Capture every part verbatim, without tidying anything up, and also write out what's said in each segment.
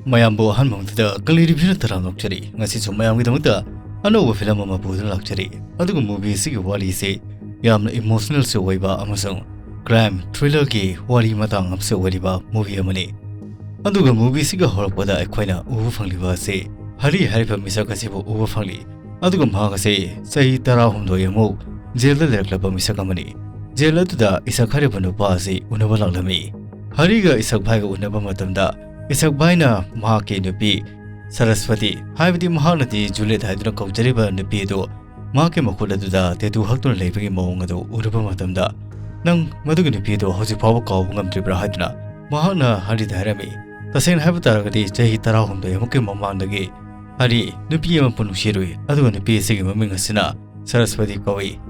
ꯃꯌꯥꯝꯕꯨ ꯑꯍꯥꯟꯕ ꯃꯛꯇꯗ ꯀꯂꯤ ꯔꯤꯚ꯭ꯌꯨꯅ ꯇꯔꯥꯝꯅ ꯑꯣꯛꯆꯔꯤ꯫ ꯉꯁꯤꯁꯨ ꯃꯌꯥꯝꯒꯤꯗꯃꯛꯇ ꯑꯅꯧꯕ ꯐꯤꯂꯝ ꯑꯃ ꯄꯨꯗꯨꯅ ꯂꯥꯛꯆꯔꯤ꯫ ꯑꯗꯨꯒ movie ꯑꯁꯤꯒꯤ ꯋꯥꯔꯤꯁꯤ ꯌꯥꯝꯅ emotionalꯁꯨ ꯑꯣꯏꯕ ꯑꯃꯁꯨꯡ crime thrillerꯒꯤ ꯋꯥꯔꯤ ꯃꯇꯥꯡ ꯑꯃꯁꯨ ꯑꯣꯏꯔꯤꯕ movie ꯑꯃꯅꯤ꯫ ꯑꯗꯨꯒ movieꯁꯤꯒ ꯍꯧꯔꯛꯄꯗ ꯑꯩꯈꯣꯏꯅ ꯎꯕ ꯐꯪꯂꯤꯕ ꯑꯁꯤ ꯍꯔꯤ ꯍꯥꯏꯔꯤꯕ ꯃꯤꯁꯛ ꯑꯁꯤꯕꯨ ꯎꯕ ꯐꯪꯂꯤ꯫ ꯑꯗꯨꯒ ꯃꯍꯥꯛ ꯑꯁꯤ ꯆꯍꯤ ꯇꯔꯥꯍꯨꯝꯗꯣꯏ ꯑꯃꯨꯛ ꯖꯦꯜꯗ ꯂꯩꯔꯛꯂꯕ ꯃꯤꯁꯛ ꯑꯃꯅꯤ꯫ ꯖꯦꯜ ꯑꯗꯨꯗ ꯏꯁꯛ ꯍꯥꯏꯔꯤꯕ ꯅꯨꯄꯥ ꯑꯁꯤ ꯎꯅꯕ ꯂꯥꯛꯂꯝꯃꯤ꯫ ꯍꯔꯤꯒ ꯏꯁꯛ ꯚꯥꯏꯒ ꯎꯅꯕ ꯃꯇꯝꯗ ꯏꯁꯛ ꯚꯥꯏꯅ ꯃꯍꯥꯛꯀꯤ ꯅꯨꯄꯤ ꯁꯔꯁꯋꯇꯤ, ꯍꯥꯏꯕꯗꯤ ꯃꯍꯥꯛꯅꯗꯤ ꯖꯨꯂꯤꯌꯠ ꯍꯥꯏꯗꯨꯅ ꯀꯧꯖꯔꯤꯕ ꯅꯨꯄꯤ ꯑꯗꯨ ꯃꯍꯥꯛꯀꯤ ꯃꯈꯨꯠ ꯑꯗꯨꯗ tattoo ꯍꯛꯇꯨꯅ ꯂꯩꯕꯒꯤ ꯃꯑꯣꯡ ꯑꯗꯨ ꯎꯔꯨꯕ ꯃꯇꯝꯗ, "ꯅꯪ ꯃꯗꯨꯒꯤ ꯅꯨꯄꯤ ꯑꯗꯨ ꯍꯧꯖꯤꯛ ꯐꯥꯎꯕ ꯀꯥꯎꯕ ꯉꯝꯗ꯭ꯔꯤꯕ꯭ꯔꯥ?" ꯍꯥꯏꯗꯨꯅ ꯃꯍꯥꯛꯅ ꯍꯔꯤꯗ ꯍꯥꯏꯔꯝꯃꯤ꯫ ꯇꯁꯦꯡꯅ ꯍꯥꯏꯕ ꯇꯥꯔꯒꯗꯤ ꯆꯍꯤ ꯇꯔꯥꯍꯨꯝꯗꯣꯏ ꯑꯃꯨꯛꯀꯤ ꯃꯃꯥꯡꯗꯒꯤ ꯍꯔꯤ ꯅꯨꯄꯤ ꯑꯃꯕꯨ ꯅꯨꯡꯁꯤꯔꯨꯏ, ꯑꯗꯨꯒ ꯅꯨꯄꯤ ꯑꯁꯤꯒꯤ ꯃꯃꯤꯡ ꯑꯁꯤꯅ ꯁꯔꯁꯋꯇꯤ ꯀꯧꯏ꯫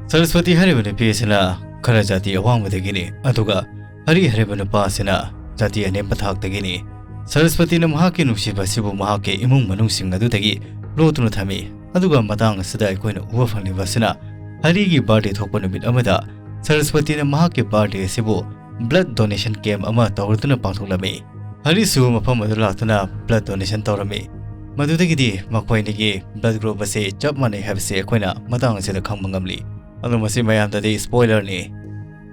ꯁꯔꯁꯋꯇꯤ ꯍꯥꯏꯔꯤꯕ ꯅꯨꯄꯤ ꯑꯁꯤꯅ ꯈꯔ ꯖꯥꯇꯤ ꯑꯋꯥꯡꯕꯗꯒꯤꯅꯤ, ꯑꯗꯨꯒ ꯍꯔꯤ ꯍꯥꯏꯔꯤꯕ ꯅꯨꯄꯥ ꯑꯁꯤꯅ ꯖꯥꯇꯤ ꯑꯅꯦꯝꯕ ꯊꯥꯛꯇꯒꯤꯅꯤ꯫ ꯁꯔꯁꯋꯇꯤꯅ ꯃꯍꯥꯛꯀꯤ ꯅꯨꯡꯁꯤꯕ ꯑꯁꯤꯕꯨ ꯃꯍꯥꯛꯀꯤ ꯏꯃꯨꯡ ꯃꯅꯨꯡꯁꯤꯡ ꯑꯗꯨꯗꯒꯤ ꯂꯣꯠꯇꯨꯅ ꯊꯝꯃꯤ꯫ ꯑꯗꯨꯒ ꯃꯇꯥꯡ ꯑꯁꯤꯗ ꯑꯩꯈꯣꯏꯅ ꯎꯕ ꯐꯪꯂꯤꯕ ꯑꯁꯤꯅ ꯍꯔꯤꯒꯤ birthday ꯊꯣꯛꯄ ꯅꯨꯃꯤꯠ ꯑꯃꯗ ꯁꯔꯁꯋꯇꯤꯅ ꯃꯍꯥꯛꯀꯤ birthday ꯑꯁꯤꯕꯨ blood donation camp ꯑꯃ ꯇꯧꯔꯗꯨꯅ ꯄꯥꯡꯊꯣꯛꯂꯝꯃꯤ꯫ ꯍꯔꯤꯁꯨ ꯃꯐꯝ ꯑꯗꯨ ꯂꯥꯛꯇꯨꯅ blood donation ꯇꯧꯔꯝꯃꯤ꯫ ꯃꯗꯨꯗꯒꯤꯗꯤ ꯃꯈꯣꯏ ꯑꯅꯤꯒꯤ blood group ꯑꯁꯤ ꯆꯞ ꯃꯥꯟꯅꯩ ꯍꯥꯏꯕꯁꯤ ꯑꯩꯈꯣꯏꯅ ꯃꯇꯥꯡ ꯑꯁꯤꯗ ꯈꯪꯕ ꯉꯝꯂꯤ꯫ ꯑꯗꯣ ꯃꯁꯤ ꯃꯌꯥꯝꯗꯗꯤ spoilerꯅꯤ꯫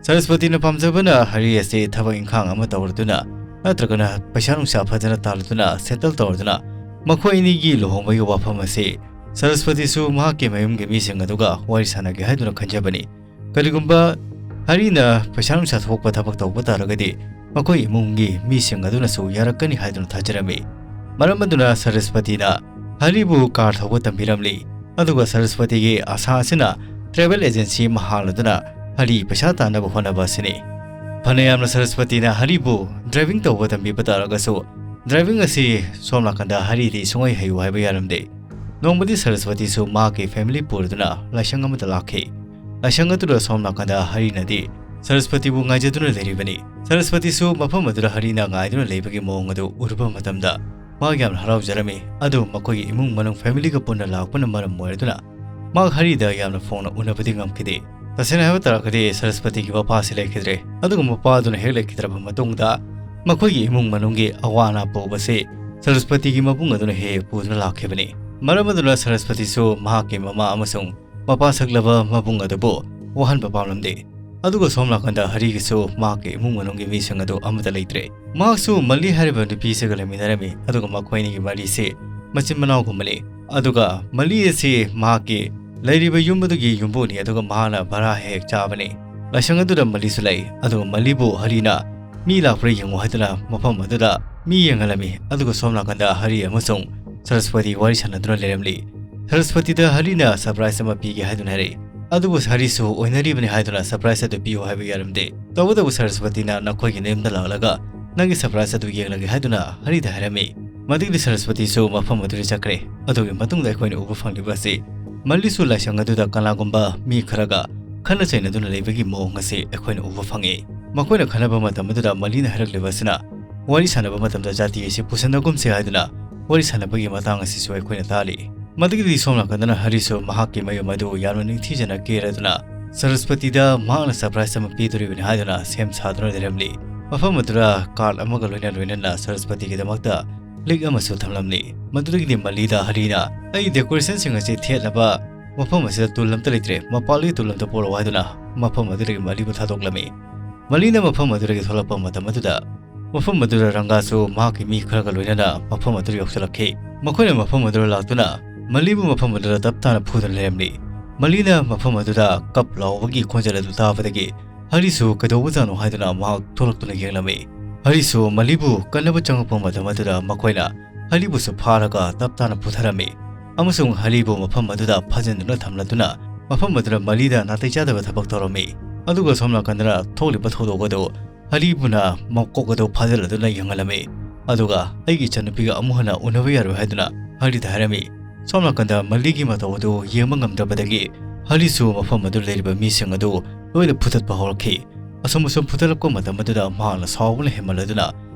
ꯁꯔꯁꯋꯇꯤꯅ ꯄꯥꯝꯖꯕꯅ ꯍꯔꯤ ꯑꯁꯤ ꯊꯕꯛ ꯏꯪꯈꯥꯡ ꯑꯃ ꯇꯧꯔꯗꯨꯅ ꯅꯠꯇ꯭ꯔꯒꯅ ꯄꯩꯁꯥ ꯅꯨꯡꯁꯥ ꯐꯖꯅ ꯇꯥꯜꯂꯗꯨꯅ settle ꯇꯧꯔꯗꯨꯅ ꯃꯈꯣꯏ ꯑꯅꯤꯒꯤ ꯂꯨꯍꯣꯡꯕꯒꯤ ꯋꯥꯐꯝ ꯑꯁꯤ ꯁꯔꯁꯋꯇꯤꯁꯨ ꯃꯍꯥꯛꯀꯤ ꯃꯌꯨꯝꯒꯤ ꯃꯤꯁꯤꯡ ꯑꯗꯨꯒ ꯋꯥꯔꯤ ꯁꯥꯟꯅꯒꯦ ꯍꯥꯏꯗꯨꯅ ꯈꯟꯖꯕꯅꯤ꯫ ꯀꯔꯤꯒꯨꯝꯕ ꯍꯔꯤꯅ ꯄꯩꯁꯥ ꯅꯨꯡꯁꯥ ꯊꯣꯛꯄ ꯊꯕꯛ ꯇꯧꯕ ꯇꯥꯔꯒꯗꯤ ꯃꯈꯣꯏ ꯏꯃꯨꯡꯒꯤ ꯃꯤꯁꯤꯡ ꯑꯗꯨꯅꯁꯨ ꯌꯥꯔꯛꯀꯅꯤ ꯍꯥꯏꯗꯨꯅ ꯊꯥꯖꯔꯝꯃꯤ꯫ ꯃꯔꯝ ꯑꯗꯨꯅ ꯁꯔꯁꯄꯇꯤꯅ ꯍꯔꯤꯕꯨ car ꯊꯧꯕ ꯇꯝꯕꯤꯔꯝꯂꯤ꯫ ꯑꯗꯨꯒ ꯁꯔꯁꯄꯇꯤꯒꯤ ꯑꯁꯥ ꯑꯁꯤꯅ travel agency ꯑꯃ ꯍꯥꯡꯂꯗꯨꯅ ꯍꯔꯤ ꯄꯩꯁꯥ ꯇꯥꯟꯅꯕ ꯍꯣꯠꯅꯕ ꯑꯁꯤꯅꯤ꯫ ꯐꯅꯌꯥꯝꯅ ꯁꯔꯁꯄꯇꯤꯅ ꯍꯔꯤꯕꯨ driving ꯇꯧꯕ ꯇꯝꯕꯤꯕ ꯇꯥꯔꯒꯁꯨ, driving ꯑꯁꯤ ꯁꯣꯝ ꯅꯥꯀꯟꯗ ꯍꯔꯤꯗꯤ ꯁꯨꯡꯍꯩ ꯍꯩꯌꯨ ꯍꯥꯏꯕ ꯌꯥꯔꯝꯗꯦ꯫ ꯅꯣꯡꯃꯗꯤ ꯁꯔꯁꯄꯇꯤꯁꯨ ꯃꯍꯥꯛꯀꯤ family ꯄꯨꯔꯗꯨꯅ ꯂꯥꯏꯁꯪ ꯑꯃꯗ ꯂꯥꯛꯈꯤ꯫ ꯂꯥꯏꯁꯪ ꯑꯗꯨꯗ ꯁꯣꯝ ꯅꯥꯀꯟꯗ ꯍꯔꯤꯅꯗꯤ ꯁꯔꯁꯄꯇꯤꯕꯨ ꯉꯥꯏꯖꯗꯨꯅ ꯂꯩꯔꯤꯕꯅꯤ꯫ ꯁꯔꯁꯄꯇꯤꯁꯨ ꯃꯐꯝ ꯑꯗꯨꯗ ꯍꯔꯤꯅ ꯉꯥꯏꯗꯨꯅ ꯂꯩꯕꯒꯤ ꯃꯑꯣꯡ ꯑꯗꯨ ꯎꯔꯨꯕ ꯃꯇꯝꯗ ꯃꯍꯥꯛ ꯌꯥꯝꯅ ꯍꯔꯥꯎꯖꯔꯝꯃꯤ꯫ ꯑꯗꯨ ꯃꯈꯣꯏꯒꯤ ꯏꯃꯨꯡ ꯃꯅꯨꯡ family ꯒ ꯄꯨꯟꯅ ꯂꯥꯛꯄꯅ ꯃꯔꯝ ꯑꯣꯏꯔꯗꯨꯅ ꯃꯍꯥꯛ ꯍꯔꯤꯗ ꯌꯥꯝꯅ ꯐꯣꯡꯅ ꯎꯅꯕꯗꯤ ꯉꯝꯈꯤꯗꯦ꯫ ꯇꯁꯦꯡꯅ ꯍꯥꯏꯕ ꯇꯥꯔꯒꯗꯤ ꯁꯔꯁꯄꯇꯤꯒꯤ ꯃꯄꯥꯁꯤ ꯂꯩꯈꯤꯗ꯭ꯔꯦ꯫ ꯑꯗꯨꯒ ꯃꯄꯥ ꯑꯗꯨꯅ ꯍꯦꯛ ꯂꯩꯈꯤꯗ꯭ꯔꯕ ꯃꯇꯨꯡꯗ ꯃꯈꯣꯏꯒꯤ ꯏꯃꯨꯡ ꯃꯅꯨꯡꯒꯤ ꯑꯋꯥ ꯑꯅꯥ ꯄꯨꯕꯁꯤ ꯁꯔꯁꯄꯇꯤꯒꯤ ꯃꯕꯨꯡ ꯑꯗꯨꯅ ꯍꯦꯛ ꯍꯦꯛ ꯄꯨꯗꯨꯅ ꯂꯥꯛꯈꯤꯕꯅꯤ꯫ ꯃꯔꯝ ꯑꯗꯨꯅ ꯁꯔꯁꯄꯇꯤꯁꯨ ꯃꯍꯥꯛꯀꯤ ꯃꯃꯥ ꯑꯃꯁꯨꯡ ꯃꯄꯥ ꯁꯛꯂꯕ ꯃꯕꯨꯡ ꯑꯗꯨꯕꯨ ꯋꯥꯍꯟꯕ ꯄꯥꯝꯂꯝꯗꯦ꯫ ꯑꯗꯨꯒ ꯁꯣꯝ ꯅꯥꯀꯟꯗ ꯍꯔꯤꯒꯤꯁꯨ ꯃꯍꯥꯛꯀꯤ ꯏꯃꯨꯡ ꯃꯅꯨꯡꯒꯤ ꯃꯤꯁꯤꯡ ꯑꯗꯨ ꯑꯃꯠꯇ ꯂꯩꯇ꯭ꯔꯦ꯫ ꯃꯍꯥꯛꯁꯨ ꯃꯂꯤ ꯍꯥꯏꯔꯤꯕ ꯅꯨꯄꯤꯁꯤꯒ ꯂꯩꯃꯤꯟꯅꯔꯝꯃꯤ, ꯑꯗꯨꯒ ꯃꯈꯣꯏ ꯑꯅꯤꯒꯤ ꯃꯔꯤꯁꯤ ꯃꯆꯤꯟ ꯃꯅꯥꯎꯒꯨꯝꯕꯅꯤ꯫ ꯑꯗꯨꯒ ꯃꯂꯤ ꯑꯁꯤ ꯃꯍꯥꯛꯀꯤ ꯂꯩꯔꯤꯕ ꯌꯨꯝ ꯑꯗꯨꯒꯤ ꯌꯨꯝꯕꯨꯅꯤ, ꯑꯗꯨꯒ ꯃꯍꯥꯛꯅ ꯚꯔꯥ ꯍꯦꯛ ꯍꯦꯛ ꯆꯥꯕꯅꯤ꯫ ꯂꯥꯏꯁꯪ ꯑꯗꯨꯗ ꯃꯂꯤꯁꯨ ꯂꯩ, ꯑꯗꯨꯒ ꯃꯂꯤꯕꯨ ꯍꯔꯤꯅ ꯃꯤ ꯂꯥꯛꯄ꯭ꯔꯥ ꯌꯦꯡꯉꯨ ꯍꯥꯏꯗꯨꯅ ꯃꯐꯝ ꯑꯗꯨꯗ ꯃꯤ ꯌꯦꯡꯍꯜꯂꯝꯃꯤ꯫ ꯑꯗꯨꯒ ꯁꯣꯝ ꯅꯥꯀꯟꯗ ꯍꯔꯤ ꯑꯃꯁꯨꯡ ꯁꯔꯁꯄꯇꯤ ꯋꯥꯔꯤ ꯁꯥꯟꯅꯗꯨꯅ ꯂꯩꯔꯝꯂꯤ꯫ ꯁꯔꯁꯄꯇꯤꯗ ꯍꯔꯤꯅ ꯁꯔꯄ꯭ꯔꯥꯏꯖ ꯑꯃ ꯄꯤꯒꯦ ꯍꯥꯏꯗꯨꯅ ꯍꯥꯏꯔꯛꯏ꯫ ꯑꯗꯨꯕꯨ ꯍꯔꯤꯁꯨ ꯑꯣꯏꯅꯔꯤꯕꯅꯤ ꯍꯥꯏꯗꯨꯅ ꯁꯔꯄ꯭ꯔꯥꯏꯖ ꯑꯗꯨ ꯄꯤꯌꯨ ꯍꯥꯏꯕ ꯌꯥꯔꯝꯗꯦ꯫ ꯇꯧꯕꯇꯕꯨ ꯁꯔꯁꯄꯇꯤꯅ ꯅꯈꯣꯏꯒꯤ ꯅꯌꯨꯝꯗ ꯂꯥꯛꯂꯒ ꯅꯪꯒꯤ ꯁꯔꯄ꯭ꯔꯥꯏꯖ ꯑꯗꯨ ꯌꯦꯡꯂꯒꯦ ꯍꯥꯏꯗꯨꯅ ꯍꯔꯤꯗ ꯍꯥꯏꯔꯝꯃꯤ꯫ ꯃꯗꯨꯒꯤꯗꯤ ꯁꯔꯁꯄꯇꯤꯁꯨ ꯃꯐꯝ ꯑꯗꯨꯗ ꯆꯠꯈ꯭ꯔꯦ꯫ ꯑꯗꯨꯒꯤ ꯃꯇꯨꯡꯗ ꯑꯩꯈꯣꯏꯅ ꯎꯕ ꯐꯪꯂꯤꯕ ꯑꯁꯤ ꯃꯜꯂꯤꯁꯨ ꯂꯥꯏꯁꯪ ꯑꯗꯨꯗ ꯀꯅꯥꯒꯨꯝꯕ ꯃꯤ ꯈꯔꯒ ꯈꯠꯅ ꯆꯩꯅꯗꯨꯅ ꯂꯩꯕꯒꯤ ꯃꯑꯣꯡ ꯑꯁꯤ ꯑꯩꯈꯣꯏꯅ ꯎꯕ ꯐꯪꯉꯤ꯫ ꯃꯈꯣꯏꯅ ꯈꯟꯅꯕ ꯃꯇꯝ ꯑꯗꯨꯗ ꯃꯂꯤꯅ ꯍꯥꯏꯔꯛꯂꯤꯕ ꯑꯁꯤꯅ ꯋꯥꯔꯤ ꯁꯥꯟꯅꯕ ꯃꯇꯝꯗ ꯖꯥꯇꯤ ꯑꯁꯤ ꯄꯨꯁꯟꯅꯒꯨꯝꯁꯤ ꯍꯥꯏꯗꯨꯅ ꯋꯥꯔꯤ ꯁꯥꯟꯅꯕꯒꯤ ꯃꯇꯥꯡ ꯑꯁꯤꯁꯨ ꯑꯩꯈꯣꯏꯅ ꯇꯥꯔꯤ꯫ ꯃꯗꯨꯒꯤꯗꯤ ꯁꯣꯝ ꯅꯥꯀꯟꯗꯅ ꯍꯔꯤꯁꯨ ꯃꯍꯥꯛꯀꯤ ꯃꯌꯨꯝ ꯑꯗꯨ ꯌꯥꯝꯅ ꯅꯤꯡꯊꯤꯖꯅ ꯀꯦꯔꯗꯨꯅ ꯁꯔꯁꯄꯇꯤꯗ ꯃꯍꯥꯛꯅ ꯁꯔꯄ꯭ꯔꯥꯏꯖ ꯑꯃ ꯄꯤꯗꯣꯔꯤꯕꯅꯤ ꯍꯥꯏꯗꯨꯅ ꯁꯦꯝ ꯁꯥꯗꯨꯅ ꯂꯩꯔꯝꯂꯤ꯫ ꯃꯐꯝ ꯑꯗꯨꯗ ꯀꯥꯔꯗ ꯑꯃꯒ ꯂꯣꯏꯅ ꯂꯣꯏꯅꯅ ꯁꯔꯁꯄꯇꯤꯒꯤꯗꯃꯛꯇ ꯂꯤꯛ ꯑꯃꯁꯨ ꯊꯝꯂꯝꯂꯤ꯫ ꯃꯗꯨꯗꯒꯤꯗꯤ ꯃꯂꯤꯗ ꯍꯔꯤꯅ, "ꯑꯩ ꯗꯦꯀꯣꯔꯦꯁꯟꯁꯤꯡ ꯑꯁꯤ ꯊꯦꯠꯅꯕ ꯃꯐꯝ ꯑꯁꯤꯗ ꯇꯨꯜ ꯑꯝꯇ ꯂꯩꯇ꯭ꯔꯦ, ꯃꯄꯥꯟꯗꯒꯤ ꯇꯨꯜ ꯑꯝꯇ ꯄꯨꯔꯛꯑꯣ" ꯍꯥꯏꯗꯨꯅ ꯃꯐꯝ ꯑꯗꯨꯗꯒꯤ ꯃꯂꯤꯕꯨ ꯊꯥꯗꯣꯛꯂꯝꯃꯤ꯫ ꯃꯂꯤꯅ ꯃꯐꯝ ꯑꯗꯨꯗꯒꯤ ꯊꯣꯛꯂꯛꯄ ꯃꯇꯝ ꯑꯗꯨꯗ ꯃꯐꯝ ꯑꯗꯨꯗ ꯔꯪꯒꯥꯁꯨ ꯃꯍꯥꯛꯀꯤ ꯃꯤ ꯈꯔꯒ ꯂꯣꯏꯅꯅ ꯃꯐꯝ ꯑꯗꯨꯗ ꯌꯧꯁꯤꯜꯂꯛꯈꯤ꯫ ꯃꯈꯣꯏꯅ ꯃꯐꯝ ꯑꯗꯨꯗ ꯂꯥꯛꯇꯨꯅ ꯃꯂꯤꯕꯨ ꯃꯐꯝ ꯑꯗꯨꯗ ꯇꯞ ꯇꯥꯅ ꯐꯨꯗꯨꯅ ꯂꯩꯔꯝꯂꯤ꯫ ꯃꯂꯤꯅ ꯃꯐꯝ ꯑꯗꯨꯗ ꯀꯞ ꯂꯥꯎꯕꯒꯤ ꯈꯣꯟꯖꯦꯜ ꯑꯗꯨ ꯇꯥꯕꯗꯒꯤ ꯍꯔꯤꯁꯨ ꯀꯩꯗꯧꯕꯖꯥꯠꯅꯣ ꯍꯥꯏꯗꯨꯅ ꯃꯍꯥꯛ ꯊꯣꯛꯂꯛꯇꯨꯅ ꯌꯦꯡꯂꯝꯃꯤ꯫ ꯍꯔꯤꯁꯨ ꯃꯂꯤꯕꯨ ꯀꯟꯅꯕ ꯆꯪꯉꯛꯄ ꯃꯇꯝ ꯑꯗꯨꯗ ꯃꯈꯣꯏꯅ ꯍꯔꯤꯕꯨꯁꯨ ꯐꯥꯔꯒ ꯇꯞ ꯇꯥꯅ ꯄꯨꯊꯔꯝꯃꯤ ꯑꯃꯁꯨꯡ ꯍꯔꯤꯕꯨ ꯃꯐꯝ ꯑꯗꯨꯗ ꯐꯥꯖꯤꯟꯗꯨꯅ ꯊꯝꯂꯗꯨꯅ ꯃꯐꯝ ꯑꯗꯨꯗ ꯃꯂꯤꯗ ꯅꯥꯇꯩ ꯆꯥꯗꯕ ꯊꯕꯛ ꯇꯧꯔꯝꯃꯤ꯫ ꯑꯗꯨꯒ ꯁꯣꯝ ꯅꯥꯀꯟꯗꯅ ꯊꯣꯛꯂꯤꯕ ꯊꯧꯗꯣꯛ ꯑꯗꯨ ꯍꯔꯤꯕꯨꯅ ꯃꯀꯣꯛ ꯑꯗꯨ ꯐꯥꯖꯤꯜꯂꯗꯨꯅ ꯌꯦꯡꯍꯜꯂꯝꯃꯤ꯫ ꯑꯗꯨꯒ "ꯑꯩꯒꯤ ꯏꯆꯟꯅꯨꯄꯤꯒ ꯑꯃꯨꯛ ꯍꯟꯅ ꯎꯅꯕ ꯌꯥꯔꯣꯏ" ꯍꯥꯏꯗꯨꯅ ꯍꯔꯤꯗ ꯍꯥꯏꯔꯝꯃꯤ꯫ ꯁꯣꯝ ꯅꯥꯀꯟꯗ ꯃꯂꯤꯒꯤ ꯃꯇꯧ ꯑꯗꯨ ꯌꯦꯡꯕ ꯉꯝꯗꯕꯗꯒꯤ ꯍꯔꯤꯁꯨ ꯃꯐꯝ ꯑꯗꯨ ꯂꯩꯔꯤꯕ ꯃꯤꯁꯤꯡ ꯑꯗꯨ ꯂꯣꯏꯅ ꯐꯨꯊꯠꯄ ꯍꯧꯔꯛꯈꯤ꯫ ꯑꯁꯨꯝ ꯑꯁꯨꯝ ꯐꯨꯊꯠꯂꯛꯄ ꯃꯇꯝ ꯑꯗꯨꯗ ꯃꯍꯥꯛꯅ ꯁꯥꯎꯕꯅ ꯍꯦꯟꯃꯜꯂꯗꯨꯅ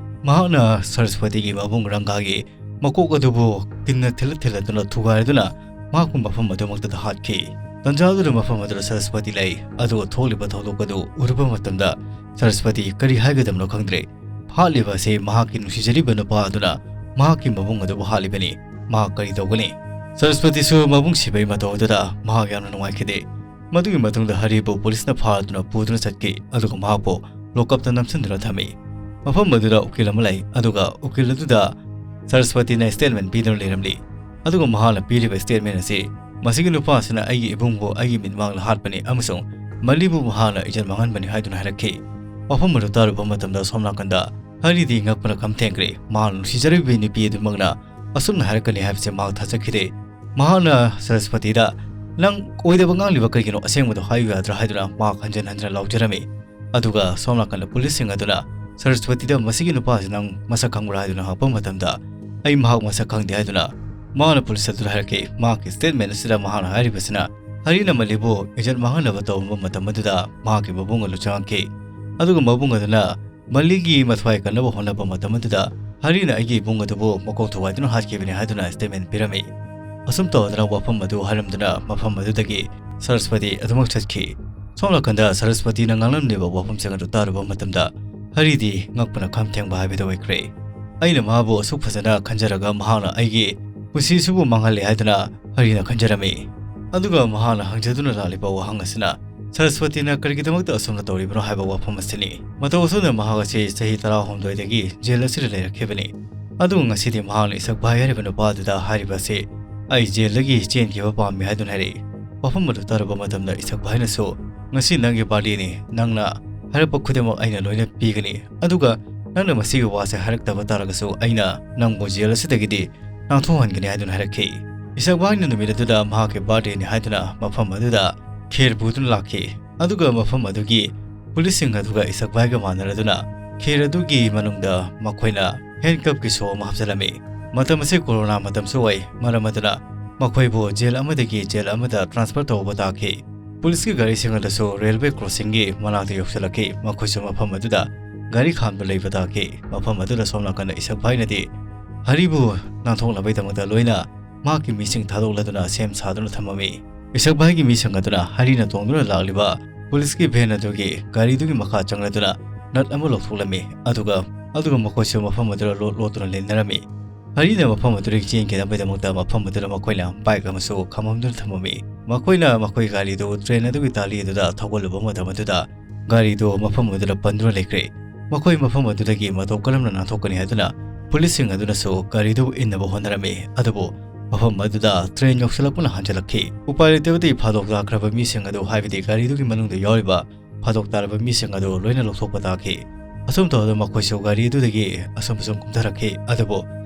ꯃꯍꯥꯛꯅ ꯁꯔꯁꯄꯇꯤꯒꯤ ꯃꯕꯨꯡ ꯔꯪꯒꯥꯒꯤ ꯃꯀꯣꯛ ꯑꯗꯨꯕꯨ ꯀꯤꯟꯅ ꯊꯤꯜꯂ ꯊꯤꯜꯂꯗꯨꯅ ꯊꯨꯒꯥꯏꯔꯗꯨꯅ ꯃꯍꯥꯛꯄꯨ ꯃꯐꯝ ꯑꯗꯨꯃꯛꯇꯗ ꯍꯥꯠꯈꯤ꯫ ꯇꯟꯖꯥ ꯑꯗꯨꯗ ꯃꯐꯝ ꯑꯗꯨꯗ ꯁꯔꯁꯄꯇꯤ ꯂꯩ꯫ ꯑꯗꯨꯒ ꯊꯣꯛꯂꯤꯕ ꯊꯧꯗꯣꯛ ꯑꯗꯨ ꯎꯔꯨꯕ ꯃꯇꯝꯗ ꯁꯔꯁꯄꯇꯤ ꯀꯔꯤ ꯍꯥꯏꯒꯗꯕꯅꯣ ꯈꯪꯗ꯭ꯔꯦ꯫ ꯍꯥꯠꯂꯤꯕ ꯑꯁꯤ ꯃꯍꯥꯛꯀꯤ ꯅꯨꯡꯁꯤꯖꯔꯤꯕ ꯅꯨꯄꯥ ꯑꯗꯨꯅ ꯃꯍꯥꯛꯀꯤ ꯃꯕꯨꯡ ꯑꯗꯨꯕꯨ ꯍꯥꯠꯂꯤꯕꯅꯤ꯫ ꯃꯍꯥꯛ ꯀꯔꯤ ꯇꯧꯒꯅꯤ? ꯁꯔꯁꯄꯇꯤꯁꯨ ꯃꯕꯨꯡ ꯁꯤꯕꯒꯤ ꯃꯇꯧ ꯑꯗꯨꯗ ꯃꯍꯥꯛ ꯌꯥꯝꯅ ꯅꯨꯡꯉꯥꯏꯈꯤꯗꯦ꯫ ꯃꯗꯨꯒꯤ ꯃꯇꯨꯡꯗ ꯍꯔꯤꯕꯨ ꯄꯨꯂꯤꯁꯅ ꯐꯥꯗꯨꯅ ꯄꯨꯗꯨꯅ ꯆꯠꯈꯤ, ꯑꯗꯨꯒ ꯃꯍꯥꯛꯄꯨ ꯂꯣꯀꯞꯇ ꯅꯝꯁꯤꯟꯗꯨꯅ ꯊꯝꯃꯤ꯫ ꯃꯐꯝ ꯑꯗꯨꯗ ꯎꯀꯤꯜ ꯑꯃ ꯂꯩ, ꯑꯗꯨꯒ ꯎꯀꯤꯜ ꯑꯗꯨꯗ ꯁꯔꯁꯄꯇꯤꯅ ꯁ꯭ꯇꯦꯠꯃꯦꯟ ꯄꯤꯗꯨꯅ ꯂꯩꯔꯝꯂꯤ꯫ ꯑꯗꯨꯒ ꯃꯍꯥꯛꯅ ꯄꯤꯔꯤꯕ ꯁ꯭ꯇꯦꯠꯃꯦꯟ ꯑꯁꯤ, "ꯃꯁꯤꯒꯤ ꯅꯨꯄꯥ ꯑꯁꯤꯅ ꯑꯩꯒꯤ ꯏꯕꯨꯡꯕꯨ ꯑꯩꯒꯤ ꯃꯤꯠꯃꯥꯡꯗ ꯍꯥꯠꯄꯅꯤ ꯑꯃꯁꯨꯡ ꯃꯜꯂꯤꯕꯨ ꯃꯍꯥꯛꯅ ꯏꯖꯠ ꯃꯥꯡꯍꯟꯕꯅꯤ" ꯍꯥꯏꯗꯨꯅ ꯍꯥꯏꯔꯛꯈꯤ꯫ ꯋꯥꯐꯝ ꯑꯗꯨ ꯇꯥꯔꯨꯕ ꯃꯇꯝꯗ ꯁꯣꯝ ꯅꯥꯀꯟꯗ ꯍꯔꯤꯗꯤ ꯉꯛꯄꯅ ꯈꯝ ꯊꯦꯡꯈ꯭ꯔꯦ꯫ ꯃꯍꯥꯛꯅ ꯅꯨꯡꯁꯤꯖꯔꯤꯕ ꯅꯨꯄꯤ ꯑꯗꯨꯃꯛꯅ ꯑꯁꯨꯝꯅ ꯍꯥꯏꯔꯛꯀꯅꯤ ꯍꯥꯏꯕꯁꯦ ꯃꯍꯥꯛ ꯊꯥꯖꯈꯤꯗꯦ꯫ ꯃꯍꯥꯛꯅ ꯁꯔꯁꯄꯇꯤꯗ, "ꯅꯪ ꯑꯣꯏꯗꯕ ꯉꯥꯡꯂꯤꯕ ꯀꯩꯒꯤꯅꯣ? ꯑꯁꯦꯡꯕꯗꯣ ꯍꯥꯏꯌꯨ ꯌꯥꯗ꯭ꯔꯥ?" ꯍꯥꯏꯗꯨꯅ ꯃꯍꯥꯛ ꯍꯟꯖꯤꯟ ꯍꯟꯖꯤꯟꯅ ꯂꯥꯎꯖꯔꯝꯃꯤ꯫ ꯑꯗꯨꯒ ꯁꯣꯝ ꯅꯥꯀꯟꯗ ꯄꯨꯂꯤꯁꯁꯤꯡ ꯑꯗꯨꯅ ꯁꯔꯁꯄꯇꯤꯗ, "ꯃꯁꯤꯒꯤ ꯅꯨꯄꯥꯁꯤ ꯅꯪ ꯃꯁꯛ ꯈꯪꯕ꯭ꯔꯥ?" ꯍꯥꯏꯗꯨꯅ ꯍꯪꯉꯛꯄ ꯃꯇꯝꯗ, "ꯑꯩ ꯃꯍꯥꯛ ꯃꯁꯛ ꯈꯪꯗꯦ" ꯍꯥꯏꯗꯨꯅ ꯃꯍꯥꯛꯅ ꯄꯨꯂꯤꯁ ꯑꯗꯨꯗ ꯍꯥꯏꯔꯛꯈꯤ꯫ ꯃꯍꯥꯛꯀꯤ ꯁ꯭ꯇꯦꯠꯃꯦꯟ ꯑꯁꯤꯗ ꯃꯍꯥꯛꯅ ꯍꯥꯏꯔꯤꯕꯁꯤꯅ, ꯍꯔꯤꯅ ꯃꯜꯂꯤꯕꯨ ꯏꯖꯠ ꯃꯥꯡꯍꯟꯅꯕ ꯇꯧꯔꯝꯕ ꯃꯇꯝ ꯑꯗꯨꯗ ꯃꯍꯥꯛꯀꯤ ꯃꯕꯨꯡ ꯑꯗꯨ ꯆꯪꯉꯛꯈꯤ꯫ ꯑꯗꯨꯒ ꯃꯕꯨꯡ ꯑꯗꯨꯅ ꯃꯜꯂꯤꯒꯤ ꯃꯊ꯭ꯋꯥꯏ ꯀꯟꯅꯕ ꯍꯣꯠꯅꯕ ꯃꯇꯝ ꯑꯗꯨꯗ ꯍꯔꯤꯅ ꯑꯩꯒꯤ ꯏꯕꯨꯡ ꯑꯗꯨꯕꯨ ꯃꯀꯣꯛ ꯊꯨꯒꯥꯏꯗꯨꯅ ꯍꯥꯠꯈꯤꯕꯅꯤ ꯍꯥꯏꯗꯨꯅ ꯁ꯭ꯇꯦꯠꯃꯦꯟ ꯄꯤꯔꯝꯃꯤ꯫ ꯑꯁꯨꯝ ꯇꯧꯗꯅ ꯋꯥꯐꯝ ꯑꯗꯨ ꯍꯥꯏꯔꯝꯗꯨꯅ ꯃꯐꯝ ꯑꯗꯨꯗꯒꯤ ꯁꯔꯁꯄꯇꯤ ꯑꯗꯨꯃꯛ ꯆꯠꯈꯤ꯫ ꯁꯣꯝ ꯅꯥꯀꯟꯗ ꯁꯔꯁꯄꯇꯤꯅ ꯉꯥꯡꯂꯝꯂꯤꯕ ꯋꯥꯐꯝꯁꯤꯡ ꯑꯗꯨ ꯇꯥꯔꯨꯕ ꯃꯇꯝꯗ ꯍꯔꯤꯗꯤ ꯉꯛꯄꯅ ꯈꯝ ꯊꯦꯡꯕ ꯍꯥꯏꯕꯗꯨ ꯑꯣꯏꯈ꯭ꯔꯦ꯫ ꯑꯩꯅ ꯃꯍꯥꯛꯄꯨ ꯑꯁꯨꯛ ꯐꯖꯅ ꯈꯟꯖꯔꯒ ꯃꯍꯥꯛꯅ ꯑꯩꯒꯤ ꯄꯨꯟꯁꯤꯁꯤꯕꯨ ꯃꯥꯡꯍꯜꯂꯦ ꯍꯥꯏꯗꯨꯅ ꯍꯔꯤꯅ ꯈꯟꯖꯔꯝꯃꯤ꯫ ꯑꯗꯨꯒ ꯃꯍꯥꯛꯅ ꯍꯪꯖꯗꯨꯅ ꯂꯥꯛꯂꯤꯕ ꯋꯥꯍꯪ ꯑꯁꯤꯅ ꯁꯔꯁꯄꯇꯤꯅ ꯀꯔꯤꯒꯤꯗꯃꯛꯇ ꯑꯁꯨꯝꯅ ꯇꯧꯔꯤꯕꯅꯣ ꯍꯥꯏꯕ ꯋꯥꯐꯝ ꯑꯁꯤꯅꯤ꯫ ꯃꯇꯧ ꯑꯁꯨꯝꯅ ꯃꯍꯥꯛ ꯑꯁꯤ ꯆꯍꯤ ꯇꯔꯥꯍꯨꯝꯗꯣꯏꯗꯒꯤ ꯖꯦꯜ ꯑꯁꯤꯗ ꯂꯩꯔꯛꯈꯤꯕꯅꯤ꯫ ꯑꯗꯨꯒ ꯉꯁꯤꯗꯤ ꯃꯍꯥꯛꯅ ꯏꯁꯛ ꯚꯥꯏ ꯍꯥꯏꯔꯤꯕ ꯅꯨꯄꯥ ꯑꯗꯨꯗ ꯍꯥꯏꯔꯤꯕ ꯑꯁꯤ, "ꯑꯩ ꯖꯦꯜꯗꯒꯤ ꯆꯦꯟꯈꯤꯕ ꯄꯥꯝꯃꯤ" ꯍꯥꯏꯗꯨꯅ ꯍꯥꯏꯔꯛꯏ꯫ ꯋꯥꯐꯝ ꯑꯗꯨ ꯇꯥꯔꯨꯕ ꯃꯇꯝꯗ ꯏꯁꯛ ꯚꯥꯏꯅꯁꯨ, "ꯉꯁꯤ ꯅꯪꯒꯤ ꯕꯥꯔꯗꯦꯅꯤ, ꯅꯪꯅ ꯍꯥꯏꯔꯛꯄ ꯈꯨꯗꯤꯡꯃꯛ ꯑꯩꯅ ꯂꯣꯏꯅ ꯄꯤꯒꯅꯤ, ꯑꯗꯨꯒ ꯅꯪꯅ ꯃꯁꯤꯒꯤ ꯋꯥꯁꯦ ꯍꯥꯏꯔꯛꯇꯕ ꯇꯥꯔꯒꯁꯨ ꯑꯩꯅ ꯅꯪꯕꯨ ꯖꯦꯜ ꯑꯁꯤꯗꯒꯤꯗꯤ ꯅꯥꯟꯊꯣꯛꯍꯟꯒꯅꯤ" ꯍꯥꯏꯗꯨꯅ ꯍꯥꯏꯔꯛꯈꯤ꯫ ꯏꯁꯛ ꯚꯥꯏꯅ ꯅꯨꯃꯤꯠ ꯑꯗꯨꯗ ꯃꯍꯥꯛꯀꯤ ꯕꯥꯔꯗꯦꯅꯤ ꯍꯥꯏꯗꯨꯅ ꯃꯐꯝ ꯑꯗꯨꯗ ꯈꯦꯔ ꯄꯨꯗꯨꯅ ꯂꯥꯛꯈꯤ꯫ ꯑꯗꯨꯒ ꯃꯐꯝ ꯑꯗꯨꯒꯤ ꯄꯨꯂꯤꯁꯁꯤꯡ ꯑꯗꯨꯒ ꯏꯁꯛ ꯚꯥꯏꯒ ꯃꯥꯟꯅꯔꯗꯨꯅ ꯈꯦꯔ ꯑꯗꯨꯒꯤ ꯃꯅꯨꯡꯗ ꯃꯈꯣꯏꯅ ꯍꯦꯟꯀꯞꯀꯤ ꯁꯣ ꯑꯃ ꯍꯥꯞꯆꯤꯜꯂꯝꯃꯤ꯫ ꯃꯇꯝ ꯑꯁꯤ ꯀꯣꯔꯣꯅꯥ ꯃꯇꯝꯁꯨ ꯑꯣꯏ, ꯃꯔꯝ ꯑꯗꯨꯅ ꯃꯈꯣꯏꯕꯨ ꯖꯦꯜ ꯑꯃꯗꯒꯤ ꯖꯦꯜ ꯑꯃꯗ ꯇ꯭ꯔꯥꯟꯁꯐꯔ ꯇꯧꯕ ꯇꯥꯈꯤ꯫ ꯄꯨꯂꯤꯁꯀꯤ ꯒꯥꯔꯤꯁꯤꯡ ꯑꯗꯨꯁꯨ ꯔꯦꯜꯋꯦ ꯀ꯭ꯔꯣꯁꯤꯡꯒꯤ ꯃꯅꯥꯛꯇ ꯌꯧꯁꯤꯜꯂꯛꯈꯤ꯫ ꯃꯈꯣꯏꯁꯨ ꯃꯐꯝ ꯑꯗꯨꯗ ꯒꯥꯔꯤ ꯈꯥꯝꯕ ꯂꯩꯕ ꯇꯥꯈꯤ꯫ ꯃꯐꯝ ꯑꯗꯨꯗ ꯁꯣꯝ ꯅꯥꯀꯟꯗ ꯏꯁꯛ ꯚꯥꯏꯅꯗꯤ ꯍꯔꯤꯕꯨ ꯅꯥꯟꯊꯣꯛꯅꯕꯒꯤꯗꯃꯛꯇ ꯂꯣꯏꯅ ꯃꯍꯥꯛꯀꯤ ꯃꯤꯁꯤꯡ ꯊꯥꯗꯣꯛꯂꯗꯨꯅ ꯁꯦꯝ ꯁꯥꯗꯨꯅ ꯊꯝꯃꯝꯃꯤ꯫ ꯏꯁꯛ ꯚꯥꯏꯒꯤ ꯃꯤꯁꯤꯡ ꯑꯗꯨꯅ ꯍꯔꯤꯅ ꯇꯣꯡꯗꯨꯅ ꯂꯥꯛꯂꯤꯕ ꯄꯨꯂꯤꯁꯀꯤ ꯚꯦꯟ ꯑꯗꯨꯒꯤ ꯒꯥꯔꯤꯗꯨꯒꯤ ꯃꯈꯥ ꯆꯪꯂꯗꯨꯅ ꯅꯠ ꯑꯃ ꯂꯧꯊꯣꯛꯂꯝꯃꯤ꯫ ꯑꯗꯨꯒ ꯑꯗꯨꯒ ꯃꯈꯣꯏꯁꯨ ꯃꯐꯝ ꯑꯗꯨꯗ ꯂꯣꯠ ꯂꯣꯠꯇꯨꯅ ꯂꯩꯅꯔꯝꯃꯤ꯫ ꯍꯔꯤꯅ ꯃꯐꯝ ꯑꯗꯨꯗꯒꯤ ꯆꯦꯟꯈꯤꯅꯕꯒꯤꯗꯃꯛꯇ ꯃꯐꯝ ꯑꯗꯨꯗ ꯃꯈꯣꯏꯅ ꯕꯥꯏꯛ ꯑꯃꯁꯨ ꯈꯥꯝꯃꯝꯗꯨꯅ ꯊꯝꯃꯝꯃꯤ꯫ ꯃꯈꯣꯏꯅ ꯃꯈꯣꯏ ꯒꯥꯔꯤꯗꯨ ꯇ꯭ꯔꯦꯟ ꯑꯗꯨꯒꯤ ꯇꯥꯂꯤ ꯑꯗꯨꯗ ꯊꯧꯒꯠꯂꯨꯕ ꯃꯇꯝ ꯑꯗꯨꯗ ꯒꯥꯔꯤꯗꯨ ꯃꯐꯝ ꯑꯗꯨꯗ ꯄꯟꯗꯨꯅ ꯂꯩꯈ꯭ꯔꯦ꯫ ꯃꯈꯣꯏ ꯃꯐꯝ ꯑꯗꯨꯗꯒꯤ ꯃꯇꯧ ꯀꯔꯝꯅ ꯅꯥꯟꯊꯣꯛꯀꯅꯤ ꯍꯥꯏꯗꯨꯅ ꯄꯨꯂꯤꯁꯁꯤꯡ ꯑꯗꯨꯅꯁꯨ ꯒꯥꯔꯤꯗꯨ ꯏꯟꯅꯕ ꯍꯣꯠꯅꯔꯝꯃꯤ꯫ ꯑꯗꯨꯕꯨ ꯃꯐꯝ ꯑꯗꯨꯗ ꯇ꯭ꯔꯦꯟ ꯌꯧꯁꯤꯜꯂꯛꯄꯅ ꯍꯟꯖꯤꯜꯂꯛꯈꯤ꯫ ꯎꯄꯥꯏ ꯂꯩꯇꯕꯗꯒꯤ ꯐꯥꯗꯣꯛ ꯇꯥꯈ꯭ꯔꯕ ꯃꯤꯁꯤꯡ ꯑꯗꯨ, ꯍꯥꯏꯕꯗꯤ ꯒꯥꯔꯤꯗꯨꯒꯤ ꯃꯅꯨꯡꯗ ꯌꯥꯎꯔꯤꯕ ꯐꯥꯗꯣꯛ ꯇꯥꯔꯕ ꯃꯤꯁꯤꯡ ꯑꯗꯨ ꯂꯣꯏꯅ ꯂꯧꯊꯣꯛꯄ ꯇꯥꯈꯤ꯫ ꯑꯁꯨꯝ ꯇꯧꯗꯅ ꯃꯈꯣꯏꯁꯨ ꯒꯥꯔꯤ ꯑꯗꯨꯗꯒꯤ ꯑꯁꯨꯝ ꯑꯁꯨꯝ ꯀꯨꯝꯊꯔꯛꯈꯤ꯫ ꯑꯗꯨꯕꯨ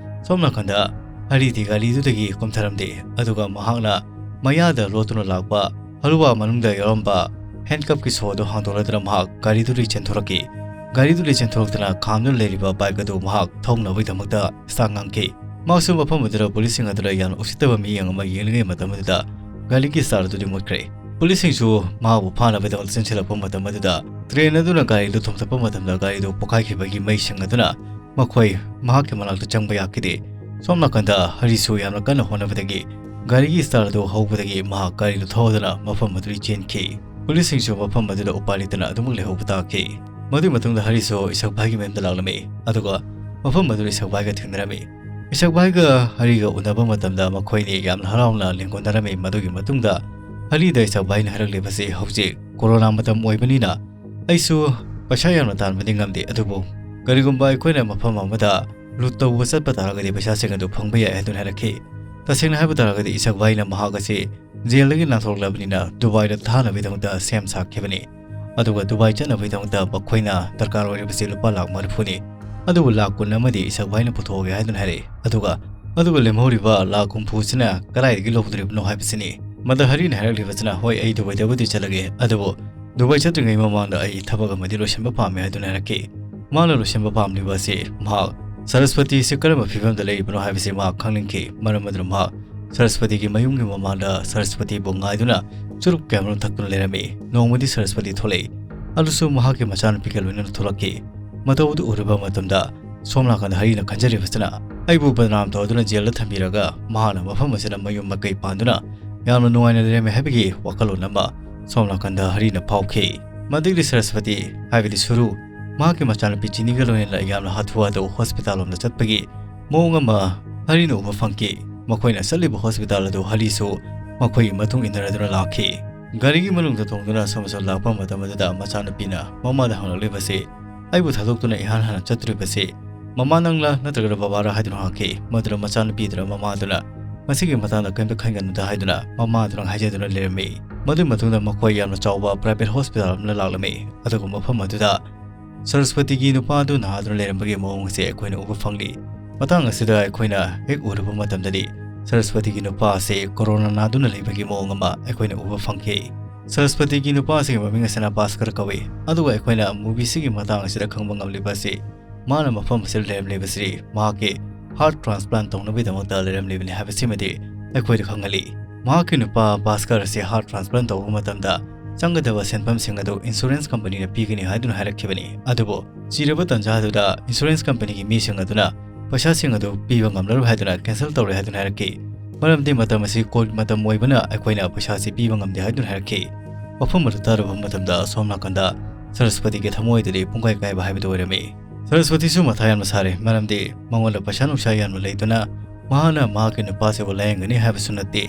ꯁꯣꯝ ꯅꯥꯀꯟꯗ ꯍꯔꯤꯗꯤ ꯒꯥꯔꯤꯗꯨꯗꯒꯤ ꯀꯨꯝꯊꯔꯝꯗꯦ꯫ ꯑꯗꯨꯒ ꯃꯍꯥꯛꯅ ꯃꯌꯥꯗ ꯂꯣꯠꯇꯨꯅ ꯂꯥꯛꯄ ꯍꯂꯨꯋꯥ ꯃꯅꯨꯡꯗ ꯌꯥꯎꯔꯝꯕ ꯍꯦꯟꯀꯞꯀꯤ ꯁꯣ ꯑꯗꯨ ꯍꯥꯡꯗꯣꯛꯂꯗꯨꯅ ꯃꯍꯥꯛ ꯒꯥꯔꯤꯗꯨꯗꯒꯤ ꯆꯦꯟꯊꯣꯔꯛꯈꯤ꯫ ꯒꯥꯔꯤꯗꯨꯗꯒꯤ ꯆꯦꯟꯊꯣꯔꯛꯇꯨꯅ ꯈꯥꯝꯗꯨꯅ ꯂꯩꯔꯤꯕ ꯕꯥꯏꯛ ꯑꯗꯨ ꯃꯍꯥꯛ ꯊꯧꯅꯕꯒꯤꯗꯃꯛꯇ ꯁ꯭ꯇꯥꯔꯠ ꯉꯥꯡꯈꯤ꯫ ꯃꯍꯥꯛꯁꯨ ꯃꯐꯝ ꯑꯗꯨꯗ ꯄꯨꯂꯤꯁꯁꯤꯡ ꯑꯗꯨꯗ ꯌꯥꯝꯅ ꯎꯁꯤꯠꯇꯕ ꯃꯤꯠꯌꯦꯡ ꯑꯃ ꯌꯦꯡꯂꯤꯉꯩ ꯃꯇꯝ ꯑꯗꯨꯗ ꯒꯥꯔꯤꯒꯤ ꯁ꯭ꯇꯥꯔꯠ ꯑꯗꯨꯗꯤ ꯃꯨꯠꯈ꯭ꯔꯦ꯫ ꯄꯨꯂꯤꯁꯁꯤꯡꯁꯨ ꯃꯍꯥꯛꯄꯨ ꯐꯥꯅꯕꯒꯤꯗꯃꯛꯇ ꯆꯦꯟꯁꯤꯜꯂꯛꯄ ꯃꯇꯝ ꯑꯗꯨꯗ ꯇ꯭ꯔꯦꯟ ꯑꯗꯨꯅ ꯒꯥꯔꯤꯗꯨ ꯊꯣꯝꯖꯤꯜꯂꯛꯄ ꯃꯇꯝꯗ ꯒꯥꯔꯤꯗꯨ ꯄꯣꯈꯥꯏꯈꯤꯕꯒꯤ ꯃꯩꯁꯤꯡ ꯑꯗꯨꯅ ꯃꯈꯣꯏ ꯃꯍꯥꯛꯀꯤ ꯃꯅꯥꯛꯇ ꯆꯪꯕ ꯌꯥꯈꯤꯗꯦ꯫ ꯁꯣꯝ ꯅꯥꯀꯟꯗ ꯍꯔꯤꯁꯨ ꯌꯥꯝꯅ ꯀꯟꯅ ꯍꯣꯠꯅꯕꯗꯒꯤ ꯒꯥꯔꯤꯒꯤ ꯁ꯭ꯇꯥꯔꯠ ꯑꯗꯨ ꯍꯧꯕꯗꯒꯤ ꯃꯍꯥꯛ ꯒꯥꯔꯤꯗꯨ ꯊꯧꯗꯨꯅ ꯃꯐꯝ ꯑꯗꯨꯗꯒꯤ ꯆꯦꯟꯈꯤ꯫ ꯄꯨꯂꯤꯁꯁꯤꯡꯁꯨ ꯃꯐꯝ ꯑꯗꯨꯗ ꯎꯄꯥꯏ ꯂꯩꯇꯅ ꯑꯗꯨꯃꯛ ꯂꯩꯍꯧꯕ ꯇꯥꯈꯤ꯫ ꯃꯗꯨꯒꯤ ꯃꯇꯨꯡꯗ ꯍꯔꯤꯁꯨ ꯏꯁꯛ ꯚꯥꯏꯒꯤ ꯃꯌꯨꯝꯗ ꯂꯥꯛꯂꯝꯃꯤ꯫ ꯑꯗꯨꯒ ꯃꯐꯝ ꯑꯗꯨꯗ ꯏꯁꯛ ꯚꯥꯏꯒ ꯊꯦꯡꯅꯔꯝꯃꯤ꯫ ꯏꯁꯛ ꯚꯥꯏꯒ ꯍꯔꯤꯒ ꯎꯅꯕ ꯃꯇꯝꯗ ꯃꯈꯣꯏꯅꯤ ꯌꯥꯝꯅ ꯍꯔꯥꯎꯅ ꯂꯦꯡꯒꯣꯟꯅꯔꯝꯃꯤ꯫ ꯃꯗꯨꯒꯤ ꯃꯇꯨꯡꯗ ꯍꯔꯤꯗ ꯏꯁꯛ ꯚꯥꯏꯅ ꯍꯥꯏꯔꯛꯂꯤꯕꯁꯤ, "ꯍꯧꯖꯤꯛ ꯀꯣꯔꯣꯅꯥ ꯃꯇꯝ ꯑꯣꯏꯕꯅꯤꯅ ꯑꯩꯁꯨ ꯄꯩꯁꯥ ꯌꯥꯝꯅ ꯇꯥꯟꯕꯗꯤ ꯉꯝꯗꯦ, ꯑꯗꯨꯕꯨ ꯀꯔꯤꯒꯨꯝꯕ ꯑꯩꯈꯣꯏꯅ ꯃꯐꯝ ꯑꯃꯗ ꯂꯨꯠ ꯇꯧꯕ ꯆꯠꯄ ꯇꯥꯔꯒꯗꯤ ꯄꯩꯁꯥꯁꯤꯡ ꯑꯗꯨ ꯐꯪꯕ ꯌꯥꯏ" ꯍꯥꯏꯗꯨꯅ ꯍꯥꯏꯔꯛꯈꯤ꯫ ꯇꯁꯦꯡꯅ ꯍꯥꯏꯕ ꯇꯥꯔꯒꯗꯤ ꯏꯁꯛ ꯚꯥꯏꯅ ꯃꯍꯥꯛ ꯑꯁꯤ ꯖꯦꯜꯗꯒꯤ ꯅꯥꯟꯊꯣꯛꯂꯕꯅꯤꯅ ꯗꯨꯕꯥꯏꯗ ꯊꯥꯅꯕꯒꯤꯗꯃꯛꯇ ꯁꯦꯝ ꯁꯥꯈꯤꯕꯅꯤ꯫ ꯑꯗꯨꯒ ꯗꯨꯕꯥꯏ ꯆꯠꯅꯕꯒꯤꯗꯃꯛꯇ ꯃꯈꯣꯏꯅ ꯗꯔꯀꯥꯔ ꯑꯣꯏꯔꯤꯕꯁꯤ ꯂꯨꯄꯥ ꯂꯥꯈ ꯃꯔꯤꯐꯨꯅꯤ꯫ ꯑꯗꯨꯕꯨ ꯂꯥꯈ ꯀꯨꯟ ꯑꯃꯗꯤ ꯏꯁꯛ ꯚꯥꯏꯅ ꯄꯨꯊꯣꯛꯑꯒꯦ ꯍꯥꯏꯗꯨꯅ ꯍꯥꯏꯔꯛꯏ꯫ ꯑꯗꯨꯒ ꯑꯗꯨꯒ ꯂꯦꯝꯍꯧꯔꯤꯕ ꯂꯥꯈ ꯍꯨꯝꯐꯨꯁꯤꯅ ꯀꯗꯥꯏꯗꯒꯤ ꯂꯧꯗꯣꯔꯤꯕꯅꯣ ꯍꯥꯏꯕꯁꯤꯅꯤ꯫ ꯃꯗ ꯍꯔꯤꯅ ꯍꯥꯏꯔꯛꯂꯤꯕꯁꯤꯅ, "ꯍꯣꯏ, ꯑꯩ ꯗꯨꯕꯥꯏꯗꯕꯨꯗꯤ ꯆꯠꯂꯒꯦ, ꯑꯗꯨꯕꯨ ꯗꯨꯕꯥꯏ ꯆꯠꯇ꯭ꯔꯤꯉꯩ ꯃꯃꯥꯡꯗ ꯑꯩ ꯊꯕꯛ ꯑꯃꯗꯤ ꯂꯣꯏꯁꯤꯟꯕ ꯄꯥꯝꯃꯦ" ꯍꯥꯏꯗꯨꯅ ꯍꯥꯏꯔꯛꯈꯤ꯫ ꯃꯥꯅ ꯂꯣꯏꯁꯤꯟꯕ ꯄꯥꯝꯂꯤꯕ ꯑꯁꯤ ꯃꯍꯥꯛ ꯁꯔꯁꯄꯇꯤ ꯑꯁꯤ ꯀꯔꯝꯕ ꯐꯤꯕꯝꯗ ꯂꯩꯔꯤꯕꯅꯣ ꯍꯥꯏꯕꯁꯤ ꯃꯍꯥꯛ ꯈꯪꯅꯤꯡꯈꯤ꯫ ꯃꯔꯝ ꯑꯗꯨꯅ ꯃꯍꯥꯛ ꯁꯔꯁꯄꯇꯤꯒꯤ ꯃꯌꯨꯝꯒꯤ ꯃꯃꯥꯡꯗ ꯁꯔꯁꯄꯇꯤꯕꯨ ꯉꯥꯏꯗꯨꯅ ꯆꯨꯔꯨꯞ ꯀꯌꯥꯃꯔꯨꯝ ꯊꯛꯇꯨꯅ ꯂꯩꯔꯝꯃꯤ꯫ ꯅꯣꯡꯃꯗꯤ ꯁꯔꯁꯄꯇꯤ ꯊꯣꯛꯂꯛꯏ꯫ ꯑꯗꯨꯁꯨ ꯃꯍꯥꯛꯀꯤ ꯃꯆꯥꯅꯨꯄꯤꯒ ꯂꯣꯏꯅꯅ ꯊꯣꯛꯂꯛꯈꯤ꯫ ꯃꯇꯧ ꯑꯗꯨ ꯎꯔꯨꯕ ꯃꯇꯝꯗ ꯁꯣꯝ ꯅꯥꯀꯟꯗ ꯍꯔꯤꯅ ꯈꯟꯖꯔꯤꯕꯁꯤꯅ, "ꯑꯩꯕꯨ ꯕꯗꯅꯥꯝ ꯇꯧꯗꯨꯅ ꯖꯦꯜꯗ ꯊꯝꯕꯤꯔꯒ ꯃꯍꯥꯛꯅ ꯃꯐꯝ ꯑꯁꯤꯗ ꯃꯌꯨꯝ ꯃꯀꯩ ꯄꯥꯟꯗꯨꯅ ꯌꯥꯝꯅ ꯅꯨꯡꯉꯥꯏꯅ ꯂꯩꯔꯝꯃꯤ" ꯍꯥꯏꯕꯒꯤ ꯋꯥꯈꯜꯂꯣꯟ ꯑꯃ ꯁꯣꯝ ꯅꯥꯀꯟꯗ ꯍꯔꯤꯅ ꯐꯥꯎꯈꯤ꯫ ꯃꯗꯨꯒꯤ ꯁꯔꯁꯄꯇꯤ, ꯍꯥꯏꯕꯗꯤ ꯁꯨꯔꯨ, ꯃꯍꯥꯛꯀꯤ ꯃꯆꯥꯅꯨꯄꯤ ꯆꯤꯅꯤꯒ ꯂꯣꯏꯅꯅ ꯌꯥꯝꯅ ꯍꯥꯊꯨ ꯍꯥꯊꯨ ꯍꯣꯁꯄꯤꯇꯥꯜ ꯂꯣꯝꯗ ꯆꯠꯄꯒꯤ ꯃꯑꯣꯡ ꯑꯃ ꯍꯔꯤꯅ ꯎꯕ ꯐꯪꯈꯤ꯫ ꯃꯈꯣꯏꯅ ꯆꯠꯂꯤꯕ ꯍꯣꯁꯄꯤꯇꯥꯜ ꯑꯗꯨ ꯍꯔꯤꯁꯨ ꯃꯈꯣꯏꯒꯤ ꯃꯇꯨꯡ ꯏꯟꯅꯔꯗꯨꯅ ꯂꯥꯛꯈꯤ꯫ ꯒꯥꯔꯤꯒꯤ ꯃꯅꯨꯡꯗ ꯇꯣꯡꯗꯨꯅ ꯑꯁꯨꯝ ꯑꯁꯨꯝ ꯂꯥꯛꯄ ꯃꯇꯝ ꯑꯗꯨꯗ ꯃꯆꯥꯅꯨꯄꯤꯅ ꯃꯃꯥꯗ ꯍꯪꯂꯛꯂꯤꯕꯁꯤ, "ꯑꯩꯕꯨ ꯊꯥꯗꯣꯛꯇꯨꯅ ꯏꯍꯥꯟ ꯍꯥꯟꯅ ꯆꯠꯇꯣꯔꯤꯕꯁꯤ ꯃꯃꯥ ꯅꯪꯂꯥ ꯅꯠꯇ꯭ꯔꯒꯅ ꯕꯕꯥꯔꯥ?" ꯍꯥꯏꯗꯨꯅ ꯍꯪꯉꯛꯈꯤ꯫ ꯃꯗꯨꯗ ꯃꯆꯥꯅꯨꯄꯤꯗꯨꯅ ꯃꯃꯥꯗꯨꯅ ꯃꯁꯤꯒꯤ ꯃꯇꯥꯡꯗ ꯀꯔꯤꯝꯇ ꯈꯟꯒꯅꯨꯗ ꯍꯥꯏꯗꯨꯅ ꯃꯃꯥꯗꯨꯅ ꯍꯥꯏꯖꯗꯨꯅ ꯂꯩꯔꯝꯃꯤ꯫ ꯃꯗꯨꯒꯤ ꯃꯇꯨꯡꯗ ꯃꯈꯣꯏ ꯌꯥꯝꯅ ꯆꯥꯎꯕ ꯄ꯭ꯔꯥꯏꯚꯦꯠ ꯍꯣꯁꯄꯤꯇꯥꯜ ꯑꯃꯗ ꯂꯥꯛꯂꯝꯃꯤ꯫ ꯑꯗꯨꯒ ꯃꯐꯝ ꯑꯗꯨꯗ ꯁꯔꯁꯄꯇꯤꯒꯤ ꯅꯨꯄꯥ ꯑꯗꯨ ꯅꯥꯗꯨꯅ ꯂꯩꯔꯝꯕꯒꯤ ꯃꯑꯣꯡ ꯑꯁꯤ ꯑꯩꯈꯣꯏꯅ ꯎꯕ ꯐꯪꯂꯤ꯫ ꯃꯇꯥꯡ ꯑꯁꯤꯗ ꯑꯩꯈꯣꯏꯅ ꯍꯦꯛ ꯎꯔꯨꯕ ꯃꯇꯝꯗꯗꯤ ꯁꯔꯁꯄꯇꯤꯒꯤ ꯅꯨꯄꯥ ꯑꯁꯤ ꯀꯣꯔꯣꯅꯥ ꯅꯥꯗꯨꯅ ꯂꯩꯕꯒꯤ ꯃꯑꯣꯡ ꯑꯃ ꯑꯩꯈꯣꯏꯅ ꯎꯕ ꯐꯪꯈꯤ꯫ ꯁꯔꯁꯄꯇꯤꯒꯤ ꯅꯨꯄꯥ ꯑꯁꯤꯒꯤ ꯃꯃꯤꯡ ꯑꯁꯤꯅ ꯚꯥꯁꯀꯔ ꯀꯧꯏ꯫ ꯑꯗꯨꯒ ꯑꯩꯈꯣꯏꯅ movie ꯁꯤꯒꯤ ꯃꯇꯥꯡ ꯑꯁꯤꯗ ꯈꯪꯕ ꯉꯝꯂꯤꯕ ꯑꯁꯤ ꯃꯥꯅ ꯃꯐꯝ ꯑꯁꯤꯗ ꯂꯩꯔꯝꯂꯤꯕꯁꯤ ꯃꯍꯥꯛꯀꯤ heart transplant ꯇꯧꯅꯕꯒꯤꯗꯃꯛꯇ ꯂꯩꯔꯝꯂꯤꯕꯅꯤ ꯍꯥꯏꯕꯁꯤꯃꯗꯤ ꯑꯩꯈꯣꯏꯗ ꯈꯪꯍꯜꯂꯤ꯫ ꯃꯍꯥꯛꯀꯤ ꯅꯨꯄꯥ ꯚꯥꯁꯀꯔ ꯑꯁꯤ heart transplant ꯇꯧꯕ ꯃꯇꯝꯗ ꯆꯪꯒꯗꯕ ꯁꯦꯟꯐꯝꯁꯤꯡ ꯑꯗꯨ insurance company ꯅ ꯄꯤꯒꯅꯤ ꯍꯥꯏꯗꯨꯅ ꯍꯥꯏꯔꯛꯈꯤꯕꯅꯤ꯫ ꯑꯗꯨꯕꯨ ꯆꯤꯔꯕ ꯇꯥꯟꯖꯥ ꯑꯗꯨꯗ insurance company ꯒꯤ ꯃꯤꯁꯤꯡ ꯑꯗꯨꯅ ꯄꯩꯁꯥꯁꯤꯡ ꯑꯗꯨ ꯄꯤꯕ ꯉꯝꯂꯔꯣꯏ ꯍꯥꯏꯗꯨꯅ cancel ꯇꯧꯔꯦ ꯍꯥꯏꯗꯨꯅ ꯍꯥꯏꯔꯛꯈꯤ꯫ ꯃꯔꯝꯗꯤ ꯃꯇꯝ ꯑꯁꯤ COVID ꯃꯇꯝ ꯑꯣꯏꯕꯅ ꯑꯩꯈꯣꯏꯅ ꯄꯩꯁꯥꯁꯤ ꯄꯤꯕ ꯉꯝꯗꯦ ꯍꯥꯏꯗꯨꯅ ꯍꯥꯏꯔꯛꯈꯤ꯫ ꯋꯥꯐꯝ ꯑꯗꯨ ꯇꯥꯔꯨꯕ ꯃꯇꯝꯗ ꯑꯁꯣꯝ ꯅꯥꯀꯟꯗ ꯁꯔꯁꯄꯇꯤꯒꯤ ꯊꯃꯣꯏꯗꯗꯤ ꯄꯨꯡꯀꯥꯏ ꯀꯥꯏꯕ ꯍꯥꯏꯕꯗꯨ ꯑꯣꯏꯔꯝꯃꯤ꯫ ꯁꯔꯁꯄꯇꯤꯁꯨ ꯃꯊꯥ ꯌꯥꯝꯅ ꯁꯥꯔꯦ, ꯃꯔꯝꯗꯤ ꯃꯉꯣꯟꯗ ꯄꯩꯁꯥ ꯅꯨꯡꯁꯥ ꯌꯥꯝꯅ ꯂꯩꯗꯨꯅ ꯃꯍꯥꯛꯅ ꯃꯍꯥꯛꯀꯤ ꯅꯨꯄꯥꯁꯤꯕꯨ ꯂꯥꯌꯦꯡꯒꯅꯤ ꯍꯥꯏꯕꯁꯨ ꯅꯠꯇꯦ꯫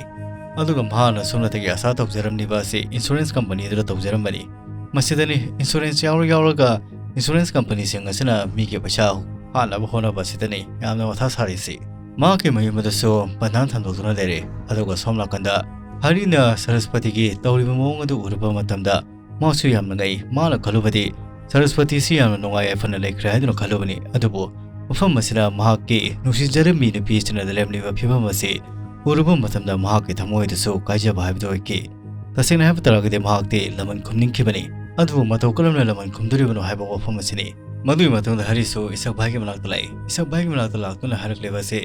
ꯑꯗꯨꯒ ꯃꯍꯥꯛꯅ ꯁꯣꯝꯗꯒꯤ ꯑꯁꯥ ꯇꯧꯖꯔꯝꯂꯤꯕ ꯑꯁꯤ insurance company ꯗꯨꯗ ꯇꯧꯖꯔꯝꯕꯅꯤ꯫ ꯃꯁꯤꯗꯅꯤ insurance ꯌꯥꯎꯔ ꯌꯥꯎꯔꯒ insurance company ꯁꯤꯡ ꯑꯁꯤꯅ ꯃꯤꯒꯤ ꯄꯩꯁꯥ ꯍꯥꯠꯅꯕ ꯍꯣꯠꯅꯕ ꯑꯁꯤꯗꯅꯤ ꯌꯥꯝꯅ ꯃꯊꯥ ꯁꯥꯔꯤꯁꯤ꯫ ꯃꯍꯥꯛꯀꯤ ꯃꯌꯨꯝ ꯑꯗꯨꯁꯨ ꯕꯟꯙꯥꯟ ꯊꯝꯗꯣꯛꯇꯨꯅ ꯂꯩꯔꯦ꯫ ꯑꯗꯨꯒ ꯁꯣꯝ ꯅꯥꯀꯟꯗ ꯍꯔꯤꯅ ꯁꯔꯁꯄꯇꯤꯒꯤ ꯇꯧꯔꯤꯕ ꯃꯑꯣꯡ ꯑꯗꯨ ꯎꯔꯨꯕ ꯃꯇꯝꯗ ꯃꯍꯥꯛꯁꯨ ꯌꯥꯝꯅ ꯉꯛꯏ꯫ ꯃꯥꯅ ꯈꯜꯂꯨꯕꯗꯤ ꯁꯔꯁꯄꯇꯤꯁꯤ ꯌꯥꯝꯅ ꯅꯨꯡꯉꯥꯏ ꯌꯥꯏꯐꯅ ꯂꯩꯈ꯭ꯔꯦ ꯍꯥꯏꯗꯨꯅ ꯈꯜꯂꯨꯕꯅꯤ꯫ ꯑꯗꯨꯕꯨ ꯃꯐꯝ ꯑꯁꯤꯗ ꯃꯍꯥꯛꯀꯤ ꯅꯨꯡꯁꯤꯖꯔꯝꯃꯤ ꯅꯨꯄꯤ ꯑꯁꯤꯅ ꯂꯩꯔꯝꯂꯤꯕ ꯐꯤꯕꯝ ꯑꯁꯤ ꯎꯔꯨꯕ ꯃꯇꯝꯗ ꯃꯍꯥꯛꯀꯤ ꯊꯃꯣꯏꯗꯁꯨ ꯀꯥꯏꯖꯕ ꯍꯥꯏꯕꯗꯨ ꯑꯣꯏꯈꯤ꯫ ꯇꯁꯦꯡꯅ ꯍꯥꯏꯕ ꯇꯥꯔꯒꯗꯤ ꯃꯍꯥꯛꯇꯤ ꯂꯃꯟ ꯈꯨꯝꯅꯤꯡꯈꯤꯕꯅꯤ꯫ ꯑꯗꯨꯕꯨ ꯃꯇꯧ ꯀꯔꯝꯅ ꯂꯃꯟ ꯈꯨꯝꯗꯣꯔꯤꯕꯅꯣ ꯍꯥꯏꯕ ꯋꯥꯐꯝ ꯑꯁꯤꯅꯤ꯫ ꯃꯗꯨꯒꯤ ꯃꯇꯨꯡꯗ ꯍꯔꯤꯁꯨ ꯏꯁꯛ ꯚꯥꯏꯒꯤ ꯃꯅꯥꯛꯇ ꯂꯥꯛꯏ꯫ ꯏꯁꯛ ꯚꯥꯏꯒꯤ ꯃꯅꯥꯛꯇ ꯂꯥꯛꯇꯨꯅ ꯍꯥꯏꯔꯛꯂꯤꯕ ꯑꯁꯤ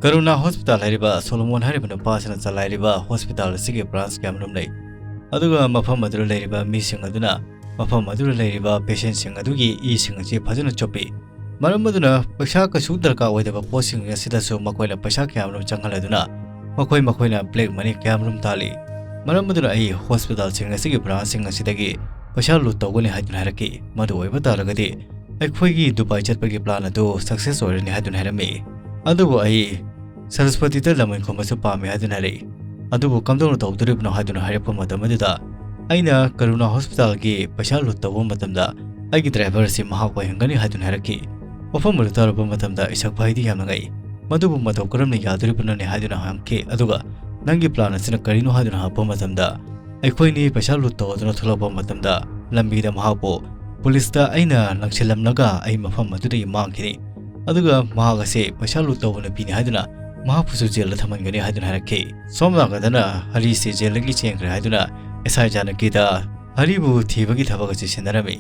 ꯀꯔꯨꯅꯥ ꯍꯣꯁꯄꯤꯇꯥꯜ ꯍꯥꯏꯔꯤꯕ ꯁꯣꯂꯣꯃꯣꯟ ꯍꯥꯏꯔꯤꯕ ꯅꯨꯄꯥ ꯑꯁꯤꯅ ꯆꯂꯥꯏꯔꯤꯕ ꯍꯣꯁꯄꯤꯇꯥꯜ ꯑꯁꯤꯒꯤ branch ꯀꯌꯥ ꯑꯃꯔꯣꯝ ꯂꯩ꯫ ꯑꯗꯨꯒ ꯃꯐꯝ ꯑꯗꯨꯗ ꯂꯩꯔꯤꯕ ꯃꯤꯁꯤꯡ ꯑꯗꯨꯅ ꯃꯐꯝ ꯑꯗꯨꯗ ꯂꯩꯔꯤꯕ patient ꯁꯤꯡ ꯑꯗꯨꯒꯤ ꯏꯁꯤꯡ ꯑꯁꯤ ꯐꯖꯅ ꯆꯨꯞꯄꯤ꯫ ꯃꯔꯝ ꯑꯗꯨꯅ ꯄꯩꯁꯥ ꯀꯩꯁꯨ ꯗꯔꯀꯥꯔ ꯑꯣꯏꯗꯕ ꯄꯣꯠꯁꯤꯡ ꯑꯁꯤꯗꯁꯨ ꯃꯈꯣꯏꯅ ꯄꯩꯁꯥ ꯀꯌꯥ ꯑꯃꯔꯣꯝ ꯆꯪꯍꯜꯂꯗꯨꯅ ꯃꯈꯣꯏ ꯃꯈꯣꯏꯅ black money ꯀꯌꯥ ꯑꯃꯔꯣꯝ ꯇꯥꯜꯂꯤ꯫ ꯃꯔꯝ ꯑꯗꯨꯅ ꯑꯩ ꯍꯣꯁꯄꯤꯇꯥꯜꯁꯤꯡ ꯑꯁꯤꯒꯤ branch ꯁꯤꯡ ꯑꯁꯤꯗꯒꯤ ꯄꯩꯁꯥ ꯂꯨꯠ ꯇꯧꯒꯅꯤ ꯍꯥꯏꯗꯨꯅ ꯍꯥꯏꯔꯛꯈꯤ꯫ ꯃꯗꯨ ꯑꯣꯏꯕ ꯇꯥꯔꯒꯗꯤ ꯑꯩꯈꯣꯏꯒꯤ ꯗꯨꯕꯥꯏ ꯆꯠꯄꯒꯤ ꯄ꯭ꯂꯥꯟ ꯑꯗꯨ ꯁꯛꯁꯦꯁ ꯑꯣꯏꯔꯅꯤ ꯍꯥꯏꯗꯨꯅ ꯍꯥꯏꯔꯝꯃꯤ꯫ ꯑꯗꯨꯕꯨ ꯑꯩ ꯁꯔꯁꯄꯇꯤꯗ ꯂꯃꯟ ꯈꯨꯝꯕꯁꯨ ꯄꯥꯝꯃꯤ ꯍꯥꯏꯗꯨꯅ ꯍꯥꯏꯔꯛꯏ꯫ ꯑꯗꯨꯕꯨ ꯀꯝꯗꯧꯅ ꯇꯧꯗꯣꯔꯤꯕꯅꯣ ꯍꯥꯏꯗꯨꯅ ꯍꯥꯏꯔꯛꯄ ꯃꯇꯝ ꯑꯗꯨꯗ ꯑꯩꯅ ꯀꯔꯨꯅꯥ ꯍꯣꯁꯄꯤꯇꯥꯜꯒꯤ ꯄꯩꯁꯥ ꯂꯨꯠ ꯇꯧꯕ ꯃꯇꯝꯗ ꯑꯩꯒꯤ ꯗ꯭ꯔꯥꯏꯚꯔ ꯑꯁꯤ ꯃꯍꯥꯛ ꯑꯣꯏꯍꯟꯒꯅꯤ ꯍꯥꯏꯗꯨꯅ ꯍꯥꯏꯔꯛꯈꯤ꯫ ꯋꯥꯐꯝ ꯑꯗꯨ ꯇꯥꯔꯨꯕ ꯃꯇꯝꯗ ꯏꯁꯛ ꯐꯥꯏꯗꯤ ꯌꯥꯝꯅ ꯉꯛꯏ꯫ ꯃꯗꯨꯕꯨ ꯃꯇꯧ ꯀꯔꯝꯅ ꯌꯥꯗꯣꯔꯤꯕꯅꯣꯅꯦ ꯍꯥꯏꯗꯨꯅ ꯍꯪꯈꯤ꯫ ꯑꯗꯨꯒ ꯅꯪꯒꯤ ꯄ꯭ꯂꯥꯟ ꯑꯁꯤꯅ ꯀꯔꯤꯅꯣ ꯍꯥꯏꯗꯨꯅ ꯍꯪꯉꯛꯄ ꯃꯇꯝꯗ ꯑꯩꯈꯣꯏꯅꯤ ꯄꯩꯁꯥ ꯂꯨꯠ ꯇꯧꯗꯨꯅ ꯊꯣꯛꯂꯛꯄ ꯃꯇꯝꯗ ꯂꯝꯕꯤꯗ ꯃꯍꯥꯛꯄꯨ ꯄꯨꯂꯤꯁꯇ ꯑꯩꯅ ꯂꯪꯁꯤꯜꯂꯝꯂꯒ ꯑꯩ ꯃꯐꯝ ꯑꯗꯨꯗꯒꯤ ꯃꯥꯡꯈꯤꯅꯤ꯫ ꯑꯗꯨꯒ ꯃꯍꯥꯛ ꯑꯁꯤ ꯄꯩꯁꯥ ꯂꯨꯠ ꯇꯧꯕ ꯅꯨꯄꯤꯅꯤ ꯍꯥꯏꯗꯨꯅ ꯃꯍꯥꯛꯄꯨꯁꯨ ꯖꯦꯜꯗ ꯊꯝꯍꯟꯒꯅꯤ ꯍꯥꯏꯗꯨꯅ ꯍꯥꯏꯔꯛꯈꯤ꯫ ꯁꯣꯝ ꯅꯥꯀꯟꯗꯅ ꯍꯔꯤꯁꯤ ꯖꯦꯜꯗꯒꯤ ꯆꯦꯟꯈ꯭ꯔꯦ ꯍꯥꯏꯗꯨꯅ ꯑꯦꯁ ꯑꯥꯏ ꯖꯥꯅꯀꯤꯗ ꯍꯔꯤꯕꯨ ꯊꯤꯕꯒꯤ ꯊꯕꯛ ꯑꯁꯤ ꯁꯤꯟꯅꯔꯝꯃꯤ꯫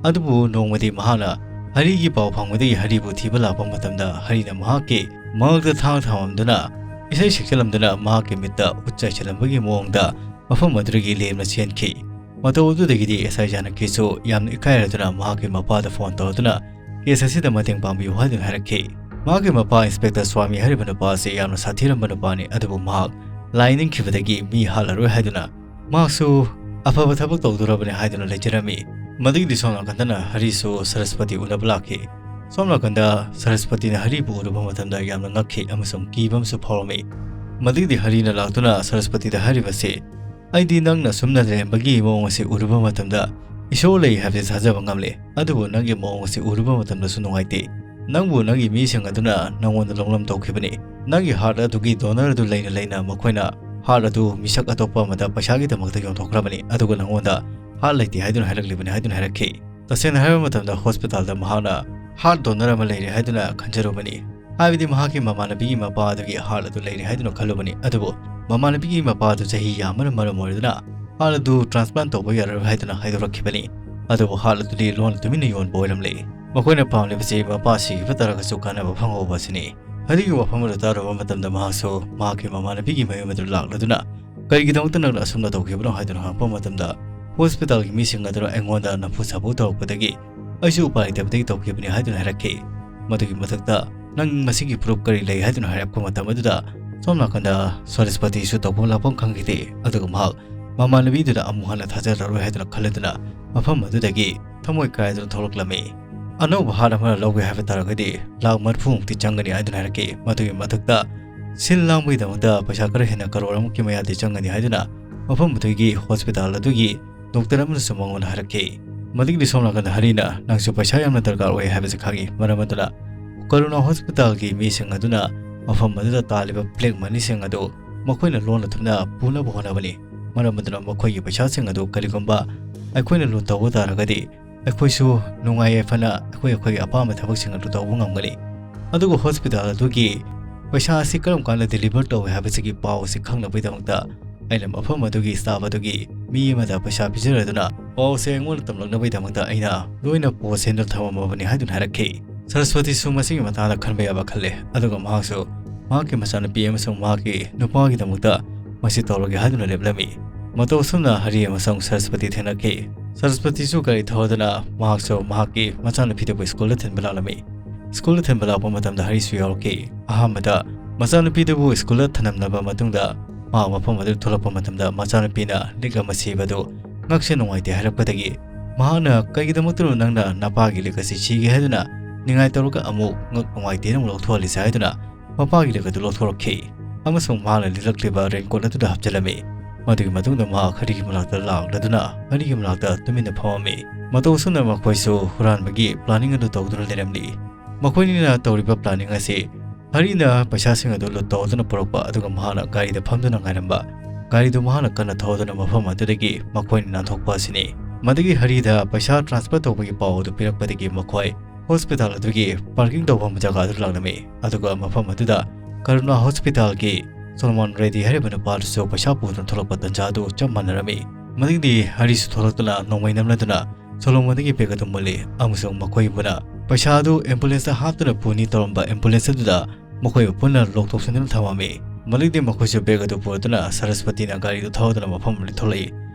ꯑꯗꯨꯕꯨ ꯅꯣꯡꯃꯗꯤ ꯃꯍꯥꯛꯅ ꯍꯔꯤꯒꯤ ꯄꯥꯎ ꯐꯪꯕꯗꯒꯤ ꯍꯔꯤꯕꯨ ꯊꯤꯕ ꯂꯥꯛꯄ ꯃꯇꯝꯗ ꯍꯔꯤꯅ ꯃꯍꯥꯛꯀꯤ ꯃꯉꯛꯇ ꯊꯥꯡ ꯊꯝꯃꯝꯗꯨꯅ ꯏꯁꯩ ꯁꯛꯆꯜꯂꯝꯗꯨꯅ ꯃꯍꯥꯛꯀꯤ ꯃꯤꯠꯇ ꯎꯠ ꯆꯥꯏꯁꯤꯜꯂꯝꯕꯒꯤ ꯃꯑꯣꯡꯗ ꯃꯐꯝ ꯑꯗꯨꯗꯒꯤ ꯂꯦꯝꯅ ꯆꯦꯟꯈꯤ꯫ ꯃꯇꯧ ꯑꯗꯨꯗꯒꯤꯗꯤ ꯑꯦꯁ ꯑꯥꯏ ꯖꯥꯅꯀꯤꯁꯨ ꯌꯥꯝꯅ ꯏꯀꯥꯏꯔꯗꯨꯅ ꯃꯍꯥꯛꯀꯤ ꯃꯄꯥꯗ ꯐꯣꯟ ꯇꯧꯗꯨꯅ ꯀꯦꯁ ꯑꯁꯤꯗ ꯃꯇꯦꯡ ꯄꯥꯡꯕꯤꯌꯨ ꯍꯥꯏꯗꯨꯅ ꯍꯥꯏꯔꯛꯈꯤ꯫ ꯃꯍꯥꯛꯀꯤ ꯃꯄꯥ ꯏꯟꯁꯄꯦꯛꯇꯔ ꯁ꯭ꯋꯥꯃꯤ ꯍꯥꯏꯔꯤꯕ ꯅꯨꯄꯥ ꯑꯁꯤ ꯌꯥꯝꯅ ꯁꯥꯊꯤꯔꯝꯕ ꯅꯨꯄꯥꯅꯤ, ꯑꯗꯨꯕꯨ ꯃꯍꯥꯛ ꯂꯥꯏ ꯅꯤꯡꯈꯤꯕꯗꯒꯤ ꯃꯤ ꯍꯥꯠꯂꯔꯣꯏ ꯍꯥꯏꯗꯨꯅ ꯃꯍꯥꯛꯁꯨ ꯑꯐꯕ ꯊꯕꯛ ꯇꯧꯗꯣꯔꯕꯅꯤ ꯍꯥꯏꯗꯨꯅ ꯂꯩꯖꯔꯝꯃꯤ꯫ ꯃꯗꯨꯒꯤꯗꯤ ꯁꯣꯝ ꯅꯥꯀꯟꯗꯅ ꯍꯔꯤꯁꯨ ꯁꯔꯁꯄꯇꯤ ꯎꯅꯕ ꯂꯥꯛꯈꯤ꯫ ꯁꯣꯝ ꯅꯥꯀꯟꯗ ꯁꯔꯁꯄꯇꯤꯅ ꯍꯔꯤꯕꯨ ꯎꯔꯨꯕ ꯃꯇꯝꯗ ꯌꯥꯝꯅ ꯉꯛꯈꯤ ꯑꯃꯁꯨꯡ ꯀꯤꯕ ꯑꯃꯁꯨ ꯐꯥꯎꯔꯝꯃꯤ꯫ ꯃꯗꯨꯒꯤꯗꯤ ꯍꯔꯤꯅ ꯂꯥꯛꯇꯨꯅ ꯁꯔꯁꯄꯇꯤꯗ ꯍꯥꯏꯔꯤꯕꯁꯤ, "ꯑꯩꯗꯤ ꯅꯪꯅ ꯁꯨꯝꯅ ꯂꯩꯔꯝꯕꯒꯤ ꯃꯑꯣꯡ ꯑꯁꯤ ꯎꯔꯨꯕ ꯃꯇꯝꯗ ꯏꯁꯣꯔ ꯂꯩ ꯍꯥꯏꯕꯁꯤ ꯊꯥꯖꯕ ꯉꯝꯂꯦ, ꯑꯗꯨꯕꯨ ꯅꯪꯒꯤ ꯃꯑꯣꯡ ꯑꯁꯤ ꯎꯔꯨꯕ ꯃꯇꯝꯗꯁꯨ ꯅꯨꯡꯉꯥꯏꯇꯦ꯫ ꯅꯪꯕꯨ ꯅꯪꯒꯤ ꯃꯤꯁꯤꯡ ꯑꯗꯨꯅ ꯅꯪꯉꯣꯟꯗ ꯂꯧꯅꯝ ꯇꯧꯈꯤꯕꯅꯤ꯫ ꯅꯪꯒꯤ ꯍꯥꯔꯠ ꯑꯗꯨꯒꯤ ꯗꯣꯅꯔ ꯑꯗꯨ ꯂꯩꯅ ꯂꯩꯅ ꯃꯈꯣꯏꯅ ꯍꯥꯔꯠ ꯑꯗꯨ ꯃꯤꯁꯛ ꯑꯇꯣꯞꯄ ꯑꯃꯗ ꯄꯩꯁꯥꯒꯤꯗꯃꯛꯇ ꯌꯣꯟꯊꯣꯛꯈ꯭ꯔꯕꯅꯤ, ꯑꯗꯨꯒ ꯅꯪꯉꯣꯟꯗ ꯍꯥꯔꯠ ꯂꯩꯇꯦ ꯍꯥꯏꯗꯨꯅ ꯍꯥꯏꯔꯛꯂꯤꯕꯅꯤ" ꯍꯥꯏꯗꯨꯅ ꯍꯥꯏꯔꯛꯈꯤ꯫ ꯇꯁꯦꯡꯅ ꯍꯥꯏꯔꯕ ꯃꯇꯝꯗ ꯍꯣꯁꯄꯤꯇꯥꯜꯗ ꯃꯍꯥꯛꯅ ꯍꯥꯔꯠ ꯗꯣꯅꯔ ꯑꯃ ꯂꯩꯔꯦ ꯍꯥꯏꯗꯨꯅ ꯈꯟꯖꯔꯨꯕꯅꯤ꯫ ꯍꯥꯏꯕꯗꯤ ꯃꯍꯥꯛꯀꯤ ꯃꯃꯥꯟꯅꯕꯤꯒꯤ ꯃꯄꯥ ꯑꯗꯨꯒꯤ ꯍꯥꯔꯠ ꯑꯗꯨ ꯂꯩꯔꯦ ꯍꯥꯏꯗꯨꯅ ꯈꯜꯂꯨꯕꯅꯤ꯫ ꯑꯗꯨꯕꯨ ꯃꯃꯥꯟꯅꯕꯤꯒꯤ ꯃꯄꯥ ꯑꯗꯨ ꯆꯍꯤ ꯌꯥꯝꯕꯅ ꯃꯔꯝ ꯑꯣꯏꯗꯨꯅ ꯍꯥꯔꯠ ꯑꯗꯨ ꯇ꯭ꯔꯥꯟꯁꯄ꯭ꯂꯥꯟ ꯇꯧꯕ ꯌꯥꯔꯔꯣꯏ ꯍꯥꯏꯗꯨꯅ ꯍꯥꯏꯗꯣꯔꯛꯈꯤꯕꯅꯤ꯫ ꯑꯗꯨꯕꯨ ꯍꯥꯔꯠ ꯑꯗꯨꯗꯤ ꯂꯣꯟꯅ ꯇꯨꯃꯤꯟꯅ ꯌꯣꯟꯕ ꯑꯣꯏꯔꯝꯂꯦ꯫ ꯃꯈꯣꯏꯅ ꯄꯥꯝꯂꯤꯕꯁꯤ ꯃꯄꯥ ꯁꯤꯈꯤꯕ ꯇꯥꯔꯒꯁꯨ ꯀꯥꯟꯅꯕ ꯐꯪꯍꯧꯕ ꯑꯁꯤꯅꯤ꯫ ꯍꯔꯤꯒꯤ ꯋꯥꯐꯝ ꯑꯗꯨ ꯇꯥꯔꯨꯕ ꯃꯇꯝꯗ ꯃꯍꯥꯛꯁꯨ ꯃꯍꯥꯛꯀꯤ ꯃꯃꯥꯟꯅꯕꯤꯒꯤ ꯃꯌꯨꯝ ꯑꯗꯨ ꯂꯥꯛꯂꯗꯨꯅ, "ꯀꯔꯤꯒꯤꯗꯃꯛꯇ ꯅꯪꯅ ꯑꯁꯨꯝꯅ ꯇꯧꯈꯤꯕꯅꯣ?" ꯍꯥꯏꯗꯨꯅ ꯍꯪꯂꯛꯄ ꯃꯇꯝꯗ, "ꯍꯣꯁꯄꯤꯇꯥꯜꯒꯤ ꯃꯤꯁꯤꯡ ꯑꯗꯨꯅ ꯑꯩꯉꯣꯟꯗ ꯅꯝꯐꯨ ꯁꯥꯐꯨ ꯇꯧꯔꯛꯄꯗꯒꯤ ꯑꯩꯁꯨ ꯎꯄꯥꯏ ꯂꯩꯇꯕꯗꯒꯤ ꯇꯧꯈꯤꯕꯅꯤ" ꯍꯥꯏꯗꯨꯅ ꯍꯥꯏꯔꯛꯈꯤ꯫ ꯃꯗꯨꯒꯤ ꯃꯊꯛꯇ, "ꯅꯪ ꯃꯁꯤꯒꯤ ꯄ꯭ꯔꯨꯐ ꯀꯔꯤ ꯂꯩ?" ꯍꯥꯏꯗꯨꯅ ꯍꯥꯏꯔꯛꯄ ꯃꯇꯝ ꯑꯗꯨꯗ, ꯁꯣꯝ ꯅꯥꯀꯟꯗ ꯁꯔꯁꯄꯇꯤꯁꯨ ꯇꯧꯐꯝ ꯂꯥꯛꯐꯝ ꯈꯪꯈꯤꯗꯦ꯫ ꯑꯗꯨꯒ ꯃꯍꯥꯛ ꯃꯃꯥꯟꯅꯕꯤꯗꯨꯗ ꯑꯃꯨꯛ ꯍꯟꯅ ꯊꯥꯖꯔꯔꯣꯏ ꯍꯥꯏꯗꯨꯅ ꯈꯜꯂꯗꯨꯅ ꯃꯐꯝ ꯑꯗꯨꯗꯒꯤ ꯊꯃꯣꯏ ꯀꯥꯏꯗꯨꯅ ꯊꯣꯛꯂꯛꯂꯝꯃꯤ꯫ ꯑꯅꯧꯕ ꯍꯥꯔꯠ ꯑꯃ ꯂꯧꯒꯦ ꯍꯥꯏꯕ ꯇꯥꯔꯒꯗꯤ ꯂꯥꯛ ꯃꯔꯤꯐꯨꯃꯨꯛꯇꯤ ꯆꯪꯒꯅꯤ ꯍꯥꯏꯗꯨꯅ ꯍꯥꯏꯔꯛꯈꯤ꯫ ꯃꯗꯨꯒꯤ ꯃꯊꯛꯇ ꯁꯤꯜ ꯂꯥꯡꯕꯒꯤꯗꯃꯛꯇ ꯄꯩꯁꯥ ꯈꯔ ꯍꯦꯟꯅ ꯀꯔꯣꯔ ꯑꯃꯨꯛꯀꯤ ꯃꯌꯥꯗꯤ ꯆꯪꯒꯅꯤ ꯍꯥꯏꯗꯨꯅ ꯃꯐꯝ ꯑꯗꯨꯒꯤ ꯍꯣꯁꯄꯤꯇꯥꯜ ꯑꯗꯨꯒꯤ ꯗꯣꯛꯇꯔ ꯑꯃꯅꯁꯨ ꯃꯉꯣꯟꯗ ꯍꯥꯏꯔꯛꯈꯤ꯫ ꯃꯗꯨꯒꯤꯗꯤ ꯁꯣꯝ ꯅꯥꯀꯟꯗ ꯍꯔꯤꯅ ꯅꯪꯁꯨ ꯄꯩꯁꯥ ꯌꯥꯝꯅ ꯗꯔꯀꯥꯔ ꯑꯣꯏ ꯍꯥꯏꯕꯁꯤ ꯈꯪꯏ꯫ ꯃꯔꯝ ꯑꯗꯨꯅ ꯀꯔꯨꯅꯥ ꯍꯣꯁꯄꯤꯇꯥꯜꯒꯤ ꯃꯤꯁꯤꯡ ꯑꯗꯨꯅ ꯃꯐꯝ ꯑꯗꯨꯗ ꯇꯥꯜꯂꯤꯕ ꯕ꯭ꯂꯦꯛ ꯃꯅꯤꯁꯤꯡ ꯑꯗꯨ ꯃꯈꯣꯏꯅ ꯂꯣꯟꯅ ꯊꯨꯞꯅ ꯄꯨꯅꯕ ꯍꯣꯠꯅꯕꯅꯤ꯫ ꯃꯔꯝ ꯑꯗꯨꯅ ꯃꯈꯣꯏꯒꯤ ꯄꯩꯁꯥꯁꯤꯡ ꯑꯗꯨ ꯀꯔꯤꯒꯨꯝꯕ ꯑꯩꯈꯣꯏꯅ ꯂꯨꯠ ꯇꯧꯕ ꯇꯥꯔꯒꯗꯤ ꯑꯩꯈꯣꯏꯁꯨ ꯅꯨꯡꯉꯥꯏ ꯌꯥꯏꯐꯅ ꯑꯩꯈꯣꯏ ꯑꯩꯈꯣꯏꯒꯤ ꯑꯄꯥꯝꯕ ꯊꯕꯛꯁꯤꯡ ꯑꯗꯨ ꯇꯧꯕ ꯉꯝꯒꯅꯤ꯫ ꯑꯗꯨꯒ ꯍꯣꯁꯄꯤꯇꯥꯜ ꯑꯗꯨꯒꯤ ꯄꯩꯁꯥ ꯑꯁꯤ ꯀꯔꯝ ꯀꯥꯟꯗ ꯗꯤꯂꯤꯚꯔ ꯇꯧꯏ ꯍꯥꯏꯕꯁꯤꯒꯤ ꯄꯥꯎ ꯑꯁꯤ ꯈꯪꯅꯕꯒꯤꯗꯃꯛꯇ ꯑꯩꯅ ꯃꯐꯝ ꯑꯗꯨꯒꯤ ꯁ꯭ꯇꯥꯐ ꯑꯗꯨꯒꯤ ꯃꯤ ꯑꯃꯗ ꯄꯩꯁꯥ ꯄꯤꯖꯔꯗꯨꯅ ꯄꯥꯎ ꯑꯁꯤ ꯑꯩꯉꯣꯟꯗ ꯇꯝꯂꯛꯅꯕꯒꯤꯗꯃꯛꯇ ꯑꯩꯅ ꯂꯣꯏꯅ ꯄꯣꯠ ꯁꯦꯝꯗꯨꯅ ꯊꯝꯃꯝꯃꯕꯅꯤ ꯍꯥꯏꯗꯨꯅ ꯍꯥꯏꯔꯛꯈꯤ꯫ ꯁꯔꯁꯋꯇꯤꯁꯨ ꯃꯁꯤꯒꯤ ꯃꯇꯥꯡꯗ ꯈꯟꯕ ꯌꯥꯕ ꯈꯜꯂꯦ, ꯑꯗꯨꯒ ꯃꯍꯥꯛꯁꯨ ꯃꯍꯥꯛꯀꯤ ꯃꯆꯥꯅꯨꯄꯤ ꯑꯃꯁꯨꯡ ꯃꯍꯥꯛꯀꯤ ꯅꯨꯄꯥꯒꯤꯗꯃꯛꯇ ꯃꯁꯤ ꯇꯧꯔꯒꯦ ꯍꯥꯏꯗꯨꯅ ꯂꯦꯞꯂꯝꯃꯤ꯫ ꯃꯇꯧ ꯑꯁꯨꯝꯅ ꯍꯔꯤ ꯑꯃꯁꯨꯡ ꯁꯔꯁꯄꯇꯤ ꯊꯦꯡꯅꯈꯤ꯫ ꯁꯔꯁꯄꯇꯤꯁꯨ ꯒꯥꯔꯤ ꯊꯧꯗꯨꯅ ꯃꯍꯥꯛꯁꯨ ꯃꯍꯥꯛꯀꯤ ꯃꯆꯥꯅꯨꯄꯤꯗꯨꯕꯨ ꯁ꯭ꯀꯨꯜꯗ ꯊꯤꯟꯕ ꯂꯥꯛꯂꯝꯃꯤ꯫ ꯁ꯭ꯀꯨꯜꯗ ꯊꯤꯟꯕ ꯂꯥꯛꯄ ꯃꯇꯝꯗ ꯍꯔꯤꯁꯨ ꯌꯥꯎꯔꯛꯈꯤ꯫ ꯑꯍꯥꯟꯕꯗ ꯃꯆꯥꯅꯨꯄꯤꯗꯨꯕꯨ ꯁ꯭ꯀꯨꯜꯗ ꯊꯅꯝꯂꯕ ꯃꯇꯨꯡꯗ ꯃꯍꯥꯛ ꯃꯐꯝ ꯑꯗꯨꯗ ꯊꯣꯛꯂꯛꯄ ꯃꯇꯝꯗ ꯃꯆꯥꯅꯨꯄꯤꯅ ꯂꯤꯛ ꯑꯃ ꯁꯤꯕꯗꯨ ꯉꯛꯁꯦ ꯅꯨꯡꯉꯥꯏꯇꯦ ꯍꯥꯏꯔꯛꯄꯗꯒꯤ ꯃꯍꯥꯛꯅ "ꯀꯩꯒꯤꯗꯃꯛꯇꯅꯣ ꯅꯪꯅ ꯅꯄꯥꯒꯤ ꯂꯤꯛ ꯑꯁꯤ ꯁꯤꯒꯦ ꯍꯥꯏꯗꯨꯅ ꯅꯤꯡꯉꯥꯏ ꯇꯧꯔꯒ ꯑꯃꯨꯛ ꯉꯛ ꯅꯨꯡꯉꯥꯏꯇꯦꯅ ꯑꯃꯨꯛ ꯂꯧꯊꯣꯛꯍꯜꯂꯤꯁꯦ?" ꯍꯥꯏꯗꯨꯅ ꯃꯄꯥꯒꯤ ꯂꯤꯛ ꯑꯗꯨ ꯂꯧꯊꯣꯔꯛꯈꯤ ꯑꯃꯁꯨꯡ ꯃꯍꯥꯛꯅ ꯂꯤꯠꯂꯛꯂꯤꯕ ꯔꯦꯟꯀꯣꯠ ꯑꯗꯨꯗ ꯍꯥꯞꯆꯤꯜꯂꯝꯃꯤ꯫ ꯃꯗꯨꯒꯤ ꯃꯇꯨꯡꯗ ꯃꯍꯥꯛ ꯍꯔꯤꯒꯤ ꯃꯅꯥꯛꯇ ꯂꯥꯛꯂꯗꯨꯅ ꯍꯔꯤꯒꯤ ꯃꯅꯥꯛꯇ ꯇꯨꯃꯤꯟꯅ ꯐꯝꯃꯝꯃꯤ꯫ ꯃꯇꯧ ꯑꯁꯨꯝꯅ ꯃꯈꯣꯏꯁꯨ ꯍꯨꯔꯥꯟꯕꯒꯤ ꯄ꯭ꯂꯥꯅꯤꯡ ꯑꯗꯨ ꯇꯧꯗꯨꯅ ꯂꯩꯔꯝꯂꯤ꯫ ꯃꯈꯣꯏꯅꯤꯅ ꯇꯧꯔꯤꯕ ꯄ꯭ꯂꯥꯅꯤꯡ ꯑꯁꯤ ꯍꯔꯤꯅ ꯄꯩꯁꯥꯁꯤꯡ ꯑꯗꯨ ꯂꯨꯠ ꯇꯧꯗꯨꯅ ꯄꯨꯔꯛꯄ ꯑꯗꯨꯒ ꯃꯍꯥꯛꯅ ꯒꯥꯔꯤꯗ ꯐꯝꯗꯨꯅ ꯉꯥꯏꯔꯝꯕ ꯒꯥꯔꯤꯗꯨ ꯃꯍꯥꯛꯅ ꯀꯟꯅ ꯊꯧꯗꯨꯅ ꯃꯐꯝ ꯑꯗꯨꯗꯒꯤ ꯃꯈꯣꯏꯅ ꯅꯥꯟꯊꯣꯛꯄ ꯑꯁꯤꯅꯤ꯫ ꯃꯗꯨꯒꯤ ꯍꯔꯤꯗ ꯄꯩꯁꯥ ꯇ꯭ꯔꯥꯟꯁꯐꯔ ꯇꯧꯕꯒꯤ ꯄꯥꯎ ꯑꯗꯨ ꯄꯤꯔꯛꯄꯗꯒꯤ ꯃꯈꯣꯏ ꯍꯣꯁꯄꯤꯇꯥꯜ ꯑꯗꯨꯒꯤ ꯄꯥꯔꯀꯤꯡ ꯇꯧꯐꯝ ꯖꯒꯥꯗꯨ ꯂꯥꯛꯂꯝꯃꯤ꯫ ꯑꯗꯨꯒ ꯃꯐꯝ ꯑꯗꯨꯗ ꯀꯔꯨꯅꯥ ꯍꯣꯁꯄꯤꯇꯥꯜꯒꯤ ꯁꯣꯂꯣꯃꯣꯟ ꯔꯦꯗꯤ ꯍꯥꯏꯔꯤꯕ ꯅꯨꯄꯥ ꯑꯗꯨꯁꯨ ꯄꯩꯁꯥ ꯄꯨꯗꯨꯅ ꯊꯣꯛꯂꯛꯄ ꯇꯟꯖꯥ ꯑꯗꯨ ꯆꯞ ꯃꯥꯟꯅꯔꯝꯃꯤ꯫ ꯃꯗꯨꯒꯤꯗꯤ ꯍꯔꯤꯁꯨ ꯊꯣꯛꯂꯛꯇꯨꯅ ꯅꯣꯡꯃꯩ ꯅꯝꯂꯗꯨꯅ ꯁꯣꯂꯣꯃꯣꯟꯗꯒꯤ ꯕꯦꯒ ꯑꯗꯨ ꯃꯨꯜꯂꯤ ꯑꯃꯁꯨꯡ ꯃꯈꯣꯏꯕꯨꯅ ꯄꯩꯁꯥ ꯑꯗꯨ ꯑꯦꯝꯕꯨꯂꯦꯟꯁꯇ ꯍꯥꯞꯇꯨꯅ ꯄꯨꯅꯤ ꯇꯧꯔꯝꯕ ꯑꯦꯝꯕꯨꯂꯦꯟꯁ ꯑꯗꯨꯗ ꯃꯈꯣꯏꯕꯨ ꯄꯨꯟꯅ ꯂꯣꯛ ꯇꯧꯁꯤꯟꯗꯨꯅ ꯊꯝꯃꯝꯃꯤ꯫ ꯃꯗꯨꯒꯤꯗꯤ ꯃꯈꯣꯏꯁꯨ ꯕꯦꯒ ꯑꯗꯨ ꯄꯨꯔꯗꯨꯅ ꯁꯔꯁꯄꯇꯤꯅ ꯒꯥꯔꯤꯗꯨ ꯊꯧꯗꯨꯅ ꯃꯐꯝ ꯑꯗꯨꯗ ꯊꯣꯛꯂꯛꯏ꯫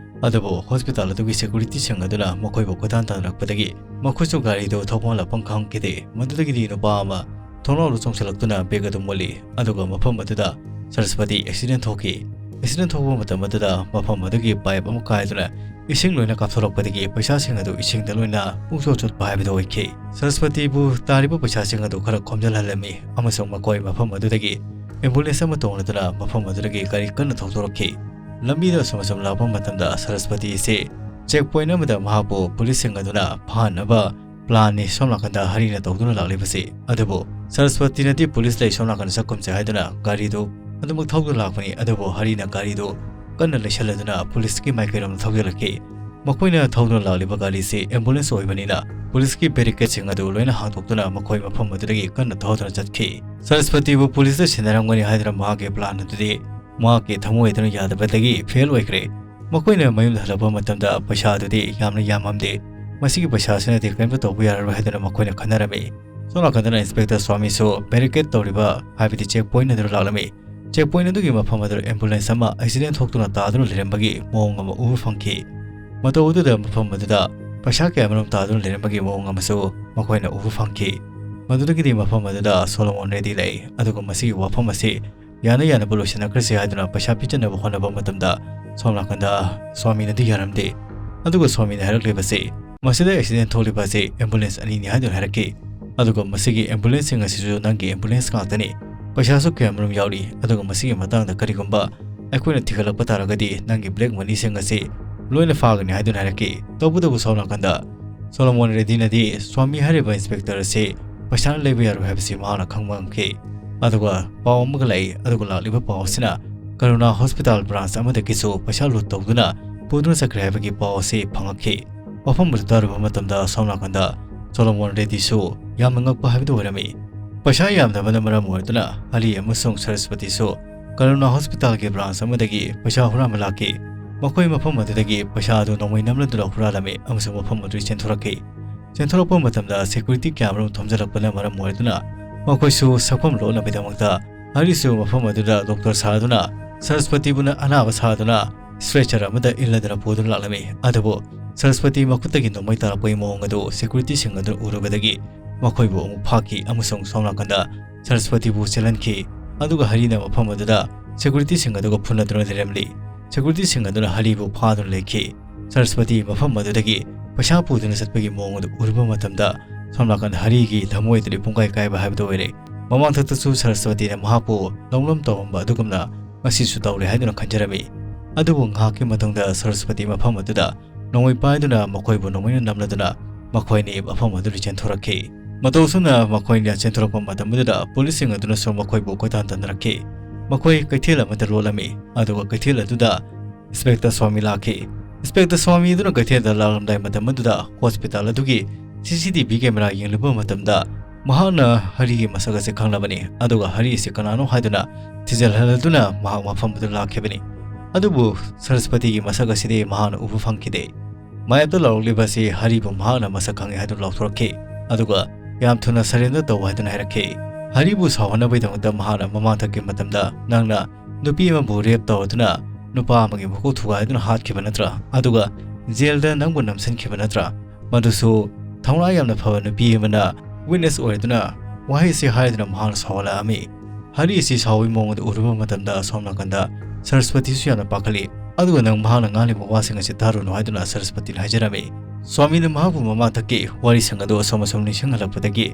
ꯑꯗꯨꯕꯨ ꯍꯣꯁꯄꯤꯇꯥꯜ ꯑꯗꯨꯒꯤ ꯁꯦꯀ꯭ꯌꯨꯔꯤꯇꯤꯁꯤꯡ ꯑꯗꯨꯅ ꯃꯈꯣꯏꯕꯨ ꯀꯣꯏꯇꯥꯟ ꯇꯥꯟꯅꯔꯛꯄꯗꯒꯤ ꯃꯈꯣꯏꯁꯨ ꯒꯥꯔꯤꯗꯨ ꯊꯧꯐꯝ ꯂꯥꯛꯐꯝ ꯈꯪꯈꯤꯗꯦ꯫ ꯃꯗꯨꯗꯒꯤꯗꯤ ꯅꯨꯄꯥ ꯑꯃ ꯊꯣꯡꯅꯥꯎꯗ ꯆꯣꯡꯁꯤꯜꯂꯛꯇꯨꯅ ꯕꯦꯒ ꯑꯗꯨ ꯃꯨꯜꯂꯤ, ꯑꯗꯨꯒ ꯃꯐꯝ ꯑꯗꯨꯗ ꯁꯔꯁꯄꯇꯤ ꯑꯦꯛꯁꯤꯗꯦꯟ ꯊꯣꯛꯈꯤ꯫ ꯑꯦꯛꯁꯤꯗꯦꯟ ꯊꯣꯛꯄ ꯃꯇꯝ ꯑꯗꯨꯗ ꯃꯐꯝ ꯑꯗꯨꯒꯤ ꯄꯥꯏꯞ ꯑꯃ ꯀꯥꯏꯗꯨꯅ ꯏꯁꯤꯡ ꯂꯣꯏꯅ ꯀꯥꯞꯊꯣꯔꯛꯄꯗꯒꯤ ꯄꯩꯁꯥꯁꯤꯡ ꯑꯗꯨ ꯏꯁꯤꯡꯗ ꯂꯣꯏꯅ ꯄꯨꯡꯆꯣꯠ ꯆꯣꯠꯄ ꯍꯥꯏꯕꯗꯨ ꯑꯣꯏꯈꯤ꯫ ꯁꯔꯁꯄꯇꯤꯕꯨ ꯇꯥꯔꯤꯕ ꯄꯩꯁꯥꯁꯤꯡ ꯑꯗꯨ ꯈꯔ ꯈꯣꯝꯖꯤꯜꯍꯜꯂꯝꯃꯤ ꯑꯃꯁꯨꯡ ꯃꯈꯣꯏ ꯃꯐꯝ ꯑꯗꯨꯗꯒꯤ ambulance ꯑꯃ ꯇꯣꯡꯂꯗꯨꯅ ꯃꯐꯝ ꯑꯗꯨꯗꯒꯤ ꯒꯥꯔꯤ ꯀꯟꯅ ꯊꯧꯗꯣꯔꯛꯈꯤ꯫ ꯂꯝꯕꯤꯗ ꯑꯁꯨꯝ ꯑꯁꯨꯝ ꯂꯥꯛꯄ ꯃꯇꯝꯗ ꯁꯔꯁꯄꯇꯤ ꯑꯁꯤ check point ꯑꯃꯗ ꯃꯍꯥꯛꯄꯨ ꯄꯨꯂꯤꯁꯁꯤꯡ ꯑꯗꯨꯅ ꯐꯥꯍꯟꯅꯕ planꯅꯤ ꯁꯣꯝ ꯅꯥꯀꯟꯗ ꯍꯔꯤꯅ ꯇꯧꯗꯨꯅ ꯂꯥꯛꯂꯤꯕꯁꯤ꯫ ꯑꯗꯨꯕꯨ ꯁꯔꯁꯄꯇꯤꯅꯗꯤ ꯄꯨꯂꯤꯁ ꯂꯩ ꯁꯣꯝ ꯅꯥꯀꯟꯗ ꯆꯠꯈꯨꯝꯁꯦ ꯍꯥꯏꯗꯨꯅ ꯒꯥꯔꯤꯗꯨ ꯑꯗꯨꯃꯛ ꯊꯧꯗꯨꯅ ꯂꯥꯛꯄꯅꯤ꯫ ꯑꯗꯨꯕꯨ ꯍꯔꯤꯅ ꯒꯥꯔꯤꯗꯨ ꯀꯟꯅ ꯂꯩꯁꯜꯂꯗꯨꯅ ꯄꯨꯂꯤꯁꯀꯤ ꯃꯥꯏꯀꯩꯔꯣꯝꯗ ꯊꯧꯖꯤꯜꯂꯛꯈꯤ꯫ ꯃꯈꯣꯏꯅ ꯊꯧꯗꯨꯅ ꯂꯥꯛꯂꯤꯕ ꯒꯥꯔꯤꯁꯤ ambulance ꯑꯣꯏꯕꯅꯤꯅ ꯄꯨꯂꯤꯁꯀꯤ barricadeꯁꯤꯡ ꯑꯗꯨ ꯂꯣꯏꯅ ꯍꯥꯡꯗꯣꯛꯇꯨꯅ ꯃꯈꯣꯏ ꯃꯐꯝ ꯑꯗꯨꯗꯒꯤ ꯀꯟꯅ ꯊꯧꯗꯨꯅ ꯆꯠꯈꯤ꯫ ꯁꯔꯁꯄꯇꯤꯕꯨ ꯄꯨꯂꯤꯁꯇ ꯁꯤꯟꯅꯔꯝꯒꯅꯤ ꯍꯥꯏꯗꯨꯅ ꯃꯍꯥꯛꯀꯤ plan ꯑꯗꯨꯗꯤ ꯃꯍꯥꯛꯀꯤ ꯊꯃꯣꯏ ꯑꯗꯨꯅ ꯌꯥꯗꯕꯗꯒꯤ fail ꯑꯣꯏꯈ꯭ꯔꯦ꯫ ꯃꯈꯣꯏꯅ ꯃꯌꯨꯝꯗ ꯍꯜꯂꯛꯄ ꯃꯇꯝꯗ ꯄꯩꯁꯥ ꯑꯗꯨꯗꯤ ꯌꯥꯝꯅ ꯌꯥꯝꯃꯝꯗꯦ꯫ ꯃꯁꯤꯒꯤ ꯄꯩꯁꯥꯁꯤꯅꯗꯤ ꯀꯔꯤꯝꯇ ꯇꯧꯕ ꯌꯥꯔꯔꯣꯏ ꯍꯥꯏꯗꯨꯅ ꯃꯈꯣꯏꯅ ꯈꯟꯅꯔꯝꯃꯤ꯫ ꯁꯣꯝ ꯅꯥꯀꯟꯗꯅ Inspector ꯁ꯭ꯋꯥꯃꯤꯁꯨ barricade ꯇꯧꯔꯤꯕ, ꯍꯥꯏꯕꯗꯤ check point ꯑꯗꯨꯗ ꯂꯥꯛꯂꯝꯃꯤ꯫ Check point ꯑꯗꯨꯒꯤ ꯃꯐꯝ ꯑꯗꯨꯗ ambulance ꯑꯃ accident ꯊꯣꯛꯇꯨꯅ ꯇꯥꯗꯨꯅ ꯂꯩꯔꯝꯕꯒꯤ ꯃꯑꯣꯡ ꯑꯃ ꯎꯕ ꯐꯪꯈꯤ꯫ ꯃꯇꯧ ꯑꯗꯨꯗ ꯃꯐꯝ ꯑꯗꯨꯗ ꯄꯩꯁꯥ ꯀꯌꯥꯃꯔꯨꯝ ꯇꯥꯗꯨꯅ ꯂꯩꯔꯝꯕꯒꯤ ꯃꯑꯣꯡ ꯑꯃꯁꯨ ꯃꯈꯣꯏꯅ ꯎꯕ ꯐꯪꯈꯤ꯫ ꯃꯗꯨꯗꯒꯤꯗꯤ ꯃꯐꯝ ꯑꯗꯨꯗ ꯁꯣꯂꯣꯃꯣꯟ ꯔꯦꯗꯤ ꯂꯩ, ꯑꯗꯨꯒ ꯃꯁꯤꯒꯤ ꯋꯥꯐꯝ ꯑꯁꯤ ꯌꯥꯅ ꯌꯥꯅꯕ ꯂꯣꯏꯁꯤꯟꯅꯈ꯭ꯔꯁꯤ ꯍꯥꯏꯗꯨꯅ ꯄꯩꯁꯥ ꯄꯤꯖꯅꯕ ꯍꯣꯠꯅꯕ ꯃꯇꯝꯗ ꯁꯣꯝ ꯅꯥꯀꯟꯗ ꯁ꯭ꯋꯥꯃꯤꯅꯗꯤ ꯌꯥꯔꯝꯗꯦ꯫ ꯑꯗꯨꯒ ꯁ꯭ꯋꯥꯃꯤꯅ ꯍꯥꯏꯔꯛꯂꯤꯕꯁꯤ, ꯃꯁꯤꯗ accident ꯊꯣꯛꯂꯤꯕ ꯑꯁꯤ ambulance ꯑꯅꯤꯅꯤ ꯍꯥꯏꯗꯨꯅ ꯍꯥꯏꯔꯛꯈꯤ꯫ ꯑꯗꯨꯒ ꯃꯁꯤꯒꯤ ambulanceꯁꯤꯡ ꯑꯁꯤꯁꯨ ꯅꯪꯒꯤ ambulance ꯉꯥꯛꯇꯅꯤ꯫ ꯄꯩꯁꯥꯁꯨ ꯀꯌꯥꯃꯔꯨꯝ ꯌꯥꯎꯔꯤ꯫ ꯑꯗꯨꯒ ꯃꯁꯤꯒꯤ ꯃꯇꯥꯡꯗ ꯀꯔꯤꯒꯨꯝꯕ ꯑꯩꯈꯣꯏꯅ ꯊꯤꯒꯠꯂꯛꯄ ꯇꯥꯔꯒꯗꯤ ꯅꯪꯒꯤ black moneyꯁꯤꯡ ꯑꯁꯤ ꯂꯣꯏꯅ ꯐꯥꯒꯅꯤ ꯍꯥꯏꯗꯨꯅ ꯍꯥꯏꯔꯛꯈꯤ꯫ ꯇꯧꯕꯇꯕꯨ ꯁꯣꯝ ꯅꯥꯀꯟꯗ ꯁꯣꯂꯣꯃꯣꯟ ꯔꯦꯗꯤꯅꯗꯤ ꯁ꯭ꯋꯥꯃꯤ ꯍꯥꯏꯔꯤꯕ inspector ꯑꯁꯤ ꯄꯩꯁꯥꯅ ꯂꯩꯕ ꯌꯥꯔꯣꯏ ꯍꯥꯏꯕꯁꯤ ꯃꯍꯥꯛꯅ ꯈꯪꯕ ꯉꯝꯈꯤ꯫ ꯑꯗꯨꯒ ꯄꯥꯎ ꯑꯃꯒ ꯂꯥꯛꯏ, ꯑꯗꯨꯒ ꯂꯥꯛꯂꯤꯕ ꯄꯥꯎ ꯑꯁꯤꯅ ꯀꯔꯨꯅꯥ hospital branch ꯑꯃꯗꯒꯤꯁꯨ ꯄꯩꯁꯥ loot ꯇꯧꯗꯨꯅ ꯄꯨꯗꯨꯅ ꯆꯠꯈ꯭ꯔꯦ ꯍꯥꯏꯕꯒꯤ ꯄꯥꯎ ꯑꯁꯤ ꯐꯪꯉꯛꯈꯤ꯫ ꯋꯥꯐꯝ ꯑꯗꯨ ꯇꯥꯔꯨꯕ ꯃꯇꯝꯗ ꯁꯣꯝ ꯅꯥꯀꯟꯗ ꯁꯣꯂꯣꯃꯣꯟ ꯔꯦꯗꯤꯁꯨ ꯌꯥꯝꯅ ꯉꯛꯄ ꯍꯥꯏꯕꯗꯨ ꯑꯣꯏꯔꯝꯃꯤ꯫ ꯄꯩꯁꯥ ꯌꯥꯝꯗꯕꯅ ꯃꯔꯝ ꯑꯣꯏꯗꯨꯅ ꯍꯔꯤ ꯑꯃꯁꯨꯡ ꯁꯔꯁꯄꯇꯤꯁꯨ ꯀꯔꯨꯅꯥ hospitalꯒꯤ branch ꯑꯃꯗꯒꯤ ꯄꯩꯁꯥ ꯍꯨꯔꯥꯟꯕ ꯂꯥꯛꯈꯤ꯫ ꯃꯈꯣꯏ ꯃꯐꯝ ꯑꯗꯨꯗꯒꯤ ꯄꯩꯁꯥ ꯑꯗꯨ ꯅꯣꯡꯃꯩ ꯅꯝꯂꯗꯨꯅ ꯍꯨꯔꯥꯜꯂꯝꯃꯤ ꯑꯃꯁꯨꯡ ꯃꯐꯝ ꯑꯗꯨꯗꯒꯤ ꯆꯦꯟꯊꯣꯔꯛꯈꯤ꯫ ꯆꯦꯟꯊꯣꯔꯛꯄ ꯃꯇꯝꯗ security ꯀꯌꯥꯃꯔꯨꯝ ꯊꯣꯝꯖꯤꯜꯂꯛꯄꯅ ꯃꯔꯝ ꯑꯣꯏꯗꯨꯅ ꯃꯈꯣꯏꯁꯨ ꯁꯛꯐꯝ ꯂꯣꯠꯅꯕꯒꯤꯗꯃꯛꯇ ꯍꯔꯤꯁꯨ ꯃꯐꯝ ꯑꯗꯨꯗ doctor ꯁꯥꯗꯨꯅ ꯁꯔꯁꯄꯇꯤꯕꯨꯅ ꯑꯅꯥꯕ ꯁꯥꯗꯨꯅ stretcher ꯑꯃꯗ ꯏꯜꯂꯗꯨꯅ ꯄꯨꯗꯨꯅ ꯂꯥꯛꯂꯝꯃꯤ꯫ ꯑꯗꯨꯕꯨ ꯁꯔꯁꯄꯇꯤ ꯃꯈꯨꯠꯇꯒꯤ ꯅꯣꯡꯃꯩ ꯇꯥꯔꯛꯄꯒꯤ ꯃꯑꯣꯡ ꯑꯗꯨ securityꯁꯤꯡ ꯑꯗꯨꯅ ꯎꯔꯨꯕꯗꯒꯤ ꯃꯈꯣꯏꯕꯨ ꯑꯃꯨꯛ ꯐꯥꯈꯤ ꯑꯃꯁꯨꯡ ꯁꯣꯝ ꯅꯥꯀꯟꯗ ꯁꯔꯁꯄꯇꯤꯕꯨ ꯆꯦꯜꯍꯟꯈꯤ꯫ ꯑꯗꯨꯒ ꯍꯔꯤꯅ ꯃꯐꯝ ꯑꯗꯨꯗ securityꯁꯤꯡ ꯑꯗꯨꯒ ꯐꯨꯅꯗꯨꯅ ꯂꯩꯔꯝꯂꯤ꯫ Securityꯁꯤꯡ ꯑꯗꯨꯅ ꯍꯔꯤꯕꯨ ꯐꯥꯗꯨꯅ ꯂꯩꯈꯤ꯫ ꯁꯔꯁꯄꯇꯤ ꯃꯐꯝ ꯑꯗꯨꯗꯒꯤ ꯄꯩꯁꯥ ꯄꯨꯗꯨꯅ ꯆꯠꯄꯒꯤ ꯃꯑꯣꯡ ꯑꯗꯨ ꯎꯔꯨꯕ ꯃꯇꯝꯗ ꯁꯣꯝ ꯅꯥꯀꯟꯗ ꯍꯔꯤꯒꯤ ꯊꯃꯣꯏꯗꯗꯤ ꯄꯨꯡꯀꯥꯏ ꯀꯥꯏꯕ ꯍꯥꯏꯕꯗꯨ ꯑꯣꯏꯔꯦ꯫ ꯃꯃꯥꯡꯊꯛꯇꯁꯨ ꯁꯔꯁꯄꯇꯤꯅ ꯃꯍꯥꯛꯄꯨ ꯂꯧꯅꯝ ꯇꯧꯔꯝꯕ ꯑꯗꯨꯒꯨꯝꯅ ꯉꯁꯤꯁꯨ ꯇꯧꯔꯦ ꯍꯥꯏꯗꯨꯅ ꯈꯟꯖꯔꯝꯃꯤ꯫ ꯑꯗꯨꯕꯨ ꯉꯥꯏꯍꯥꯛꯀꯤ ꯃꯇꯨꯡꯗ ꯁꯔꯁꯄꯇꯤ ꯃꯐꯝ ꯑꯗꯨꯗ ꯅꯣꯡꯃꯩ ꯄꯥꯏꯗꯨꯅ ꯃꯈꯣꯏꯕꯨ ꯅꯣꯡꯃꯩꯅ ꯅꯝꯂꯗꯨꯅ ꯃꯈꯣꯏ ꯑꯅꯤ ꯃꯐꯝ ꯑꯗꯨꯗ ꯆꯦꯟꯊꯣꯔꯛꯈꯤ꯫ ꯃꯇꯧ ꯑꯁꯨꯝꯅ ꯃꯈꯣꯏꯅ ꯆꯦꯟꯊꯣꯔꯛꯄ ꯃꯇꯝ ꯑꯗꯨꯗ ꯄꯨꯂꯤꯁꯁꯤꯡ ꯑꯗꯨꯅꯁꯨ ꯃꯈꯣꯏꯕꯨ ꯀꯣꯏꯇꯥꯟ ꯇꯥꯟꯅꯔꯛꯈꯤ꯫ ꯃꯈꯣꯏ ꯀꯩꯊꯦꯜ ꯑꯃꯗ ꯂꯣꯠꯂꯝꯃꯤ, ꯑꯗꯨꯒ ꯀꯩꯊꯦꯜ ꯑꯗꯨꯗ ꯏꯟꯁꯄꯦꯛꯇꯔ ꯁ꯭ꯋꯥꯃꯤ ꯂꯥꯛꯈꯤ꯫ ꯏꯟꯁꯄꯦꯛꯇꯔ ꯁ꯭ꯋꯥꯃꯤ ꯑꯗꯨꯅ ꯀꯩꯊꯦꯜꯗ ꯂꯥꯛꯂꯝꯗꯥꯏ ꯃꯇꯝ ꯑꯗꯨꯗ ꯍꯣꯁꯄꯤꯇꯥꯜ ꯑꯗꯨꯒꯤ ꯁꯤ ꯁꯤ ꯇꯤ ꯚꯤ ꯀꯦꯃꯦꯔꯥ ꯌꯦꯡꯂꯨꯕ ꯃꯇꯝꯗ ꯃꯍꯥꯛꯅ ꯍꯔꯤꯒꯤ ꯃꯁꯛ ꯑꯁꯤ ꯈꯪꯂꯕꯅꯤ, ꯑꯗꯨꯒ ꯍꯔꯤ ꯑꯁꯤ ꯀꯅꯥꯅꯣ ꯍꯥꯏꯗꯨꯅ ꯊꯤꯖꯤꯜꯍꯜꯂꯗꯨꯅ ꯃꯍꯥꯛ ꯃꯐꯝ ꯑꯗꯨꯗ ꯂꯥꯛꯈꯤꯕꯅꯤ꯫ ꯑꯗꯨꯕꯨ ꯁꯔꯁꯄꯇꯤꯒꯤ ꯃꯁꯛ ꯑꯁꯤꯗꯤ ꯃꯍꯥꯛꯅ ꯎꯕ ꯐꯪꯈꯤꯗꯦ꯫ ꯃꯥꯌꯦꯞꯇ ꯂꯥꯎꯔꯛꯂꯤꯕ ꯑꯁꯤ ꯍꯔꯤꯕꯨ ꯃꯍꯥꯛꯅ ꯃꯁꯛ ꯈꯪꯉꯤ ꯍꯥꯏꯗꯨꯅ ꯂꯥꯎꯊꯣꯔꯛꯈꯤ, ꯑꯗꯨꯒ ꯌꯥꯝ ꯊꯨꯅ ꯁꯔꯦꯟꯗꯔ ꯇꯧ ꯍꯥꯏꯗꯨꯅ ꯍꯥꯏꯔꯛꯈꯤ꯫ ꯍꯔꯤꯕꯨ ꯁꯥꯎꯍꯟꯅꯕꯒꯤꯗꯃꯛꯇ ꯃꯍꯥꯛꯅ ꯃꯃꯥꯡꯊꯛꯀꯤ ꯃꯇꯝꯗ ꯅꯪꯅ ꯅꯨꯄꯤ ꯑꯃꯕꯨ ꯔꯦꯞ ꯇꯧꯔꯗꯨꯅ ꯅꯨꯄꯥ ꯑꯃꯒꯤ ꯃꯀꯣꯛ ꯊꯨꯒꯥꯏꯗꯨꯅ ꯍꯥꯠꯈꯤꯕ ꯅꯠꯇ꯭ꯔꯥ? ꯑꯗꯨꯒ ꯖꯦꯜꯗ ꯅꯪꯕꯨ ꯅꯝꯁꯤꯟꯈꯤꯕ ꯅꯠꯇ꯭ꯔꯥ? ꯃꯗꯨꯁꯨ ꯊꯧꯅꯥ ꯌꯥꯝꯅ ꯐꯕ ꯅꯨꯄꯤ ꯑꯃꯅ ꯋꯤꯠꯅꯦꯁ ꯑꯣꯏꯔꯗꯨꯅ ꯋꯥꯍꯩ ꯑꯁꯤ ꯍꯥꯏꯗꯨꯅ ꯃꯍꯥꯛꯅ ꯁꯥꯎꯍꯜꯂꯛꯑꯝꯃꯤ꯫ ꯍꯔꯤ ꯑꯁꯤ ꯁꯥꯎꯕꯒꯤ ꯃꯑꯣꯡ ꯑꯗꯨ ꯎꯔꯨꯕ ꯃꯇꯝꯗ ꯑꯁꯣꯝ ꯅꯥꯀꯟꯗ ꯁꯔꯁꯄꯇꯤꯁꯨ ꯌꯥꯝꯅ ꯄꯥꯈꯠꯂꯤ꯫ ꯑꯗꯨꯒ ꯅꯪ ꯃꯍꯥꯛꯅ ꯉꯥꯡꯂꯤꯕ ꯋꯥꯁꯤꯡ ꯑꯁꯤ ꯇꯥꯔꯨꯅꯨ ꯍꯥꯏꯗꯨꯅ ꯁꯔꯁꯄꯇꯤꯅ ꯍꯥꯏꯖꯔꯝꯃꯤ꯫ ꯁ꯭ꯋꯥꯃꯤꯅ ꯃꯍꯥꯛꯄꯨ ꯃꯃꯥꯡꯊꯛꯀꯤ ꯋꯥꯔꯤꯁꯤꯡ ꯑꯗꯨ ꯑꯁꯨꯝ ꯑꯁꯨꯝ ꯅꯤꯡꯁꯤꯡꯍꯜꯂꯛꯄꯗꯒꯤ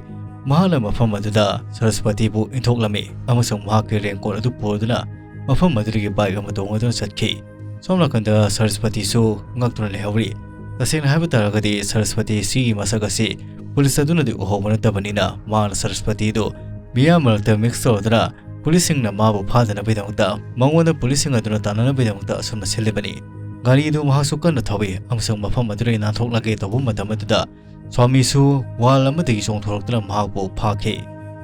ꯃꯍꯥꯛꯅ ꯃꯐꯝ ꯑꯗꯨꯗ ꯁꯔꯁꯄꯇꯤꯕꯨ ꯏꯟꯊꯣꯛꯂꯝꯃꯤ ꯑꯃꯁꯨꯡ ꯃꯍꯥꯛꯀꯤ ꯔꯦꯟꯀꯣꯠ ꯑꯗꯨ ꯄꯨꯗꯨꯅ ꯃꯐꯝ ꯑꯗꯨꯗꯒꯤ ꯕꯥꯏꯛ ꯑꯃ ꯇꯣꯡꯗꯨꯅ ꯆꯠꯈꯤ꯫ ꯁꯣꯝ ꯅꯥꯀꯟꯗ ꯁꯔꯁꯄꯇꯤꯁꯨ ꯉꯛꯇꯨꯅ ꯂꯩꯍꯧꯔꯤ꯫ ꯇꯁꯦꯡꯅ ꯍꯥꯏꯕ ꯇꯥꯔꯒꯗꯤ ꯁꯔꯁꯄꯇꯤ ꯁꯤꯒꯤ ꯃꯁꯛ ꯑꯁꯤ ꯄꯨꯂꯤꯁ ꯑꯗꯨꯅꯗꯤ ꯎꯍꯧꯕ ꯅꯠꯇꯕꯅꯤꯅ ꯃꯍꯥꯛꯅ ꯁꯔꯁꯄꯇꯤꯗꯨ ꯃꯤꯌꯥꯝ ꯃꯔꯛꯇ ꯃꯤꯛꯁ ꯇꯧꯔꯗꯨꯅ ꯄꯨꯂꯤꯁꯁꯤꯡꯅ ꯃꯥꯕꯨ ꯐꯥꯗꯅꯕꯒꯤꯗꯃꯛꯇ ꯃꯉꯣꯟꯗ ꯄꯨꯂꯤꯁꯁꯤꯡ ꯑꯗꯨꯅ ꯇꯥꯟꯅꯅꯕꯒꯤꯗꯃꯛꯇ ꯑꯁꯨꯝꯅ ꯁꯤꯜꯂꯤꯕꯅꯤ꯫ ꯒꯥꯔꯤ ꯑꯗꯨ ꯃꯍꯥꯛꯁꯨ ꯀꯟꯅ ꯊꯧꯏ ꯑꯃꯁꯨꯡ ꯃꯐꯝ ꯑꯗꯨꯗꯒꯤ ꯅꯥꯟꯊꯣꯛꯂꯒꯦ ꯇꯧꯕ ꯃꯇꯝ ꯑꯗꯨꯗ ꯁ꯭ꯋꯥꯃꯤꯁꯨ ꯋꯥꯜ ꯑꯃꯗꯒꯤ ꯆꯣꯡꯊꯣꯔꯛꯇꯨꯅ ꯃꯍꯥꯛꯄꯨ ꯐꯥꯈꯤ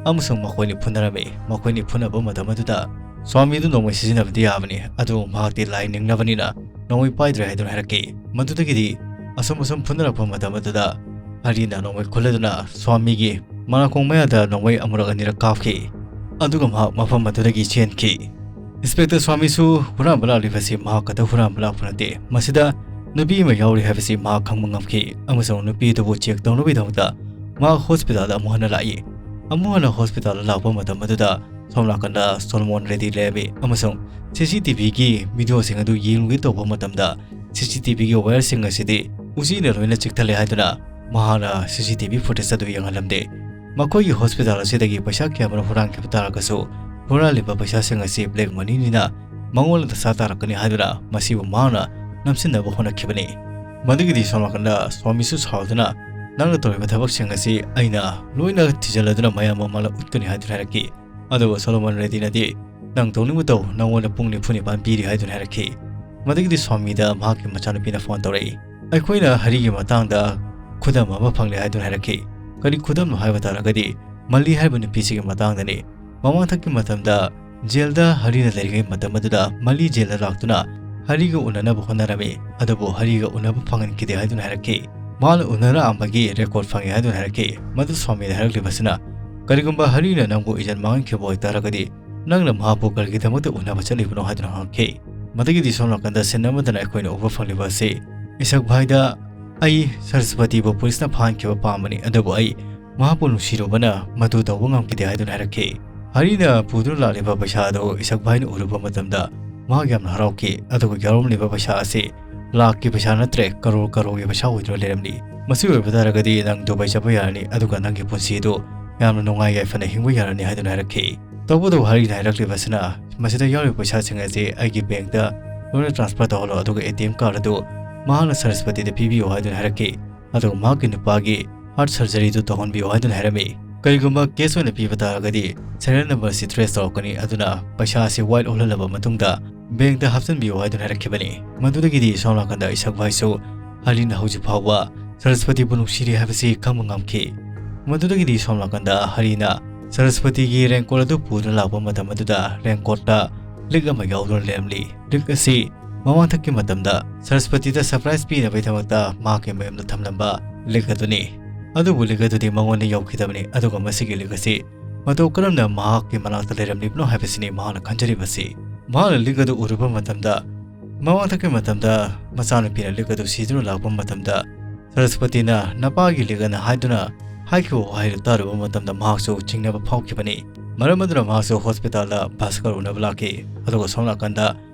ꯑꯃꯁꯨꯡ ꯃꯈꯣꯏꯅꯤ ꯐꯨꯅꯔꯝꯃꯤ꯫ ꯃꯈꯣꯏꯅꯤ ꯐꯨꯅꯕ ꯃꯇꯝ ꯑꯗꯨꯗ ꯁ꯭ꯋꯥꯃꯤꯗꯨ ꯅꯣꯡꯃꯩ ꯁꯤꯖꯤꯟꯅꯕꯗꯤ ꯌꯥꯕꯅꯤ, ꯑꯗꯨꯕꯨ ꯃꯍꯥꯛꯇꯤ ꯂꯥꯏ ꯅꯤꯡꯅꯕꯅꯤꯅ ꯅꯣꯡꯃꯩ ꯄꯥꯏꯗ꯭ꯔꯦ ꯍꯥꯏꯗꯨꯅ ꯍꯥꯏꯔꯛꯈꯤ꯫ ꯃꯗꯨꯗꯒꯤꯗꯤ ꯑꯁꯨꯝ ꯑꯁꯨꯝ ꯐꯨꯅꯔꯛꯄ ꯃꯇꯝ ꯑꯗꯨꯗ ꯍꯔꯤꯅ ꯅꯣꯡꯃꯩ ꯈꯨꯜꯂꯗꯨꯅ ꯁ꯭ꯋꯥꯃꯤꯒꯤ ꯃꯅꯥꯀꯣꯡ ꯃꯌꯥꯗ ꯅꯣꯡꯃꯩ ꯑꯃꯨꯔꯛ ꯑꯅꯤꯔꯛ ꯀꯥꯞꯈꯤ꯫ ꯑꯗꯨꯒ ꯃꯍꯥꯛ ꯃꯐꯝ ꯑꯗꯨꯗꯒꯤ ꯆꯦꯟꯈꯤ꯫ ꯏꯟꯁꯄꯦꯛꯇꯔ ꯁ꯭ꯋꯥꯃꯤꯁꯨ ꯍꯨꯔꯥꯟꯕ ꯂꯥꯛꯂꯤꯕꯁꯤ ꯃꯍꯥꯛ ꯈꯛꯇ ꯍꯨꯔꯥꯟꯕ ꯂꯥꯛꯄ ꯅꯠꯇꯦ꯫ ꯃꯁꯤꯗ ꯅꯨꯄꯤ ꯑꯃ ꯌꯥꯎꯔꯤ ꯍꯥꯏꯕꯁꯤ ꯃꯍꯥꯛ ꯈꯪꯕ ꯉꯝꯈꯤ ꯑꯃꯁꯨꯡ ꯅꯨꯄꯤ ꯑꯗꯨꯕꯨ ꯆꯦꯛ ꯇꯧꯅꯕꯒꯤꯗꯃꯛꯇ ꯃꯍꯥꯛ ꯍꯣꯁꯄꯤꯇꯥꯜꯗ ꯑꯃꯨꯛ ꯍꯟꯅ ꯂꯥꯛꯏ꯫ ꯑꯃꯨꯛ ꯍꯟꯅ ꯍꯣꯁꯄꯤꯇꯥꯜꯗ ꯂꯥꯛꯄ ꯃꯇꯝ ꯑꯗꯨꯗ ꯁꯣꯝ ꯅꯥꯀꯟꯗ ꯁꯣꯂꯣꯃꯣꯟ ꯔꯦꯗꯤ ꯂꯩꯔꯝꯃꯤ ꯑꯃꯁꯨꯡ ꯁꯤ ꯁꯤ ꯇꯤ ꯚꯤꯒꯤ ꯚꯤꯗꯤꯑꯣꯁꯤꯡ ꯑꯗꯨ ꯌꯦꯡꯂꯨꯒꯦ ꯇꯧꯕ ꯃꯇꯝꯗ ꯁꯤ ꯁꯤ ꯇꯤ ꯚꯤꯒꯤ ꯋꯥꯌꯔꯁꯤꯡ ꯑꯁꯤꯗꯤ ꯎꯆꯤꯅ ꯂꯣꯏꯅ ꯆꯤꯛꯊꯠꯂꯦ ꯍꯥꯏꯗꯨꯅ ꯃꯍꯥꯛꯅ ꯁꯤ ꯁꯤ ꯇꯤ ꯚꯤ ꯐꯨꯇꯦꯖ ꯑꯗꯨ ꯌꯦꯡꯍꯜꯂꯝꯗꯦ꯫ ꯃꯈꯣꯏꯒꯤ ꯍꯣꯁꯄꯤꯇꯥꯜ ꯑꯁꯤꯗꯒꯤ ꯄꯩꯁꯥ ꯀꯌꯥ ꯑꯃꯔꯣꯝ ꯍꯨꯔꯥꯟꯈꯤꯕ ꯇꯥꯔꯒꯁꯨ, ꯍꯨꯔꯥꯜꯂꯤꯕ ꯄꯩꯁꯥꯁꯤꯡ ꯑꯁꯤ ꯕ꯭ꯂꯦꯛ ꯃꯅꯤꯅꯤꯅ ꯃꯉꯣꯟꯗ ꯗꯁꯥ ꯇꯥꯔꯛꯀꯅꯤ ꯍꯥꯏꯗꯨꯅ ꯃꯁꯤꯕꯨ ꯃꯍꯥꯛꯅ ꯅꯝꯁꯤꯟꯅꯕ ꯍꯣꯠꯅꯈꯤꯕꯅꯤ꯫ ꯃꯗꯨꯒꯤꯗꯤ ꯁꯣꯝ ꯅꯥꯀꯟꯗ ꯁ꯭ꯋꯥꯃꯤꯁꯨ ꯁꯥꯎꯗꯨꯅ, "ꯅꯪꯅ ꯇꯧꯔꯤꯕ ꯊꯕꯛꯁꯤꯡ ꯑꯁꯤ ꯑꯩꯅ ꯂꯣꯏꯅ ꯊꯤꯖꯤꯜꯂꯗꯨꯅ ꯃꯌꯥꯝ ꯃꯃꯥꯡꯗ ꯎꯠꯀꯅꯤ" ꯍꯥꯏꯗꯨꯅ ꯍꯥꯏꯔꯛꯈꯤ꯫ ꯑꯗꯨꯒ ꯁꯣꯂꯣꯃꯟ ꯔꯦꯗꯤꯅꯗꯤ, "ꯅꯪ ꯇꯧꯅꯤꯡꯕ ꯇꯧ, ꯅꯪꯉꯣꯟꯗ ꯄꯨꯡ ꯅꯤꯐꯨ ꯅꯤꯄꯥꯟ ꯄꯤꯔꯤ" ꯍꯥꯏꯗꯨꯅ ꯍꯥꯏꯔꯛꯈꯤ꯫ ꯃꯗꯨꯒꯤꯗꯤ ꯁ꯭ꯋꯥꯃꯤꯗ ꯃꯍꯥꯛꯀꯤ ꯃꯆꯥꯅꯨꯄꯤꯅ ꯐꯣꯟ ꯇꯧꯔꯛꯏ꯫ "ꯑꯩꯈꯣꯏꯅ ꯍꯔꯤꯒꯤ ꯃꯇꯥꯡꯗ ꯈꯨꯗꯝ ꯑꯃ ꯐꯪꯂꯦ" ꯍꯥꯏꯗꯨꯅ ꯍꯥꯏꯔꯛꯈꯤ꯫ ꯀꯔꯤ ꯈꯨꯗꯝꯅꯣ ꯍꯥꯏꯕ ꯇꯥꯔꯒꯗꯤ, ꯃꯜꯂꯤ ꯍꯥꯏꯔꯤꯕ ꯅꯨꯄꯤꯁꯤꯒꯤ ꯃꯇꯥꯡꯗꯅꯤ꯫ ꯃꯃꯥꯡꯊꯛꯀꯤ ꯃꯇꯝꯗ ꯖꯦꯜꯗ ꯍꯔꯤꯅ ꯂꯩꯔꯤꯉꯩ ꯃꯇꯝ ꯑꯗꯨꯗ ꯃꯜꯂꯤ ꯖꯦꯜꯗ ꯂꯥꯛꯇꯨꯅ ꯍꯔꯤꯒ ꯎꯅꯅꯕ ꯍꯣꯠꯅꯔꯝꯃꯤ, ꯑꯗꯨꯕꯨ ꯍꯔꯤꯒ ꯎꯅꯕ ꯐꯪꯍꯟꯈꯤꯗꯦ ꯍꯥꯏꯗꯨꯅ ꯍꯥꯏꯔꯛꯈꯤ꯫ ꯃꯥꯅ ꯎꯅꯔꯛꯑꯝꯕꯒꯤ ꯔꯦꯀꯣꯔꯗ ꯐꯪꯉꯦ ꯍꯥꯏꯗꯨꯅ ꯍꯥꯏꯔꯛꯈꯤ꯫ ꯃꯗꯨ ꯁ꯭ꯋꯥꯃꯤꯗ ꯍꯥꯏꯔꯛꯂꯤꯕꯁꯤꯅ, "ꯀꯔꯤꯒꯨꯝꯕ ꯍꯔꯤꯅ ꯅꯪꯕꯨ ꯏꯖꯠ ꯃꯥꯡꯍꯟꯈꯤꯕ ꯑꯣꯏꯇꯥꯔꯒꯗꯤ, ꯅꯪꯅ ꯃꯍꯥꯛꯄꯨ ꯀꯔꯤꯒꯤꯗꯃꯛꯇ ꯎꯅꯕ ꯆꯠꯂꯤꯕꯅꯣ?" ꯍꯥꯏꯗꯨꯅ ꯍꯪꯉꯛꯈꯤ꯫ ꯃꯗꯨꯒꯤꯗꯤ ꯁꯣꯝ ꯅꯥꯀꯟꯗ ꯁꯤꯟ ꯑꯃꯗꯅ ꯑꯩꯈꯣꯏꯅ ꯎꯕ ꯐꯪꯂꯤꯕ ꯑꯁꯤ, ꯏꯁꯛ ꯚꯥꯏꯗ, "ꯑꯩ ꯁꯔꯁꯄꯇꯤꯕꯨ ꯄꯨꯂꯤꯁꯅ ꯐꯥꯍꯟꯈꯤꯕ ꯄꯥꯝꯕꯅꯤ, ꯑꯗꯨꯕꯨ ꯑꯩ ꯃꯍꯥꯛꯄꯨ ꯅꯨꯡꯁꯤꯔꯨꯕꯅ ꯃꯗꯨ ꯇꯧꯕ ꯉꯝꯈꯤꯗꯦ" ꯍꯥꯏꯗꯨꯅ ꯍꯥꯏꯔꯛꯈꯤ꯫ ꯍꯔꯤꯅ ꯄꯨꯗꯨꯅ ꯂꯥꯛꯂꯤꯕ ꯄꯩꯁꯥ ꯑꯗꯨ ꯏꯁꯛ ꯚꯥꯏꯅ ꯎꯔꯨꯕ ꯃꯇꯝꯗ ꯃꯍꯥꯛ ꯌꯥꯝꯅ ꯍꯔꯥꯎꯈꯤ, ꯑꯗꯨꯒ ꯌꯥꯎꯔꯝꯂꯤꯕ ꯄꯩꯁꯥ ꯑꯁꯤ ꯂꯥꯛꯀꯤ ꯄꯩꯁꯥ ꯅꯠꯇ꯭ꯔꯦ, ꯀꯔꯣꯔ ꯀꯔꯣꯔꯒꯤ ꯄꯩꯁꯥ ꯑꯣꯏꯗꯨꯅ ꯂꯩꯔꯝꯂꯤ꯫ "ꯃꯁꯤ ꯑꯣꯏꯕ ꯇꯥꯔꯒꯗꯤ ꯅꯪ ꯗꯨꯕꯥꯏ ꯆꯠꯄ ꯌꯥꯔꯅꯤ, ꯑꯗꯨꯒ ꯅꯪꯒꯤ ꯄꯨꯟꯁꯤ ꯑꯗꯨ ꯌꯥꯝꯅ ꯅꯨꯡꯉꯥꯏ ꯌꯥꯏꯐꯅ ꯍꯤꯡꯕ ꯌꯥꯔꯅꯤ" ꯍꯥꯏꯗꯨꯅ ꯍꯥꯏꯔꯛꯈꯤ꯫ ꯇꯧꯕꯇꯕꯨ ꯍꯔꯤꯅ ꯍꯥꯏꯔꯛꯂꯤꯕꯁꯤꯅ, "ꯃꯁꯤꯗ ꯌꯥꯎꯔꯤꯕ ꯄꯩꯁꯥꯁꯤꯡ ꯑꯁꯤ ꯑꯩꯒꯤ ꯕꯦꯡꯛꯇ ꯂꯣꯏꯅ ꯇ꯭ꯔꯥꯟꯁꯐꯔ ꯇꯧꯍꯜꯂꯣ, ꯑꯗꯨꯒ ꯑꯦ ꯇꯤ ꯑꯦꯝ ꯀꯥꯔꯗ ꯑꯗꯨ ꯃꯍꯥꯛꯅ ꯁꯔꯁꯄꯇꯤꯗ ꯄꯤꯕꯤꯌꯨ" ꯍꯥꯏꯗꯨꯅ ꯍꯥꯏꯔꯛꯈꯤ꯫ ꯑꯗꯨꯒ ꯃꯍꯥꯛꯀꯤ ꯅꯨꯄꯥꯒꯤ ꯍꯥꯔꯠ ꯁꯔꯖꯔꯤꯗꯨ ꯇꯧꯍꯟꯕꯤꯌꯨ ꯍꯥꯏꯗꯨꯅ ꯍꯥꯏꯔꯝꯃꯤ꯫ ꯀꯔꯤꯒꯨꯝꯕ ꯀꯦꯁ ꯑꯣꯏꯅ ꯄꯤꯕ ꯇꯥꯔꯒꯗꯤ ꯁꯦꯔꯤꯌꯦꯜ ꯅꯝꯕꯔ ꯑꯁꯤ ꯇ꯭ꯔꯦꯁ ꯇꯧꯔꯛꯀꯅꯤ, ꯑꯗꯨꯅ ꯄꯩꯁꯥ ꯑꯁꯤ ꯋꯥꯏꯠ ꯑꯣꯜꯍꯜꯂꯕ ꯃꯇꯨꯡꯗ ꯕꯦꯡꯛꯇ ꯍꯥꯞꯆꯤꯟꯕꯤꯌꯨ ꯍꯥꯏꯗꯨꯅ ꯍꯥꯏꯔꯛꯈꯤꯕꯅꯤ꯫ ꯃꯗꯨꯗꯒꯤꯗꯤ ꯁꯣꯝ ꯅꯥꯀꯟꯗ ꯏꯁꯛ ꯚꯥꯏꯁꯨ ꯍꯔꯤꯅ ꯍꯧꯖꯤꯛ ꯐꯥꯎꯕ ꯁꯔꯁꯄꯇꯤꯕꯨ ꯅꯨꯡꯁꯤꯔꯤ ꯍꯥꯏꯕꯁꯤ ꯈꯪꯕ ꯉꯝꯈꯤ꯫ ꯃꯗꯨꯗꯒꯤꯗꯤ ꯁꯣꯝ ꯅꯥꯀꯟꯗ ꯍꯔꯤꯅ ꯁꯔꯁꯄꯇꯤꯒꯤ ꯔꯦꯟꯀꯣꯠ ꯑꯗꯨ ꯄꯨꯗꯨꯅ ꯂꯥꯛꯄ ꯃꯇꯝ ꯑꯗꯨꯗ ꯔꯦꯟꯀꯣꯠꯇ ꯂꯤꯛ ꯑꯃ ꯌꯥꯎꯗꯨꯅ ꯂꯩꯔꯝꯂꯤ꯫ ꯂꯤꯛ ꯑꯁꯤ ꯃꯃꯥꯡꯊꯛꯀꯤ ꯃꯇꯝꯗ ꯁꯔꯁꯄꯇꯤꯗ ꯁꯔꯄ꯭ꯔꯥꯏꯖ ꯄꯤꯅꯕꯒꯤꯗꯃꯛꯇ ꯃꯍꯥꯛꯀꯤ ꯃꯌꯨꯝꯗ ꯊꯝꯂꯝꯕ ꯂꯤꯛ ꯑꯗꯨꯅꯤ꯫ ꯑꯗꯨꯕꯨ ꯂꯤꯛ ꯑꯗꯨꯗꯤ ꯃꯉꯣꯟꯗ ꯌꯧꯈꯤꯗꯕꯅꯤ, ꯑꯗꯨꯒ ꯃꯁꯤꯒꯤ ꯂꯤꯛ ꯑꯁꯤ ꯃꯇꯧ ꯀꯔꯝꯅ ꯃꯍꯥꯛꯀꯤ ꯃꯅꯥꯛꯇ ꯂꯩꯔꯝꯂꯤꯕꯅꯣ ꯍꯥꯏꯕꯁꯤꯅꯤ ꯃꯍꯥꯛꯅ ꯈꯟꯖꯔꯤꯕꯁꯤ꯫ ꯃꯍꯥꯛꯅ ꯂꯤꯛ ꯑꯗꯨ ꯎꯔꯨꯕ ꯃꯇꯝꯗ, ꯃꯃꯥꯡꯊꯛꯀꯤ ꯃꯇꯝꯗ ꯃꯆꯥꯅꯨꯄꯤꯅ ꯂꯤꯛ ꯑꯗꯨ ꯁꯤꯗꯨꯅ ꯂꯥꯛꯄ ꯃꯇꯝꯗ, ꯁꯔꯁꯄꯇꯤꯅ "ꯅꯄꯥꯒꯤ ꯂꯤꯛ" ꯑꯅ ꯍꯥꯏꯗꯨꯅ ꯍꯥꯏꯈꯤꯕ ꯋꯥꯍꯩꯗꯨ ꯇꯥꯔꯨꯕ ꯃꯇꯝꯗ ꯃꯍꯥꯛꯁꯨ ꯆꯤꯡꯅꯕ ꯐꯥꯎꯈꯤꯕꯅꯤ꯫ ꯃꯔꯝ ꯑꯗꯨꯅ ꯃꯍꯥꯛꯁꯨ ꯍꯣꯁꯄꯤꯇꯥꯜꯗ ꯚꯥꯁꯀꯔ ꯎꯅꯕ ꯂꯥꯛꯈꯤ꯫ ꯑꯗꯨꯒ ꯁꯣꯝ ꯅꯥꯀꯟꯗ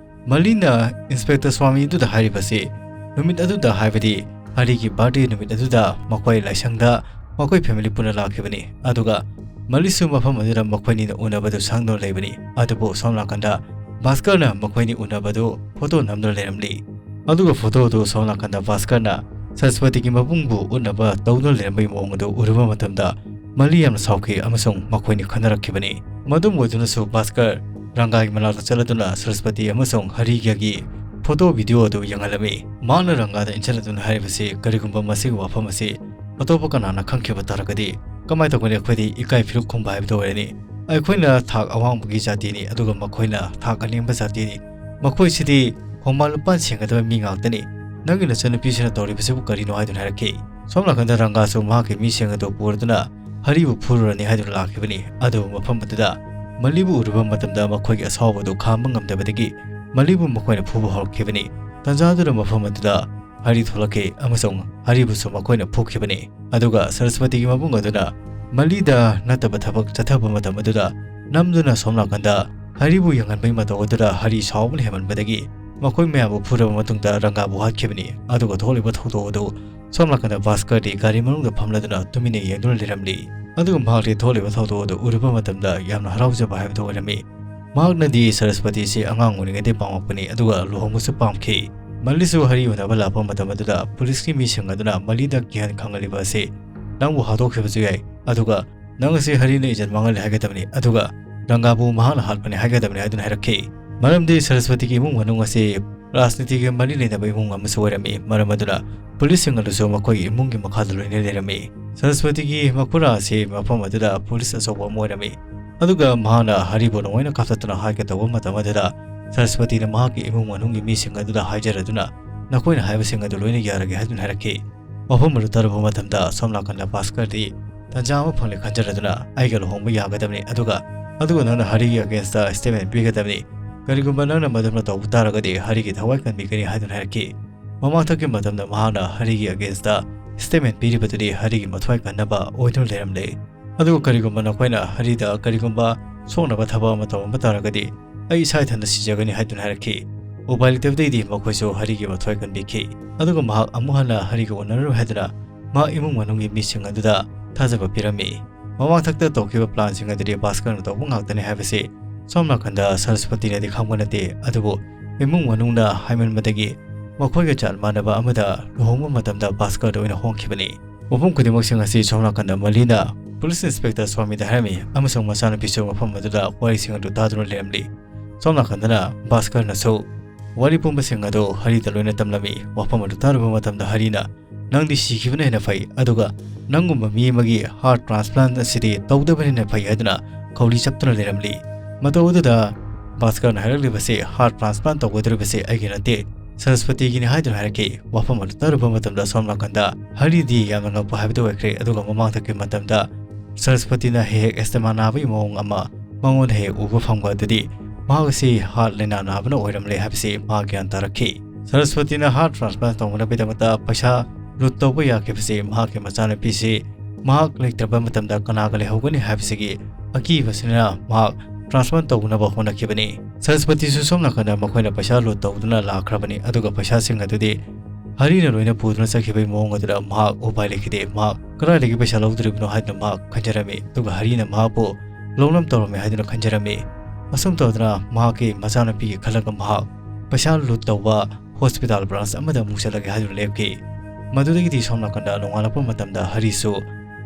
ꯃꯂꯤꯅ ꯏꯟꯁꯄꯦꯛꯇꯔ ꯁ꯭ꯋꯥꯃꯤ ꯑꯗꯨꯗ ꯍꯥꯏꯔꯤꯕꯁꯤ, ꯅꯨꯃꯤꯠ ꯑꯗꯨꯗ, ꯍꯥꯏꯕꯗꯤ ꯍꯔꯤꯒꯤ ꯕꯥꯔꯗꯦ ꯅꯨꯃꯤꯠ ꯑꯗꯨꯗ ꯃꯈꯣꯏ ꯂꯥꯏꯁꯪꯗ ꯃꯈꯣꯏ ꯐꯦꯃꯤꯂꯤ ꯄꯨꯟꯅ ꯂꯥꯛꯈꯤꯕꯅꯤ꯫ ꯑꯗꯨꯒ ꯃꯂꯤꯁꯨ ꯃꯐꯝ ꯑꯗꯨꯗ ꯃꯈꯣꯏꯅꯤꯅ ꯎꯅꯕꯗꯨ ꯁꯪꯗꯨꯅ ꯂꯩꯕꯅꯤ꯫ ꯑꯗꯨꯕꯨ ꯁꯣꯝ ꯅꯥꯀꯟꯗ ꯚꯥꯁꯀꯔꯅ ꯃꯈꯣꯏꯅꯤ ꯎꯅꯕꯗꯨ ꯐꯣꯇꯣ ꯅꯝꯗꯨꯅ ꯂꯩꯔꯝꯂꯤ꯫ ꯑꯗꯨꯒ ꯐꯣꯇꯣ ꯑꯗꯨ ꯁꯣꯝ ꯅꯥꯀꯟꯗ ꯚꯥꯁꯀꯔꯅ ꯁꯔꯁꯄꯇꯤꯒꯤ ꯃꯕꯨꯡꯕꯨ ꯎꯠꯅꯕ ꯇꯧꯗꯨꯅ ꯂꯩꯔꯝꯕꯒꯤ ꯃꯑꯣꯡ ꯑꯗꯨ ꯎꯔꯨꯕ ꯃꯇꯝꯗ ꯃꯂꯤ ꯌꯥꯝꯅ ꯁꯥꯎꯈꯤ ꯑꯃꯁꯨꯡ ꯃꯈꯣꯏꯅꯤ ꯈꯟꯅꯔꯛꯈꯤꯕꯅꯤ꯫ ꯃꯗꯨꯝ ꯑꯣꯏꯗꯨꯅꯁꯨ ꯚꯥꯁꯀꯔ ꯔꯪꯒꯥꯒꯤ ꯃꯅꯥꯛꯇ ꯆꯠꯂꯗꯨꯅ ꯁꯔꯁꯄꯇꯤ ꯑꯃꯁꯨꯡ ꯍꯔꯤꯒꯒꯤ ꯐꯣꯇꯣ ꯚꯤꯗꯤꯑꯣ ꯑꯗꯨ ꯌꯦꯡꯍꯜꯂꯝꯃꯤ꯫ ꯃꯍꯥꯛꯅ ꯔꯪꯒꯥꯗ ꯏꯟꯁꯤꯜꯂꯗꯨꯅ ꯍꯥꯏꯔꯤꯕꯁꯤ, ꯀꯔꯤꯒꯨꯝꯕ ꯃꯁꯤꯒꯤ ꯋꯥꯐꯝ ꯑꯁꯤ ꯑꯇꯣꯞꯄ ꯀꯅꯥꯅ ꯈꯪꯈꯤꯕ ꯇꯥꯔꯒꯗꯤ ꯀꯃꯥꯏꯅ ꯇꯧꯒꯅꯤ? ꯑꯩꯈꯣꯏꯗꯤ ꯏꯀꯥꯏ ꯐꯤꯔꯨꯛ ꯈꯨꯝꯕ ꯍꯥꯏꯕꯗꯨ ꯑꯣꯏꯔꯅꯤ꯫ ꯑꯩꯈꯣꯏꯅ ꯊꯥꯛ ꯑꯋꯥꯡꯕꯒꯤ ꯖꯥꯇꯤꯅꯤ, ꯑꯗꯨꯒ ꯃꯈꯣꯏꯅ ꯊꯥꯛ ꯑꯅꯦꯝꯕ ꯖꯥꯇꯤꯅꯤ꯫ ꯃꯈꯣꯏꯁꯤꯗꯤ ꯈꯣꯡꯕꯥꯟ ꯂꯨꯄꯥꯟ ꯁꯦꯡꯒꯗꯕ ꯃꯤ ꯉꯥꯛꯇꯅꯤ꯫ ꯅꯪꯒꯤ ꯅꯆꯟꯅꯨꯄꯤꯁꯤꯅ ꯇꯧꯔꯤꯕꯁꯤꯕꯨ ꯀꯔꯤꯅꯣ? ꯍꯥꯏꯗꯨꯅ ꯍꯥꯏꯔꯛꯈꯤ꯫ ꯁꯣꯝ ꯅꯥꯀꯟꯗ ꯔꯪꯒꯥꯁꯨ ꯃꯍꯥꯛꯀꯤ ꯃꯤꯁꯤꯡ ꯑꯗꯨ ꯄꯨꯔꯗꯨꯅ ꯍꯔꯤꯕꯨ ꯐꯨꯔꯨꯔꯅꯤ ꯍꯥꯏꯗꯨꯅ ꯂꯥꯛꯈꯤꯕꯅꯤ꯫ ꯑꯗꯨꯕꯨ ꯃꯐꯝ ꯑꯗꯨꯗ ꯃꯂꯤꯕꯨ ꯎꯔꯨꯕ ꯃꯇꯝꯗ ꯃꯈꯣꯏꯒꯤ ꯑꯁꯥꯎꯕꯗꯨ ꯈꯥꯝꯕ ꯉꯝꯗꯕꯗꯒꯤ ꯃꯂꯤꯕꯨ ꯃꯈꯣꯏꯅ ꯐꯨꯕ ꯍꯧꯔꯛꯈꯤꯕꯅꯤ꯫ ꯇꯟꯖꯥꯗꯨꯗ ꯃꯐꯝ ꯑꯗꯨꯗ ꯍꯔꯤ ꯊꯣꯛꯂꯛꯈꯤ ꯑꯃꯁꯨꯡ ꯍꯔꯤꯕꯨꯁꯨ ꯃꯈꯣꯏꯅ ꯐꯨꯈꯤꯕꯅꯤ꯫ ꯑꯗꯨꯒ ꯁꯔꯁꯄꯇꯤꯒꯤ ꯃꯕꯨꯡ ꯑꯗꯨꯅ ꯃꯂꯤꯗ ꯅꯠꯇꯕ ꯊꯕꯛ ꯆꯠꯊꯕ ꯃꯇꯝ ꯑꯗꯨꯗ ꯅꯝꯗꯨꯅ ꯁꯣꯝ ꯅꯥꯀꯟꯗ ꯍꯔꯤꯕꯨ ꯌꯦꯡꯍꯟꯕꯒꯤ ꯃꯇꯧ ꯑꯗꯨꯗ ꯍꯔꯤ ꯁꯥꯎꯕꯅ ꯍꯦꯟꯃꯟꯕꯗꯒꯤ ꯃꯈꯣꯏ ꯃꯌꯥꯝꯕꯨ ꯐꯨꯔꯕ ꯃꯇꯨꯡꯗ ꯔꯪꯒꯥꯕꯨ ꯍꯥꯠꯈꯤꯕꯅꯤ꯫ ꯑꯗꯨꯒ ꯊꯣꯛꯂꯤꯕ ꯊꯧꯗꯣꯛ ꯑꯗꯨ ꯁꯣꯝ ꯅꯥꯀꯟꯗ ꯚꯥꯁꯀꯔꯗꯤ ꯒꯥꯔꯤ ꯃꯅꯨꯡꯗ ꯐꯝꯂꯗꯨꯅ ꯇꯨꯃꯤꯟꯅ ꯌꯦꯡꯗꯨꯅ ꯂꯩꯔꯝꯂꯤ꯫ ꯑꯗꯨꯒ ꯃꯍꯥꯛꯇꯤ ꯊꯣꯛꯂꯤꯕ ꯊꯧꯗꯣꯛ ꯑꯗꯨ ꯎꯔꯨꯕ ꯃꯇꯝꯗ ꯌꯥꯝꯅ ꯍꯔꯥꯎꯖꯕ ꯍꯥꯏꯕꯗꯨ ꯑꯣꯏꯔꯝꯃꯤ꯫ ꯃꯍꯥꯛꯅꯗꯤ ꯁꯔꯁꯄꯇꯤꯁꯤ ꯑꯉꯥꯡ ꯑꯣꯏꯔꯤꯉꯩꯗꯒꯤ ꯄꯥꯝꯃꯛꯄꯅꯤ, ꯑꯗꯨꯒ ꯂꯨꯍꯣꯡꯕꯁꯨ ꯄꯥꯝꯈꯤ꯫ ꯃꯂꯤꯁꯨ ꯍꯔꯤ ꯎꯅꯕ ꯂꯥꯛꯄ ꯃꯇꯝ ꯑꯗꯨꯗ ꯄꯨꯂꯤꯁꯀꯤ ꯃꯤꯁꯤꯡ ꯑꯗꯨꯅ ꯃꯂꯤꯗ ꯀꯤꯍꯟ ꯈꯪꯍꯜꯂꯤꯕ ꯑꯁꯤ ꯅꯪꯕꯨ ꯍꯥꯠꯇꯣꯛꯈꯤꯕꯁꯨ ꯌꯥꯏ, ꯑꯗꯨꯒ ꯅꯪ ꯑꯁꯤ ꯍꯔꯤꯅ ꯏꯖꯠ ꯃꯥꯡꯍꯜꯂꯦ ꯍꯥꯏꯒꯗꯕꯅꯤ, ꯑꯗꯨꯒ ꯔꯪꯒꯥꯕꯨ ꯃꯍꯥꯛꯅ ꯍꯥꯠꯄꯅꯤ ꯍꯥꯏꯒꯗꯕꯅꯤ ꯍꯥꯏꯗꯨꯅ ꯍꯥꯏꯔꯛꯈꯤ꯫ ꯃꯔꯝꯗꯤ ꯁꯔꯁꯄꯇꯤꯒꯤ ꯏꯃꯨꯡ ꯃꯅꯨꯡ ꯑꯁꯤ ꯔꯥꯖꯅꯤꯇꯤꯒ ꯃꯔꯤ ꯂꯩꯅꯕ ꯏꯃꯨꯡ ꯑꯃꯁꯨ ꯑꯣꯏꯔꯝꯃꯤ꯫ ꯃꯔꯝ ꯑꯗꯨꯅ ꯄꯨꯂꯤꯁꯁꯤꯡ ꯑꯗꯨꯁꯨ ꯃꯈꯣꯏꯒꯤ ꯏꯃꯨꯡꯒꯤ ꯃꯈꯥꯗ ꯂꯣꯏꯅ ꯂꯩꯔꯝꯃꯤ꯫ ꯁꯔꯁꯄꯇꯤꯒꯤ ꯃꯈꯨꯔꯥ ꯑꯁꯤ ꯃꯐꯝ ꯑꯗꯨꯗ ꯄꯨꯂꯤꯁ ꯑꯆꯧꯕ ꯑꯃ ꯑꯣꯏꯔꯝꯃꯤ꯫ ꯑꯗꯨꯒ ꯃꯍꯥꯛꯅ ꯍꯔꯤꯕꯨ ꯂꯣꯏꯅ ꯀꯥꯞꯊꯠꯇꯨꯅ ꯍꯥꯠꯀꯦ ꯇꯧꯕ ꯃꯇꯝ ꯑꯗꯨꯗ ꯁꯔꯁꯄꯇꯤꯅ ꯃꯍꯥꯛꯀꯤ ꯏꯃꯨꯡ ꯃꯅꯨꯡꯒꯤ ꯃꯤꯁꯤꯡ ꯑꯗꯨꯗ ꯍꯥꯏꯖꯔꯗꯨꯅ ꯅꯈꯣꯏꯅ ꯍꯥꯏꯕꯁꯤꯡ ꯑꯗꯨ ꯂꯣꯏꯅ ꯌꯥꯔꯒꯦ ꯍꯥꯏꯗꯨꯅ ꯍꯥꯏꯔꯛꯈꯤ꯫ ꯋꯥꯐꯝ ꯑꯗꯨ ꯇꯥꯔꯨꯕ ꯃꯇꯝꯗ ꯁꯣꯝ ꯅꯥꯀꯟꯗ ꯚꯥꯁꯀꯔꯗꯤ ꯇꯟꯖꯥ ꯑꯃ ꯐꯪꯂꯦ ꯈꯟꯖꯔꯗꯨꯅ ꯑꯩꯒ ꯂꯨꯍꯣꯡꯕ ꯌꯥꯒꯗꯕꯅꯤ, ꯑꯗꯨꯒ ꯑꯗꯨꯒ ꯅꯪꯅ ꯍꯔꯤꯒꯤ ꯑꯒꯦꯟꯁꯇ ꯁ꯭ꯇꯦꯠꯃꯦꯟ ꯄꯤꯒꯗꯕꯅꯤ꯫ ꯀꯔꯤꯒꯨꯝꯕ ꯅꯪꯅ ꯃꯗꯨꯝꯅ ꯇꯧꯕ ꯇꯥꯔꯒꯗꯤ ꯍꯔꯤꯒꯤ ꯊꯋꯥꯏ ꯀꯟꯕꯤꯒꯅꯤ ꯍꯥꯏꯗꯨꯅ ꯍꯥꯏꯔꯛꯈꯤ꯫ ꯃꯃꯥꯡꯊꯛꯀꯤ ꯃꯇꯝꯗ ꯃꯍꯥꯛꯅ ꯍꯔꯤꯒꯤ ꯑꯒꯦꯟꯁꯇ ꯁ꯭ꯇꯦꯠꯃꯦꯟ ꯄꯤꯔꯤꯕꯗꯨꯗꯤ ꯍꯔꯤꯒꯤ ꯃꯊ꯭ꯋꯥꯏ ꯀꯟꯅꯕ ꯑꯣꯏꯗꯨꯅ ꯂꯩꯔꯝꯂꯦ꯫ ꯑꯗꯨꯒ ꯀꯔꯤꯒꯨꯝꯕ ꯅꯈꯣꯏꯅ ꯍꯔꯤꯗ ꯀꯔꯤꯒꯨꯝꯕ ꯁꯣꯛꯅꯕ ꯊꯕꯛ ꯑꯃ ꯇꯧꯔꯝꯕ ꯇꯥꯔꯒꯗꯤ "ꯑꯩ ꯏꯁꯥ ꯏꯊꯟꯇ ꯁꯤꯖꯒꯅꯤ" ꯍꯥꯏꯗꯨꯅ ꯍꯥꯏꯔꯛꯈꯤ꯫ ꯎꯄꯥꯏ ꯂꯩꯇꯕꯗꯒꯤꯗꯤ ꯃꯈꯣꯏꯁꯨ ꯍꯔꯤꯒꯤ ꯃꯊ꯭ꯋꯥꯏ ꯀꯟꯕꯤꯈꯤ꯫ ꯑꯗꯨꯒ ꯃꯍꯥꯛ ꯑꯃꯨꯛ ꯍꯟꯅ ꯍꯔꯤꯒ ꯎꯅꯔꯔꯣꯏ ꯍꯥꯏꯗꯨꯅ ꯃꯍꯥꯛ ꯏꯃꯨꯡ ꯃꯅꯨꯡꯒꯤ ꯃꯤꯁꯤꯡ ꯑꯗꯨꯗ ꯊꯥꯖꯕ ꯄꯤꯔꯝꯃꯤ꯫ ꯃꯃꯥꯡꯊꯛꯇ ꯇꯧꯈꯤꯕ ꯄ꯭ꯂꯥꯟꯁꯤꯡ ꯑꯗꯨꯗꯤ ꯚꯥꯁꯀꯔꯅ ꯇꯧꯕ ꯉꯥꯛꯇꯅꯤ ꯍꯥꯏꯕꯁꯤ ꯁꯣꯝ ꯅꯥꯀꯟꯗ ꯁꯔꯁꯄꯇꯤꯅꯗꯤ ꯈꯪꯕ ꯅꯠꯇꯦ꯫ ꯑꯗꯨꯕꯨ ꯏꯃꯨꯡ ꯃꯅꯨꯡꯅ ꯍꯥꯏꯃꯟꯕꯗꯒꯤ ꯃꯈꯣꯏꯒ ꯖꯥꯠ ꯃꯥꯟꯅꯕ ꯑꯃꯗ ꯂꯨꯍꯣꯡꯕ ꯃꯇꯝꯗ ꯚꯥꯁꯀꯔꯗ ꯑꯣꯏꯅ ꯍꯣꯡꯈꯤꯕꯅꯤ꯫ ꯋꯥꯐꯝ ꯈꯨꯗꯤꯡꯃꯛꯁꯤꯡ ꯑꯁꯤ ꯁꯣꯝ ꯅꯥꯀꯟꯗ ꯃꯂꯤꯅ ꯄꯨꯂꯤꯁ ꯏꯟꯁꯄꯦꯛꯇꯔ ꯁ꯭ꯋꯥꯃꯤꯗ ꯍꯥꯏꯔꯝꯃꯤ ꯑꯃꯁꯨꯡ ꯃꯆꯥꯅꯨꯄꯤꯁꯨ ꯃꯐꯝ ꯑꯗꯨꯗ ꯋꯥꯔꯤꯁꯤꯡ ꯑꯗꯨ ꯇꯥꯗꯨꯅ ꯂꯩꯔꯝꯂꯤ꯫ ꯁꯣꯝ ꯅꯥꯀꯟꯗꯅ ꯚꯥꯁꯀꯔꯅꯁꯨ ꯋꯥꯔꯤ ꯄꯨꯝꯕꯁꯤꯡ ꯑꯗꯨ ꯍꯔꯤꯗ ꯂꯣꯏꯅ ꯇꯝꯂꯝꯃꯤ꯫ ꯋꯥꯐꯝ ꯑꯗꯨ ꯇꯥꯔꯨꯕ ꯃꯇꯝꯗ ꯍꯔꯤꯅ, "ꯅꯪꯗꯤ ꯁꯤꯈꯤꯕꯅ ꯍꯦꯟꯅ ꯐꯩ, ꯑꯗꯨꯒ ꯅꯪꯒꯨꯝꯕ ꯃꯤ ꯑꯃꯒꯤ ꯍꯥꯔꯠ ꯇ꯭ꯔꯥꯟꯁꯄ꯭ꯂꯥꯟ ꯑꯁꯤꯗꯤ ꯇꯧꯗꯕꯅ ꯍꯦꯟꯅ ꯐꯩ" ꯍꯥꯏꯗꯨꯅ ꯈꯧꯔꯤ ꯆꯞꯇꯨꯅ ꯂꯩꯔꯝꯂꯤ꯫ ꯃꯇꯧ ꯑꯗꯨꯗ ꯚꯥꯁꯀꯔꯅ ꯍꯥꯏꯔꯛꯂꯤꯕꯁꯤ ꯍꯥꯔꯠ ꯇ꯭ꯔꯥꯟꯁꯄ꯭ꯂꯥꯟ ꯇꯧꯒꯗꯧꯔꯤꯕꯁꯤ ꯑꯩꯒꯤ ꯅꯠꯇꯦ, ꯁꯔꯁꯄꯇꯤꯒꯤꯅꯤ ꯍꯥꯏꯗꯨꯅ ꯍꯥꯏꯔꯛꯈꯤ꯫ ꯋꯥꯐꯝ ꯑꯗꯨ ꯇꯥꯔꯨꯕ ꯃꯇꯝꯗ ꯁꯣꯝ ꯅꯥꯀꯟꯗ ꯍꯔꯤꯗꯤ ꯌꯥꯝꯅ ꯉꯛꯄ ꯍꯥꯏꯕꯗꯨ ꯑꯣꯏꯈ꯭ꯔꯦ꯫ ꯑꯗꯨꯒ ꯃꯃꯥꯡꯊꯛꯀꯤ ꯃꯇꯝꯗ ꯁꯔꯁꯄꯇꯤꯅ ꯍꯦꯛ ꯍꯦꯛ ꯑꯦꯁꯇꯃꯥ ꯅꯥꯕꯒꯤ ꯃꯑꯣꯡ ꯑꯃ ꯃꯉꯣꯟꯗ ꯍꯦꯛ ꯎꯕ ꯐꯪꯕ ꯑꯗꯨꯗꯤ ꯃꯍꯥꯛ ꯑꯁꯤ ꯍꯥꯔꯠ ꯂꯥꯏꯅꯥ ꯅꯥꯕꯅ ꯑꯣꯏꯔꯝꯂꯦ ꯍꯥꯏꯕꯁꯤ ꯃꯍꯥꯛ ꯒ꯭ꯌꯥꯟ ꯇꯥꯔꯛꯈꯤ꯫ ꯁꯔꯁꯄꯇꯤꯅ ꯍꯥꯔꯠ ꯇ꯭ꯔꯥꯟꯁꯄ꯭ꯂꯥꯟ ꯇꯧꯅꯕꯒꯤꯗꯃꯛꯇ ꯄꯩꯁꯥ ꯂꯨꯠ ꯇꯧꯕ ꯌꯥꯈꯤꯕꯁꯤ ꯃꯍꯥꯛꯀꯤ ꯃꯆꯥꯅꯨꯄꯤꯁꯤ ꯃꯍꯥꯛ ꯂꯩꯇ꯭ꯔꯕ ꯃꯇꯝꯗ ꯀꯅꯥꯒ ꯂꯩꯍꯧꯒꯅꯤ ꯍꯥꯏꯕꯁꯤꯒꯤ ꯑꯀꯤꯕꯁꯤꯅ ꯃꯍꯥꯛ ꯇ꯭ꯔꯥꯟꯁꯄ꯭ꯂꯥꯟ ꯇꯧꯅꯕ ꯍꯣꯠꯅꯈꯤꯕꯅꯤ꯫ ꯁꯔꯁꯄꯇꯤꯁꯨ ꯁꯣꯝ ꯅꯥꯀꯟꯗ ꯃꯈꯣꯏꯅ ꯄꯩꯁꯥ ꯂꯨꯠ ꯇꯧꯗꯨꯅ ꯂꯥꯛꯈ꯭ꯔꯕꯅꯤ, ꯑꯗꯨꯒ ꯄꯩꯁꯥꯁꯤꯡ ꯑꯗꯨꯗꯤ ꯍꯔꯤꯅ ꯂꯣꯏꯅ ꯄꯨꯗꯨꯅ ꯆꯠꯈꯤꯕꯒꯤ ꯃꯑꯣꯡ ꯑꯗꯨꯗ ꯃꯍꯥꯛ ꯎꯄꯥꯏ ꯂꯩꯈꯤꯗꯦ꯫ ꯃꯍꯥꯛ ꯀꯗꯥꯏꯗꯒꯤ ꯄꯩꯁꯥ ꯂꯧꯗꯣꯔꯤꯕꯅꯣ ꯍꯥꯏꯗꯨꯅ ꯃꯍꯥꯛ ꯈꯟꯖꯔꯝꯃꯤ, ꯑꯗꯨꯒ ꯍꯔꯤꯅ ꯃꯍꯥꯛꯄꯨ ꯂꯧꯅꯝ ꯇꯧꯔꯝꯃꯤ ꯍꯥꯏꯗꯨꯅ ꯈꯟꯖꯔꯝꯃꯤ꯫ ꯑꯁꯨꯝ ꯇꯧꯗꯅ ꯃꯍꯥꯛꯀꯤ ꯃꯆꯥꯅꯨꯄꯤꯒꯤ ꯈꯜꯂꯒ ꯃꯍꯥꯛ ꯄꯩꯁꯥ ꯂꯨꯠ ꯇꯧꯕ ꯍꯣꯁꯄꯤꯇꯥꯜ ꯕ꯭ꯔꯥꯟꯁ ꯑꯃꯗ ꯑꯃꯨꯛ ꯆꯠꯂꯒꯦ ꯍꯥꯏꯗꯨꯅ ꯂꯦꯞꯈꯤ꯫ ꯃꯗꯨꯗꯒꯤꯗꯤ ꯁꯣꯝ ꯅꯥꯀꯟꯗ ꯅꯣꯡꯉꯥꯜꯂꯛꯄ ꯃꯇꯝꯗ ꯍꯔꯤꯁꯨ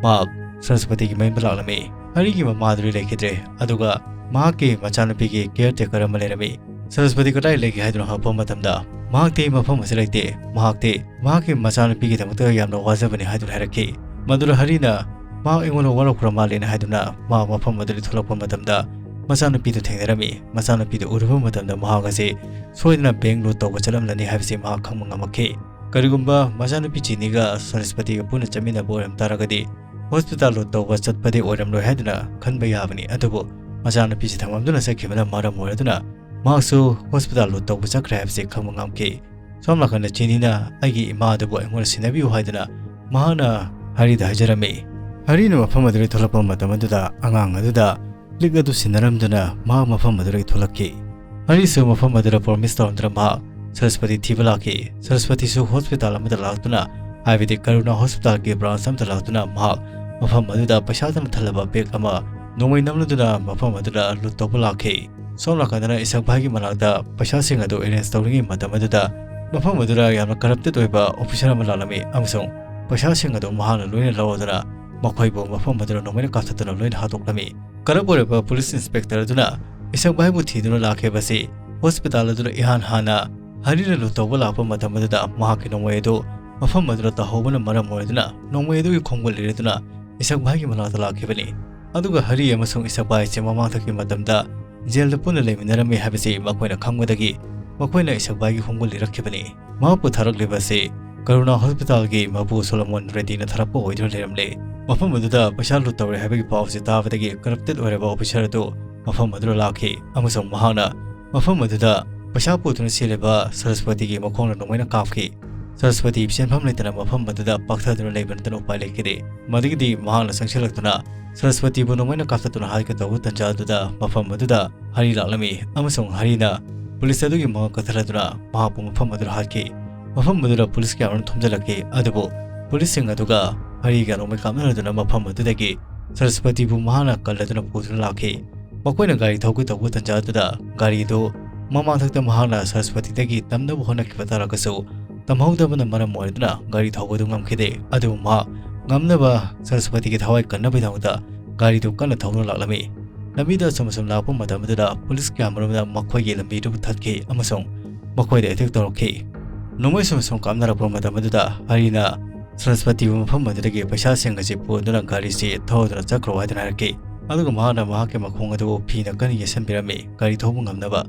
ꯃꯍꯥꯛ ꯁꯔꯁꯄꯇꯤꯒꯤ ꯃꯌꯨꯝꯗ ꯂꯥꯛꯂꯝꯃꯤ꯫ ꯍꯔꯤꯒꯤ ꯃꯃꯥꯗꯨꯗꯤ ꯂꯩꯈꯤꯗ꯭ꯔꯦ, ꯑꯗꯨꯒ ꯃꯍꯥꯛꯀꯤ ꯃꯆꯥꯅꯨꯄꯤꯒꯤ ꯀꯤꯌꯔ ꯇꯦꯀꯔ ꯑꯃ ꯂꯩꯔꯝꯃꯤ꯫ ꯁꯔꯁꯄꯇꯤ ꯀꯗꯥꯏ ꯂꯩꯒꯦ ꯍꯥꯏꯗꯨꯅ ꯍꯪꯉꯛꯄ ꯃꯇꯝꯗ ꯃꯍꯥꯛꯇꯤ ꯃꯐꯝ ꯑꯁꯤꯗ ꯂꯩꯇꯦ꯫ ꯃꯍꯥꯛꯇꯤ ꯃꯍꯥꯛꯀꯤ ꯃꯆꯥꯅꯨꯄꯤꯒꯤꯗꯃꯛꯇ ꯌꯥꯝꯅ ꯋꯥꯖꯕꯅꯤ ꯍꯥꯏꯗꯨꯅ ꯍꯥꯏꯔꯛꯈꯤ꯫ ꯃꯗꯨꯗ ꯍꯔꯤꯅ ꯃꯍꯥꯛ ꯑꯩꯉꯣꯟꯗ ꯋꯥꯔꯧꯈ꯭ꯔ ꯃꯥꯜꯂꯦꯅ ꯍꯥꯏꯗꯨꯅ ꯃꯍꯥꯛ ꯃꯐꯝ ꯑꯗꯨꯗꯒꯤ ꯊꯣꯛꯂꯛꯄ ꯃꯇꯝꯗ ꯃꯆꯥꯅꯨꯄꯤꯗꯨ ꯊꯦꯡꯅꯔꯝꯃꯤ꯫ ꯃꯆꯥꯅꯨꯄꯤꯗꯨ ꯎꯔꯨꯕ ꯃꯇꯝꯗ ꯃꯍꯥꯛ ꯑꯁꯤ ꯁꯣꯏꯗꯅ ꯕꯦꯡ ꯂꯨꯠ ꯇꯧꯕ ꯆꯠꯂꯝꯂꯅꯤ ꯍꯥꯏꯕꯁꯤ ꯃꯍꯥꯛ ꯈꯪꯕ ꯉꯝꯃꯛꯈꯤ꯫ ꯀꯔꯤꯒꯨꯝꯕ ꯃꯆꯥꯅꯨꯄꯤ ꯆꯤꯅꯤꯒ ꯁꯔꯁꯄꯇꯤꯒ ꯄꯨꯟꯅ ꯆꯠꯃꯤꯟꯅꯕ ꯑꯣꯏꯔꯝ ꯇꯥꯔꯒꯗꯤ ꯍꯣꯁꯄꯤꯇꯥꯜ ꯂꯨꯠ ꯇꯧꯕ ꯆꯠꯄꯗꯤ ꯑꯣꯏꯔꯝꯂꯣꯏ ꯍꯥꯏꯗꯨꯅ ꯈꯟꯕ ꯌꯥꯕꯅꯤ꯫ ꯑꯗꯨꯕꯨ ꯃꯆꯥꯅꯨꯄꯤꯁꯤ ꯊꯝꯃꯝꯗꯨꯅ ꯆꯠꯈꯤꯕꯅ ꯃꯔꯝ ꯑꯣꯏꯔꯗꯨꯅ ꯃꯍꯥꯛꯁꯨ ꯍꯣꯁꯄꯤꯇꯥꯜ ꯂꯨꯠ ꯇꯧꯕ ꯆꯠꯈ꯭ꯔꯦ ꯍꯥꯏꯕꯁꯤ ꯈꯪꯕ ꯉꯝꯈꯤ꯫ ꯁꯣꯝ ꯅꯥꯀꯟꯗ ꯆꯤꯅꯤꯅ ꯑꯩꯒꯤ ꯏꯃꯥ ꯑꯗꯨꯕꯨ ꯑꯩꯉꯣꯟꯗ ꯁꯤꯟꯅꯕꯤꯌꯨ ꯍꯥꯏꯗꯨꯅ ꯃꯍꯥꯛꯅ ꯍꯔꯤꯗ ꯍꯥꯏꯖꯔꯝꯃꯤ꯫ ꯍꯔꯤꯅ ꯃꯐꯝ ꯑꯗꯨꯗꯒꯤ ꯊꯣꯛꯂꯛꯄ ꯃꯇꯝ ꯑꯗꯨꯗ ꯑꯉꯥꯡ ꯑꯗꯨꯗ ꯂꯤꯛ ꯑꯗꯨ ꯁꯤꯟꯅꯔꯝꯗꯨꯅ ꯃꯍꯥꯛ ꯃꯐꯝ ꯑꯗꯨꯗꯒꯤ ꯊꯣꯛꯂꯛꯈꯤ꯫ ꯍꯔꯤꯁꯨ ꯃꯐꯝ ꯑꯗꯨꯗ ꯄ꯭ꯔꯣꯃꯤꯁ ꯇꯧꯔꯝꯗꯨꯅ ꯃꯍꯥꯛ ꯁꯔꯁꯄꯇꯤ ꯊꯤꯕ ꯂꯥꯛꯈꯤ꯫ ꯁꯔꯁꯄꯇꯤꯁꯨ ꯍꯣꯁꯄꯤꯇꯥꯜ ꯑꯃꯗ ꯂꯥꯛꯇꯨꯅ, ꯍꯥꯏꯕꯗꯤ ꯀꯔꯨꯅꯥ ꯍꯣꯁꯄꯤꯇꯥꯜꯒꯤ ꯕ꯭ꯔꯥꯟꯁ ꯑꯃꯗ ꯂꯥꯛꯇꯨꯅ ꯃꯍꯥꯛ ꯃꯐꯝ ꯑꯗꯨꯗ ꯄꯩꯁꯥꯗꯨꯅ ꯊꯜꯂꯕ ꯕꯦꯒ ꯑꯃ ꯅꯣꯡꯃꯩ ꯅꯝꯂꯗꯨꯅ ꯃꯐꯝ ꯑꯗꯨꯗ ꯂꯨꯠ ꯇꯧꯕ ꯂꯥꯛꯈꯤ꯫ ꯁꯣꯝ ꯅꯥꯀꯟꯗꯅ ꯏꯁꯛ ꯚꯥꯏꯒꯤ ꯃꯅꯥꯛꯇ ꯄꯩꯁꯥꯁꯤꯡ ꯑꯗꯨ ꯑꯦꯔꯦꯟꯖ ꯇꯧꯔꯤꯉꯩ ꯃꯇꯝ ꯑꯗꯨꯗ ꯃꯐꯝ ꯑꯗꯨꯗ ꯌꯥꯝꯅ ꯀꯔꯞꯇꯦꯠ ꯑꯣꯏꯕ ꯑꯣꯐꯤꯁꯔ ꯑꯃ ꯂꯥꯛꯂꯝꯃꯤ ꯑꯃꯁꯨꯡ ꯄꯩꯁꯥꯁꯤꯡ ꯑꯗꯨ ꯃꯍꯥꯛꯅ ꯂꯣꯏꯅ ꯂꯧꯔꯗꯨꯅ ꯃꯈꯣꯏꯕꯨ ꯃꯐꯝ ꯑꯗꯨꯗ ꯅꯣꯡꯃꯩꯅ ꯀꯥꯞꯊꯠꯇꯨꯅ ꯂꯣꯏꯅ ꯍꯥꯠꯇꯣꯛꯂꯝꯃꯤ꯫ ꯀꯔꯞ ꯑꯣꯏꯔꯕ ꯄꯨꯂꯤꯁ ꯏꯟꯁꯄꯦꯛꯇꯔ ꯑꯗꯨꯅ ꯏꯁꯛ ꯚꯥꯏꯕꯨ ꯊꯤꯗꯨꯅ ꯂꯥꯛꯈꯤꯕꯁꯤ ꯍꯣꯁꯄꯤꯇꯥꯜ ꯑꯗꯨꯗ ꯏꯍꯥꯟ ꯍꯥꯟꯅ ꯍꯔꯤꯅ ꯂꯨꯠ ꯇꯧꯕ ꯂꯥꯛꯄ ꯃꯇꯝ ꯑꯗꯨꯗ ꯃꯍꯥꯛꯀꯤ ꯅꯣꯡꯃꯩ ꯑꯗꯨ ꯃꯐꯝ ꯑꯗꯨꯗ ꯇꯥꯍꯧꯕꯅ ꯃꯔꯝ ꯑꯣꯏꯗꯨꯅ ꯅꯣꯡꯃꯩ ꯑꯗꯨꯒꯤ ꯈꯣꯡꯒꯨꯜ ꯂꯤꯔꯗꯨꯅ ꯏꯁꯛ ꯚꯥꯏꯒꯤ ꯃꯅꯥꯛꯇ ꯂꯥꯛꯈꯤꯕꯅꯤ꯫ ꯑꯗꯨꯒ ꯍꯔꯤ ꯑꯃꯁꯨꯡ ꯏꯁꯛ ꯚꯥꯏ ꯑꯁꯤ ꯃꯃꯥꯡꯊꯛꯀꯤ ꯃꯇꯝꯗ ꯖꯦꯜꯗ ꯄꯨꯟꯅ ꯂꯩꯃꯤꯟꯅꯔꯝꯃꯤ ꯍꯥꯏꯕꯁꯤ ꯃꯈꯣꯏꯅ ꯈꯪꯕꯗꯒꯤ ꯃꯈꯣꯏꯅ ꯏꯁꯛ ꯚꯥꯏꯒꯤ ꯈꯣꯡꯒꯨꯜ ꯂꯤꯔꯛꯈꯤꯕꯅꯤ꯫ ꯃꯍꯥꯛꯄꯨ ꯊꯥꯔꯛꯂꯤꯕ ꯑꯁꯤ ꯀꯔꯨꯅꯥ ꯍꯣꯁꯄꯤꯇꯥꯜꯒꯤ ꯃꯄꯨ ꯁꯣꯂꯣꯃꯣꯟ ꯔꯦꯗꯤꯅ ꯊꯥꯔꯛꯄ ꯑꯣꯏꯗꯨꯅ ꯂꯩꯔꯝꯂꯦ꯫ ꯃꯐꯝ ꯑꯗꯨꯗ ꯄꯩꯁꯥ ꯂꯨꯠ ꯇꯧꯔꯦ ꯍꯥꯏꯕꯒꯤ ꯄꯥꯎꯁꯤ ꯇꯥꯕꯗꯒꯤ ꯀꯔꯞꯇꯦꯠ ꯑꯣꯏꯔꯕ ꯑꯣꯐꯤꯁꯔ ꯑꯗꯨ ꯃꯐꯝ ꯑꯗꯨꯗ ꯂꯥꯛꯈꯤ ꯑꯃꯁꯨꯡ ꯃꯍꯥꯛꯅ ꯃꯐꯝ ꯑꯗꯨꯗ ꯄꯩꯁꯥ ꯄꯨꯗꯨꯅ ꯆꯦꯜꯂꯤꯕ ꯁꯔꯁꯄꯇꯤꯒꯤ ꯃꯈꯣꯡꯗ ꯅꯣꯡꯃꯩꯅ ꯀꯥꯞꯈꯤ꯫ ꯁꯔꯁꯄꯇꯤ ꯆꯦꯟꯐꯝ ꯂꯩꯇꯅ ꯃꯐꯝ ꯑꯗꯨꯗ ꯄꯥꯛꯊꯗꯨꯅ ꯂꯩꯕ ꯅꯠꯇꯅ ꯎꯄꯥꯏ ꯂꯩꯈꯤꯗꯦ꯫ ꯃꯗꯨꯒꯤꯗꯤ ꯃꯍꯥꯛꯅ ꯆꯪꯁꯤꯜꯂꯛꯇꯨꯅ ꯁꯔꯁꯄꯇꯤꯕꯨ ꯅꯣꯡꯃꯩꯅ ꯀꯥꯞꯊꯠꯇꯨꯅ ꯍꯥꯠꯀꯗꯧꯕ ꯇꯟꯖꯥ ꯑꯗꯨꯗ ꯃꯐꯝ ꯑꯗꯨꯗ ꯍꯔꯤ ꯂꯥꯛꯂꯝꯃꯤ ꯑꯃꯁꯨꯡ ꯍꯔꯤꯅ ꯄꯨꯂꯤꯁ ꯑꯗꯨꯒꯤ ꯃꯉꯛ ꯀꯛꯊꯠꯂꯗꯨꯅ ꯃꯍꯥꯛꯄꯨ ꯃꯐꯝ ꯑꯗꯨꯗ ꯍꯥꯠꯈꯤ꯫ ꯃꯐꯝ ꯑꯗꯨꯗ ꯄꯨꯂꯤꯁ ꯀꯌꯥ ꯑꯃꯔꯣꯝ ꯊꯣꯝꯖꯤꯜꯂꯛꯈꯤ, ꯑꯗꯨꯕꯨ ꯄꯨꯂꯤꯁꯁꯤꯡ ꯑꯗꯨꯒ ꯍꯔꯤꯒ ꯅꯣꯡꯃꯩ ꯀꯥꯞꯅꯔꯗꯨꯅ ꯃꯐꯝ ꯑꯗꯨꯗꯒꯤ ꯁꯔꯁꯄꯇꯤꯕꯨ ꯃꯍꯥꯛꯅ ꯀꯜꯂꯗꯨꯅ ꯄꯨꯗꯨꯅ ꯂꯥꯛꯈꯤ꯫ ꯃꯈꯣꯏꯅ ꯒꯥꯔꯤ ꯊꯧꯒꯦ ꯇꯧꯕ ꯇꯟꯖꯥ ꯑꯗꯨꯗ ꯒꯥꯔꯤꯗꯨ ꯃꯃꯥꯡꯊꯛꯇ ꯃꯍꯥꯛꯅ ꯁꯔꯁꯄꯇꯤꯗꯒꯤ ꯇꯝꯅꯕ ꯍꯣꯠꯅꯈꯤꯕ ꯇꯥꯔꯒꯁꯨ ꯇꯝꯍꯧꯗꯕꯅ ꯃꯔꯝ ꯑꯣꯏꯗꯨꯅ ꯒꯥꯔꯤ ꯊꯧꯕꯗꯨ ꯉꯝꯈꯤꯗꯦ꯫ ꯑꯗꯨꯕꯨ ꯃꯍꯥꯛ ꯉꯝꯅꯕ ꯁꯔꯁꯄꯇꯤꯒꯤ ꯊꯋꯥꯏ ꯀꯟꯅꯕꯒꯤꯗꯃꯛꯇ ꯒꯥꯔꯤꯗꯨ ꯀꯟꯅ ꯊꯧꯗꯨꯅ ꯂꯥꯛꯂꯝꯃꯤ꯫ ꯂꯝꯕꯤꯗ ꯑꯁꯨꯝ ꯑꯁꯨꯝ ꯂꯥꯛꯄ ꯃꯇꯝ ꯑꯗꯨꯗ ꯄꯨꯂꯤꯁ ꯀꯌꯥ ꯃꯔꯨꯝꯅ ꯃꯈꯣꯏꯒꯤ ꯂꯝꯕꯤꯗꯨ ꯊꯠꯈꯤ ꯑꯃꯁꯨꯡ ꯃꯈꯣꯏꯗ ꯑꯦꯇꯦꯛ ꯇꯧꯔꯛꯈꯤ꯫ ꯅꯣꯡꯃꯩ ꯁꯨꯝ ꯁꯨꯝ ꯀꯥꯞꯅꯔꯛꯄ ꯃꯇꯝ ꯑꯗꯨꯗ ꯍꯔꯤꯅ ꯁꯔꯁꯄꯇꯤꯕꯨ ꯃꯐꯝ ꯑꯗꯨꯗꯒꯤ ꯄꯩꯁꯥꯁꯤꯡ ꯑꯁꯤ ꯄꯨꯗꯨꯅ ꯒꯥꯔꯤꯁꯤ ꯊꯧꯗꯨꯅ ꯆꯠꯈ꯭ꯔꯣ ꯍꯥꯏꯗꯨꯅ ꯍꯥꯏꯔꯛꯈꯤ꯫ ꯑꯗꯨꯒ ꯃꯍꯥꯛꯅ ꯃꯍꯥꯛꯀꯤ ꯃꯈꯣꯡ ꯑꯗꯨ ꯐꯤꯅ ꯀꯟꯅ ꯌꯦꯠꯁꯤꯟꯕꯤꯔꯝꯃꯤ, ꯒꯥꯔꯤ ꯊꯧꯕ ꯉꯝꯅꯕ꯫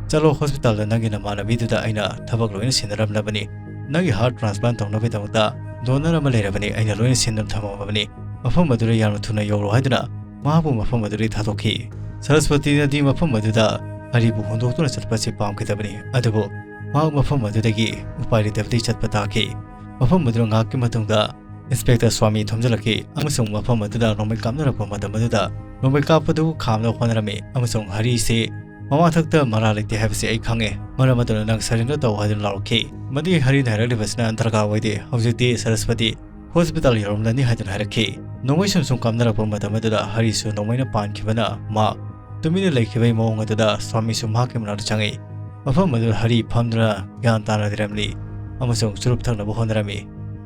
"ꯆꯠꯂꯣ, ꯍꯣꯁꯄꯤꯇꯥꯜꯗ ꯅꯪꯒꯤ ꯅꯃꯥꯟꯅꯕꯤꯗꯨꯗ ꯑꯩꯅ ꯊꯕꯛ ꯂꯣꯏꯅ ꯁꯤꯟꯅꯔꯝꯂꯕꯅꯤ꯫ ꯅꯪꯒꯤ ꯍꯥꯔꯠ ꯇ꯭ꯔꯥꯟꯁꯄ꯭ꯂꯥꯟ ꯇꯧꯅꯕꯒꯤꯗꯃꯛꯇ ꯗꯣꯅꯔ ꯑꯃ ꯂꯩꯔꯕꯅꯤ, ꯑꯩꯅ ꯂꯣꯏꯅ ꯁꯤꯟꯗꯨꯅ ꯊꯝꯃꯝꯃꯕꯅꯤ꯫ ꯃꯐꯝ ꯑꯗꯨꯗ ꯌꯥꯝꯅ ꯊꯨꯅ ꯌꯧꯔꯣ" ꯍꯥꯏꯗꯨꯅ ꯃꯍꯥꯛꯄꯨ ꯃꯐꯝ ꯑꯗꯨꯗꯒꯤ ꯊꯥꯗꯣꯛꯈꯤ꯫ ꯁꯔꯁꯄꯇꯤꯅꯗꯤ ꯃꯐꯝ ꯑꯗꯨꯗ ꯍꯔꯤꯕꯨ ꯍꯨꯟꯗꯣꯛꯇꯨꯅ ꯆꯠꯄꯁꯤ ꯄꯥꯝꯈꯤꯗꯕꯅꯤ, ꯑꯗꯨꯕꯨ ꯃꯍꯥꯛ ꯃꯐꯝ ꯑꯗꯨꯗꯒꯤ ꯎꯄꯥꯏ ꯂꯩꯇꯕꯗꯒꯤ ꯆꯠꯄ ꯇꯥꯈꯤ꯫ ꯃꯐꯝ ꯑꯗꯨꯗ ꯉꯥꯏꯍꯥꯛꯀꯤ ꯃꯇꯨꯡꯗ ꯏꯟꯁꯄꯦꯛꯇꯔ ꯁ꯭ꯋꯥꯃꯤ ꯊꯣꯝꯖꯤꯜꯂꯛꯈꯤ ꯑꯃꯁꯨꯡ ꯃꯐꯝ ꯑꯗꯨꯗ ꯅꯣꯡꯃꯩ ꯀꯥꯞꯅꯔꯛꯄ ꯃꯇꯝ ꯑꯗꯨꯗ ꯅꯣꯡꯃꯩ ꯀꯥꯞꯄꯗꯨ ꯈꯥꯝꯅꯕ ꯍꯣꯠꯅꯔꯝꯃꯤ ꯑꯃꯁꯨꯡ ꯍꯔꯤꯁꯤ ꯃꯃꯥꯊꯛꯇ ꯃꯔꯥ ꯂꯩꯇꯦ ꯍꯥꯏꯕꯁꯤ ꯑꯩ ꯈꯪꯉꯦ, ꯃꯔꯝ ꯑꯗꯨꯅ ꯅꯪ surrender ꯇꯧ ꯍꯥꯏꯗꯨꯅ ꯂꯥꯎꯔꯛꯈꯤ꯫ ꯃꯗꯨꯒꯤ ꯍꯔꯤꯅ ꯍꯥꯏꯔꯛꯂꯤꯕꯁꯤꯅ ꯗꯔꯀꯥꯔ ꯑꯣꯏꯗꯦ, ꯍꯧꯖꯤꯛꯇꯤ ꯁꯔꯁꯄꯇꯤ ꯍꯣꯁꯄꯤꯇꯥꯜ ꯌꯧꯔꯝꯂꯅꯤ ꯍꯥꯏꯗꯨꯅ ꯍꯥꯏꯔꯛꯈꯤ꯫ ꯅꯣꯡꯃꯩ ꯁꯨꯝ ꯁꯨꯝ ꯀꯥꯞꯅꯔꯛꯄ ꯃꯇꯝ ꯑꯗꯨꯗ ꯍꯔꯤꯁꯨ ꯅꯣꯡꯃꯩꯅ ꯄꯥꯟꯈꯤꯕꯅ ꯃꯍꯥꯛ ꯇꯨꯃꯤꯟꯅ ꯂꯩꯈꯤꯕꯒꯤ ꯃꯑꯣꯡ ꯑꯗꯨꯗ ꯁ꯭ꯋꯥꯃꯤꯁꯨ ꯃꯍꯥꯛꯀꯤ ꯃꯅꯥꯛꯇ ꯆꯪꯉꯛꯏ꯫ ꯃꯐꯝ ꯑꯗꯨꯗ ꯍꯔꯤ ꯐꯝꯗꯨꯅ ꯒ꯭ꯌꯥꯟ ꯇꯥꯅ ꯂꯩꯔꯝꯂꯤ ꯑꯃꯁꯨꯡ ꯆꯨꯔꯨꯞ ꯊꯛꯅꯕ ꯍꯣꯠꯅꯔꯝꯃꯤ꯫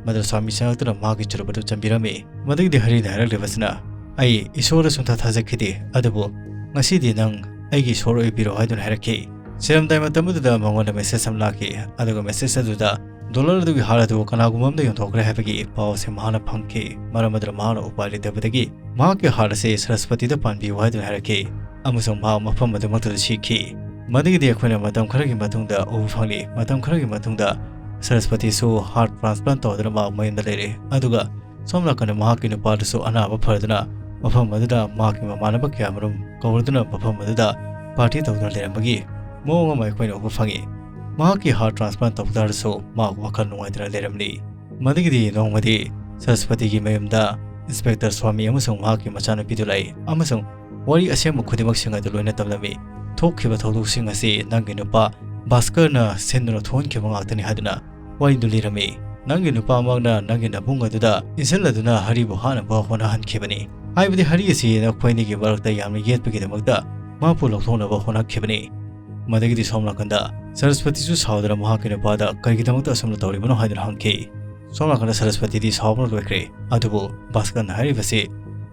ꯃꯗꯨ ꯁ꯭ꯋꯥꯃꯤ ꯆꯪꯂꯛꯇꯨꯅ ꯃꯍꯥꯛꯀꯤ ꯆꯨꯔꯨꯞ ꯑꯗꯨ ꯆꯟꯕꯤꯔꯝꯃꯤ꯫ ꯃꯗꯨꯒꯤꯗꯤ ꯍꯔꯤꯅ ꯍꯥꯏꯔꯛꯂꯤꯕꯁꯤꯅ, "ꯑꯩ ꯏꯁꯣꯔꯗ ꯁꯨꯡꯊꯥ ꯊꯥꯖꯈꯤꯗꯦ, ꯑꯗꯨꯕꯨ ꯉꯁꯤꯗꯤ ꯅꯪ ꯑꯩꯒꯤ ꯏꯁꯣꯔ ꯑꯣꯏꯕꯤꯔꯣ" ꯍꯥꯏꯗꯨꯅ ꯍꯥꯏꯔꯛꯈꯤ꯫ ꯁꯤꯔꯝꯗꯥꯏ ꯃꯇꯝ ꯑꯗꯨꯗ ꯃꯉꯣꯟꯗ message ꯑꯃ ꯂꯥꯛꯈꯤ, ꯑꯗꯨꯒ message ꯑꯗꯨꯗ ꯗꯣꯂꯔ ꯑꯗꯨꯒꯤ heart ꯑꯗꯨ ꯀꯅꯥꯒꯨꯝꯕ ꯑꯃꯗ ꯌꯣꯟꯊꯣꯛꯈ꯭ꯔꯦ ꯍꯥꯏꯕꯒꯤ ꯄꯥꯎ ꯑꯁꯤ ꯃꯍꯥꯛꯅ ꯐꯪꯈꯤ꯫ ꯃꯔꯝ ꯑꯗꯨꯅ ꯃꯍꯥꯛꯅ ꯎꯄꯥꯏ ꯂꯩꯇꯕꯗꯒꯤ ꯃꯍꯥꯛꯀꯤ heart ꯑꯁꯤ ꯁꯔꯁꯄꯇꯤꯗ ꯄꯥꯟꯕꯤꯌꯨ ꯍꯥꯏꯗꯨꯅ ꯍꯥꯏꯔꯛꯈꯤ, ꯑꯃꯁꯨꯡ ꯃꯍꯥꯛ ꯃꯐꯝ ꯑꯗꯨꯃꯛꯇꯗ ꯁꯤꯈꯤ꯫ ꯃꯗꯨꯒꯤꯗꯤ ꯑꯩꯈꯣꯏꯅ ꯃꯇꯝ ꯈꯔꯒꯤ ꯃꯇꯨꯡꯗ ꯎꯕ ꯐꯪꯂꯤ꯫ ꯃꯇꯝ ꯈꯔꯒꯤ ꯃꯇꯨꯡꯗ ꯁꯔꯁꯄꯇꯤꯁꯨ heart transplant ꯇꯧꯗꯨꯅ ꯃꯍꯥꯛ ꯃꯌꯨꯝꯗ ꯂꯩꯔꯦ, ꯑꯗꯨꯒ ꯁꯣꯝ ꯅꯥꯀꯟꯗ ꯃꯍꯥꯛꯀꯤ ꯅꯨꯄꯥꯗꯨꯁꯨ ꯑꯅꯥꯕ ꯐꯗꯨꯅ ꯃꯐꯝ ꯑꯗꯨꯗ ꯃꯍꯥꯛꯀꯤ ꯃꯃꯥꯟꯅꯕ ꯀꯌꯥꯃꯔꯨꯝ ꯀꯧꯔꯗꯨꯅ ꯃꯐꯝ ꯑꯗꯨꯗ party ꯇꯧꯗꯨꯅ ꯂꯩꯔꯝꯕꯒꯤ ꯃꯑꯣꯡ ꯑꯃ ꯑꯩꯈꯣꯏꯅ ꯎꯕ ꯐꯪꯉꯤ꯫ ꯃꯍꯥꯛꯀꯤ heart transplant ꯇꯧꯕ ꯇꯥꯔꯁꯨ ꯃꯍꯥꯛ ꯋꯥꯈꯜ ꯅꯨꯡꯉꯥꯏꯇꯅ ꯂꯩꯔꯝꯂꯤ꯫ ꯃꯗꯨꯒꯤꯗꯤ ꯅꯣꯡꯃꯗꯤ ꯁꯔꯁꯄꯇꯤꯒꯤ ꯃꯌꯨꯝꯗ Inspector ꯁ꯭ꯋꯥꯃꯤ ꯑꯃꯁꯨꯡ ꯃꯍꯥꯛꯀꯤ ꯃꯆꯥꯅꯨꯄꯤꯗꯨ ꯂꯥꯛꯏ ꯑꯃꯁꯨꯡ ꯋꯥꯔꯤ ꯑꯁꯦꯡꯕ ꯈꯨꯗꯤꯡꯃꯛꯁꯤꯡ ꯑꯗꯨ ꯂꯣꯏꯅ ꯇꯝꯂꯝꯃꯤ꯫ ꯊꯣꯛꯈꯤꯕ ꯊꯧꯗꯣꯛꯁꯤꯡ ꯑꯁꯤ ꯅꯪꯒꯤ ꯅꯨꯄꯥ ꯚꯥꯁꯀꯔꯅ ꯁꯤꯟꯗꯨꯅ ꯊꯣꯛꯍꯟꯈꯤꯕ ꯉꯥꯛꯇꯅꯤ ꯍꯥꯏꯗꯨꯅ ꯋꯥꯔꯤꯗꯨ ꯂꯤꯔꯝꯃꯤ꯫ ꯅꯪꯒꯤ ꯅꯨꯄꯥꯃꯛꯅ ꯅꯪꯒꯤ ꯅꯕꯨꯡ ꯑꯗꯨꯗ ꯏꯟꯁꯤꯜꯂꯗꯨꯅ ꯍꯔꯤꯕꯨ ꯍꯥꯠꯅꯕ ꯍꯣꯠꯅꯍꯟꯈꯤꯕꯅꯤ꯫ ꯍꯥꯏꯕꯗꯤ ꯍꯔꯤ ꯑꯁꯤ ꯅꯈꯣꯏ ꯑꯅꯤꯒꯤ ꯃꯔꯛꯇ ꯌꯥꯝꯅ ꯌꯦꯠꯄꯒꯤꯗꯃꯛꯇ ꯃꯍꯥꯛꯄꯨ ꯂꯧꯊꯣꯛꯅꯕ ꯍꯣꯠꯅꯈꯤꯕꯅꯤ꯫ ꯃꯗꯒꯤꯗꯤ ꯁꯣꯝ ꯅꯥꯀꯟꯗ ꯁꯔꯁꯄꯇꯤꯁꯨ ꯁꯥꯎꯗꯨꯅ ꯃꯍꯥꯛꯀꯤ ꯅꯨꯄꯥꯗ ꯀꯔꯤꯒꯤꯗꯃꯛꯇ ꯑꯁꯨꯝꯅ ꯇꯧꯔꯤꯕꯅꯣ ꯍꯥꯏꯗꯨꯅ ꯍꯪꯈꯤ꯫ ꯁꯣꯝ ꯅꯥꯀꯟꯗ ꯁꯔꯁꯄꯇꯤꯗꯤ ꯁꯥꯎꯕꯅ ꯂꯣꯏꯈ꯭ꯔꯦ꯫ ꯑꯗꯨꯕꯨ ꯚꯥꯁꯀꯔꯅ ꯍꯥꯏꯔꯤꯕꯁꯤ,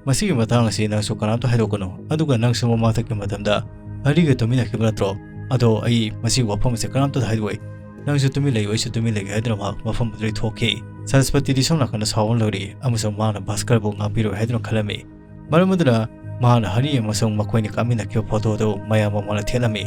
"ꯃꯁꯤꯒꯤ ꯃꯇꯥꯡ ꯑꯁꯤ ꯅꯪꯁꯨ ꯀꯅꯥꯝꯇ ꯍꯥꯏꯗꯣꯛꯀꯅꯨ, ꯑꯗꯨꯒ ꯅꯪꯁꯨ ꯃꯃꯥꯡꯊꯛꯀꯤ ꯃꯇꯝꯗ ꯍꯔꯤꯒ ꯇꯨꯃꯤꯟꯅꯈꯤꯕ ꯅꯠꯇ꯭ꯔꯣ? ꯑꯗꯣ ꯑꯩ ꯃꯁꯤꯒꯤ ꯋꯥꯐꯝ ꯑꯁꯤ ꯀꯅꯥꯝꯇꯗ ꯍꯥꯏꯗꯣꯛꯑꯣꯏ꯫ ꯅꯪꯁꯨ ꯇꯨꯃꯤꯟ ꯂꯩꯌꯨ, ꯑꯩꯁꯨ ꯇꯨꯃꯤꯟ ꯂꯩꯒꯦ" ꯍꯥꯏꯗꯨꯅ ꯃꯍꯥꯛ ꯃꯐꯝ ꯑꯗꯨꯗꯒꯤ ꯊꯣꯛꯈꯤ꯫ ꯁꯔꯁꯄꯇꯤꯗꯤ ꯁꯣꯝ ꯅꯥꯀꯟꯗ ꯁꯥꯎꯕꯅ ꯂꯣꯏꯔꯦ ꯑꯃꯁꯨꯡ ꯃꯍꯥꯛꯅ ꯚꯥꯁꯀꯔꯕꯨ ꯉꯥꯛꯄꯤꯔꯣꯏ ꯍꯥꯏꯗꯨꯅ ꯈꯜꯂꯝꯃꯤ꯫ ꯃꯔꯝ ꯑꯗꯨꯅ ꯃꯍꯥꯛꯅ ꯍꯔꯤ ꯑꯃꯁꯨꯡ ꯃꯈꯣꯏꯅ ꯀꯥꯞꯃꯤꯟꯅꯈꯤꯕ ꯐꯣꯇꯣ ꯑꯗꯨ ꯃꯌꯥꯝ ꯃꯃꯥꯡꯗ ꯊꯦꯠꯂꯝꯃꯤ꯫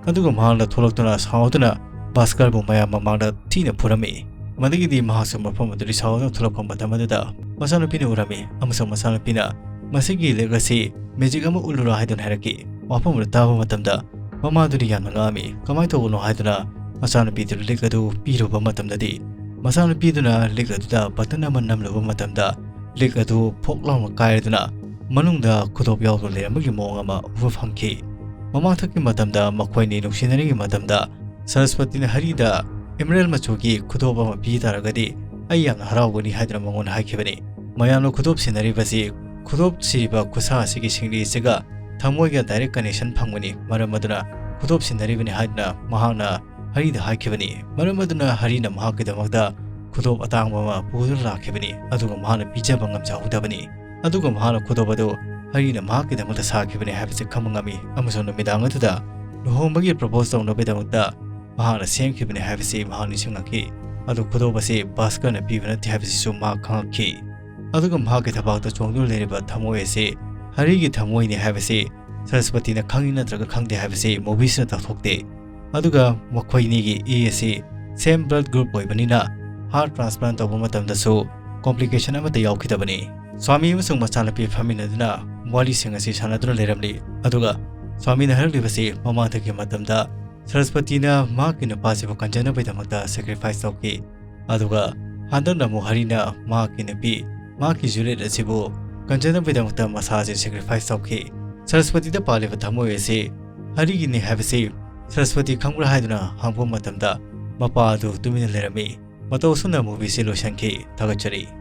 ꯑꯗꯨꯒ ꯃꯍꯥꯛꯅ ꯊꯣꯛꯂꯛꯇꯨꯅ ꯁꯥꯎꯗꯨꯅ ꯚꯥꯁꯀꯔꯕꯨ ꯃꯌꯥꯝ ꯃꯃꯥꯡꯗ ꯊꯤꯅ ꯐꯨꯔꯝꯃꯤ꯫ ꯃꯗꯒꯤꯗꯤ ꯃꯍꯥꯛꯁꯨ ꯃꯐꯝ ꯑꯗꯨꯗꯒꯤ ꯁꯥꯎꯗꯨꯅ ꯊꯣꯛꯂꯛꯄ ꯃꯇꯝ ꯑꯗꯨꯗ ꯃꯆꯥꯅꯨꯄꯤꯅ ꯎꯔꯝꯃꯤ ꯑꯃꯁꯨꯡ ꯃꯆꯥꯅꯨꯄꯤꯅ, "ꯃꯁꯤꯒꯤ ꯂꯤꯛ ꯑꯁꯤ magic ꯑꯃ ꯎꯠꯂꯨꯔꯥ?" ꯍꯥꯏꯗꯨꯅ ꯍꯥꯏꯔꯛꯈꯤ꯫ ꯋꯥꯐꯝ ꯑꯗꯨ ꯇꯥꯕ ꯃꯇꯝꯗ ꯃꯃꯥꯗꯨꯅ ꯌꯥꯝꯅ ꯉꯛꯑꯝꯃꯤ꯫ "ꯀꯃꯥꯏꯅ ꯇꯧꯕꯅꯣ?" ꯍꯥꯏꯗꯨꯅ ꯃꯆꯥꯅꯨꯄꯤꯗꯨ ꯂꯤꯛ ꯑꯗꯨ ꯄꯤꯔꯨꯕ ꯃꯇꯝꯗꯗꯤ, ꯃꯆꯥꯅꯨꯄꯤꯗꯨꯅ ꯂꯤꯛ ꯑꯗꯨꯗ button ꯑꯃ ꯅꯝꯂꯨꯕ ꯃꯇꯝꯗ ꯂꯤꯛ ꯑꯗꯨ ꯐꯣꯛ ꯂꯥꯎꯅ ꯀꯥꯏꯔꯗꯨꯅ ꯃꯅꯨꯡꯗ ꯈꯨꯗꯣꯞ ꯌꯥꯎꯗꯨꯅ ꯂꯩꯔꯝꯕꯒꯤ ꯃꯑꯣꯡ ꯑꯃ ꯎꯕ ꯐꯪꯈꯤ꯫ ꯃꯃꯥꯡꯊꯛꯀꯤ ꯃꯇꯝꯗ ꯃꯈꯣꯏꯅꯤ ꯅꯨꯡꯁꯤꯅꯔꯤꯉꯩ ꯃꯇꯝꯗ ꯁꯔꯁꯄꯇꯤꯅ ꯍꯔꯤꯗ emerald ꯃꯆꯨꯒꯤ ꯈꯨꯗꯣꯞ ꯑꯃ ꯄꯤ ꯇꯥꯔꯒꯗꯤ ꯑꯩ ꯌꯥꯝꯅ ꯍꯔꯥꯎꯒꯅꯤ ꯍꯥꯏꯗꯨꯅ ꯃꯉꯣꯟꯗ ꯍꯥꯏꯈꯤꯕꯅꯤ꯫ ꯃꯌꯥꯝꯅ ꯈꯨꯗꯣꯞ ꯁꯤꯟꯅꯔꯤꯕꯁꯤ, ꯈꯨꯗꯣꯞ ꯁꯤꯔꯤꯕ ꯈꯨꯠꯁꯥ ꯑꯁꯤꯒꯤ ꯁꯤꯡꯂꯤ ꯑꯁꯤꯒ ꯊꯃꯣꯏꯒ direct connection ꯐꯪꯕꯅꯤ꯫ ꯃꯔꯝ ꯑꯗꯨꯅ ꯈꯨꯗꯣꯞ ꯁꯤꯟꯅꯔꯤꯕꯅꯤ ꯍꯥꯏꯗꯨꯅ ꯃꯍꯥꯛꯅ ꯍꯔꯤꯗ ꯍꯥꯏꯈꯤꯕꯅꯤ꯫ ꯃꯔꯝ ꯑꯗꯨꯅ ꯍꯔꯤꯅ ꯃꯍꯥꯛꯀꯤꯗꯃꯛꯇ ꯈꯨꯗꯣꯞ ꯑꯇꯥꯡꯕ ꯑꯃ ꯄꯨꯗꯨꯅ ꯂꯥꯛꯈꯤꯕꯅꯤ꯫ ꯑꯗꯨꯒ ꯃꯍꯥꯛꯅ ꯄꯤꯖꯕ ꯉꯝꯖꯍꯧꯗꯕꯅꯤ꯫ ꯑꯗꯨꯒ ꯃꯍꯥꯛꯅ ꯈꯨꯗꯣꯞ ꯑꯗꯨ ꯍꯔꯤꯅ ꯃꯍꯥꯛꯀꯤꯗꯃꯛꯇ ꯁꯥꯈꯤꯕꯅꯤ ꯍꯥꯏꯕꯁꯤ ꯈꯪꯕ ꯉꯝꯃꯤ꯫ ꯑꯃꯁꯨꯡ ꯅꯨꯃꯤꯗꯥꯡ ꯑꯗꯨꯗ ꯂꯨꯍꯣꯡꯕꯒꯤ propose ꯇꯧꯅꯕꯒꯤꯗꯃꯛꯇ ꯃꯍꯥꯛꯅ ꯁꯦꯝꯈꯤꯕꯅꯤ ꯍꯥꯏꯕꯁꯤ ꯃꯍꯥꯛ ꯅꯤꯡꯁꯤꯡꯂꯛꯈꯤ꯫ ꯑꯗꯨ ꯈꯨꯗꯣꯞ ꯑꯁꯤ ꯚꯥꯁꯀꯔꯅ ꯄꯤꯕ ꯅꯠꯇꯦ ꯍꯥꯏꯕꯁꯤꯁꯨ ꯃꯍꯥꯛ ꯈꯪꯂꯛꯈꯤ꯫ ꯑꯗꯨꯒ ꯃꯍꯥꯛꯀꯤ ꯊꯕꯥꯛꯇ ꯆꯣꯡꯗꯨꯅ ꯂꯩꯔꯤꯕ ꯊꯃꯣꯏ ꯑꯁꯤ ꯍꯔꯤꯒꯤ ꯊꯃꯣꯏꯅꯤ ꯍꯥꯏꯕꯁꯤ ꯁꯔꯁꯄꯇꯤꯅ ꯈꯪꯏ ꯅꯠꯇ꯭ꯔꯒ ꯈꯪꯗꯦ ꯍꯥꯏꯕꯁꯤ movieꯁꯤꯅ ꯇꯥꯛꯊꯣꯛꯇꯦ꯫ ꯑꯗꯨꯒ ꯃꯈꯣꯏꯅꯤꯒꯤ ꯏ ꯑꯁꯤ same blood group ꯑꯣꯏꯕꯅꯤꯅ heart transplant ꯇꯧꯕ ꯃꯇꯝꯗꯁꯨ complication ꯑꯃꯠꯇ ꯌꯥꯎꯈꯤꯗꯕꯅꯤ꯫ ꯁ꯭ꯋꯥꯃꯤ ꯑꯃꯁꯨꯡ ꯃꯆꯥꯅꯨꯄꯤ ꯐꯝꯃꯤꯟꯅꯗꯨꯅ ꯋꯥꯔꯤꯁꯤꯡ ꯑꯁꯤ ꯁꯥꯟꯅꯗꯨꯅ ꯂꯩꯔꯝꯂꯤ꯫ ꯑꯗꯨꯒ ꯁ꯭ꯋꯥꯃꯤꯅ ꯍꯥꯏꯔꯛꯂꯤꯕꯁꯤ ꯃꯃꯥꯡꯗꯒꯤ ꯃꯇꯝꯗ ꯁꯔꯁꯄꯇꯤꯅ ꯃꯍꯥꯛꯀꯤ ꯅꯨꯄꯥꯁꯤꯕꯨ ꯀꯟꯖꯅꯕꯒꯤꯗꯃꯛꯇ sacrifice ꯇꯧꯈꯤ꯫ ꯑꯗꯨꯒ ꯍꯟꯗꯛꯅ ꯑꯃꯨꯛ ꯍꯔꯤꯅ ꯃꯍꯥꯛꯀꯤ ꯅꯨꯄꯤ, ꯃꯍꯥꯛꯀꯤ ꯖꯨꯂꯤꯌꯠ ꯑꯁꯤꯕꯨ ꯀꯟꯖꯅꯕꯒꯤꯗꯃꯛꯇ ꯃꯁꯥꯁꯤ sacrifice ꯇꯧꯈꯤ꯫ ꯁꯔꯁꯄꯇꯤꯗ ꯄꯥꯜꯂꯤꯕ ꯊꯃꯣꯏ ꯑꯁꯤ ꯍꯔꯤꯒꯤꯅꯤ ꯍꯥꯏꯕꯁꯤ ꯁꯔꯁꯄꯇꯤ ꯈꯪꯕ꯭ꯔꯥ ꯍꯥꯏꯗꯨꯅ ꯍꯪꯕ ꯃꯇꯝꯗ ꯃꯄꯥ ꯑꯗꯨ ꯇꯨꯃꯤꯟꯅ ꯂꯩꯔꯝꯃꯤ꯫ ꯃꯇꯧ ꯑꯁꯨꯝꯅ movieꯁꯤ ꯂꯣꯏꯁꯤꯟꯈꯤ꯫ ꯊꯥꯒꯠꯆꯔꯤ꯫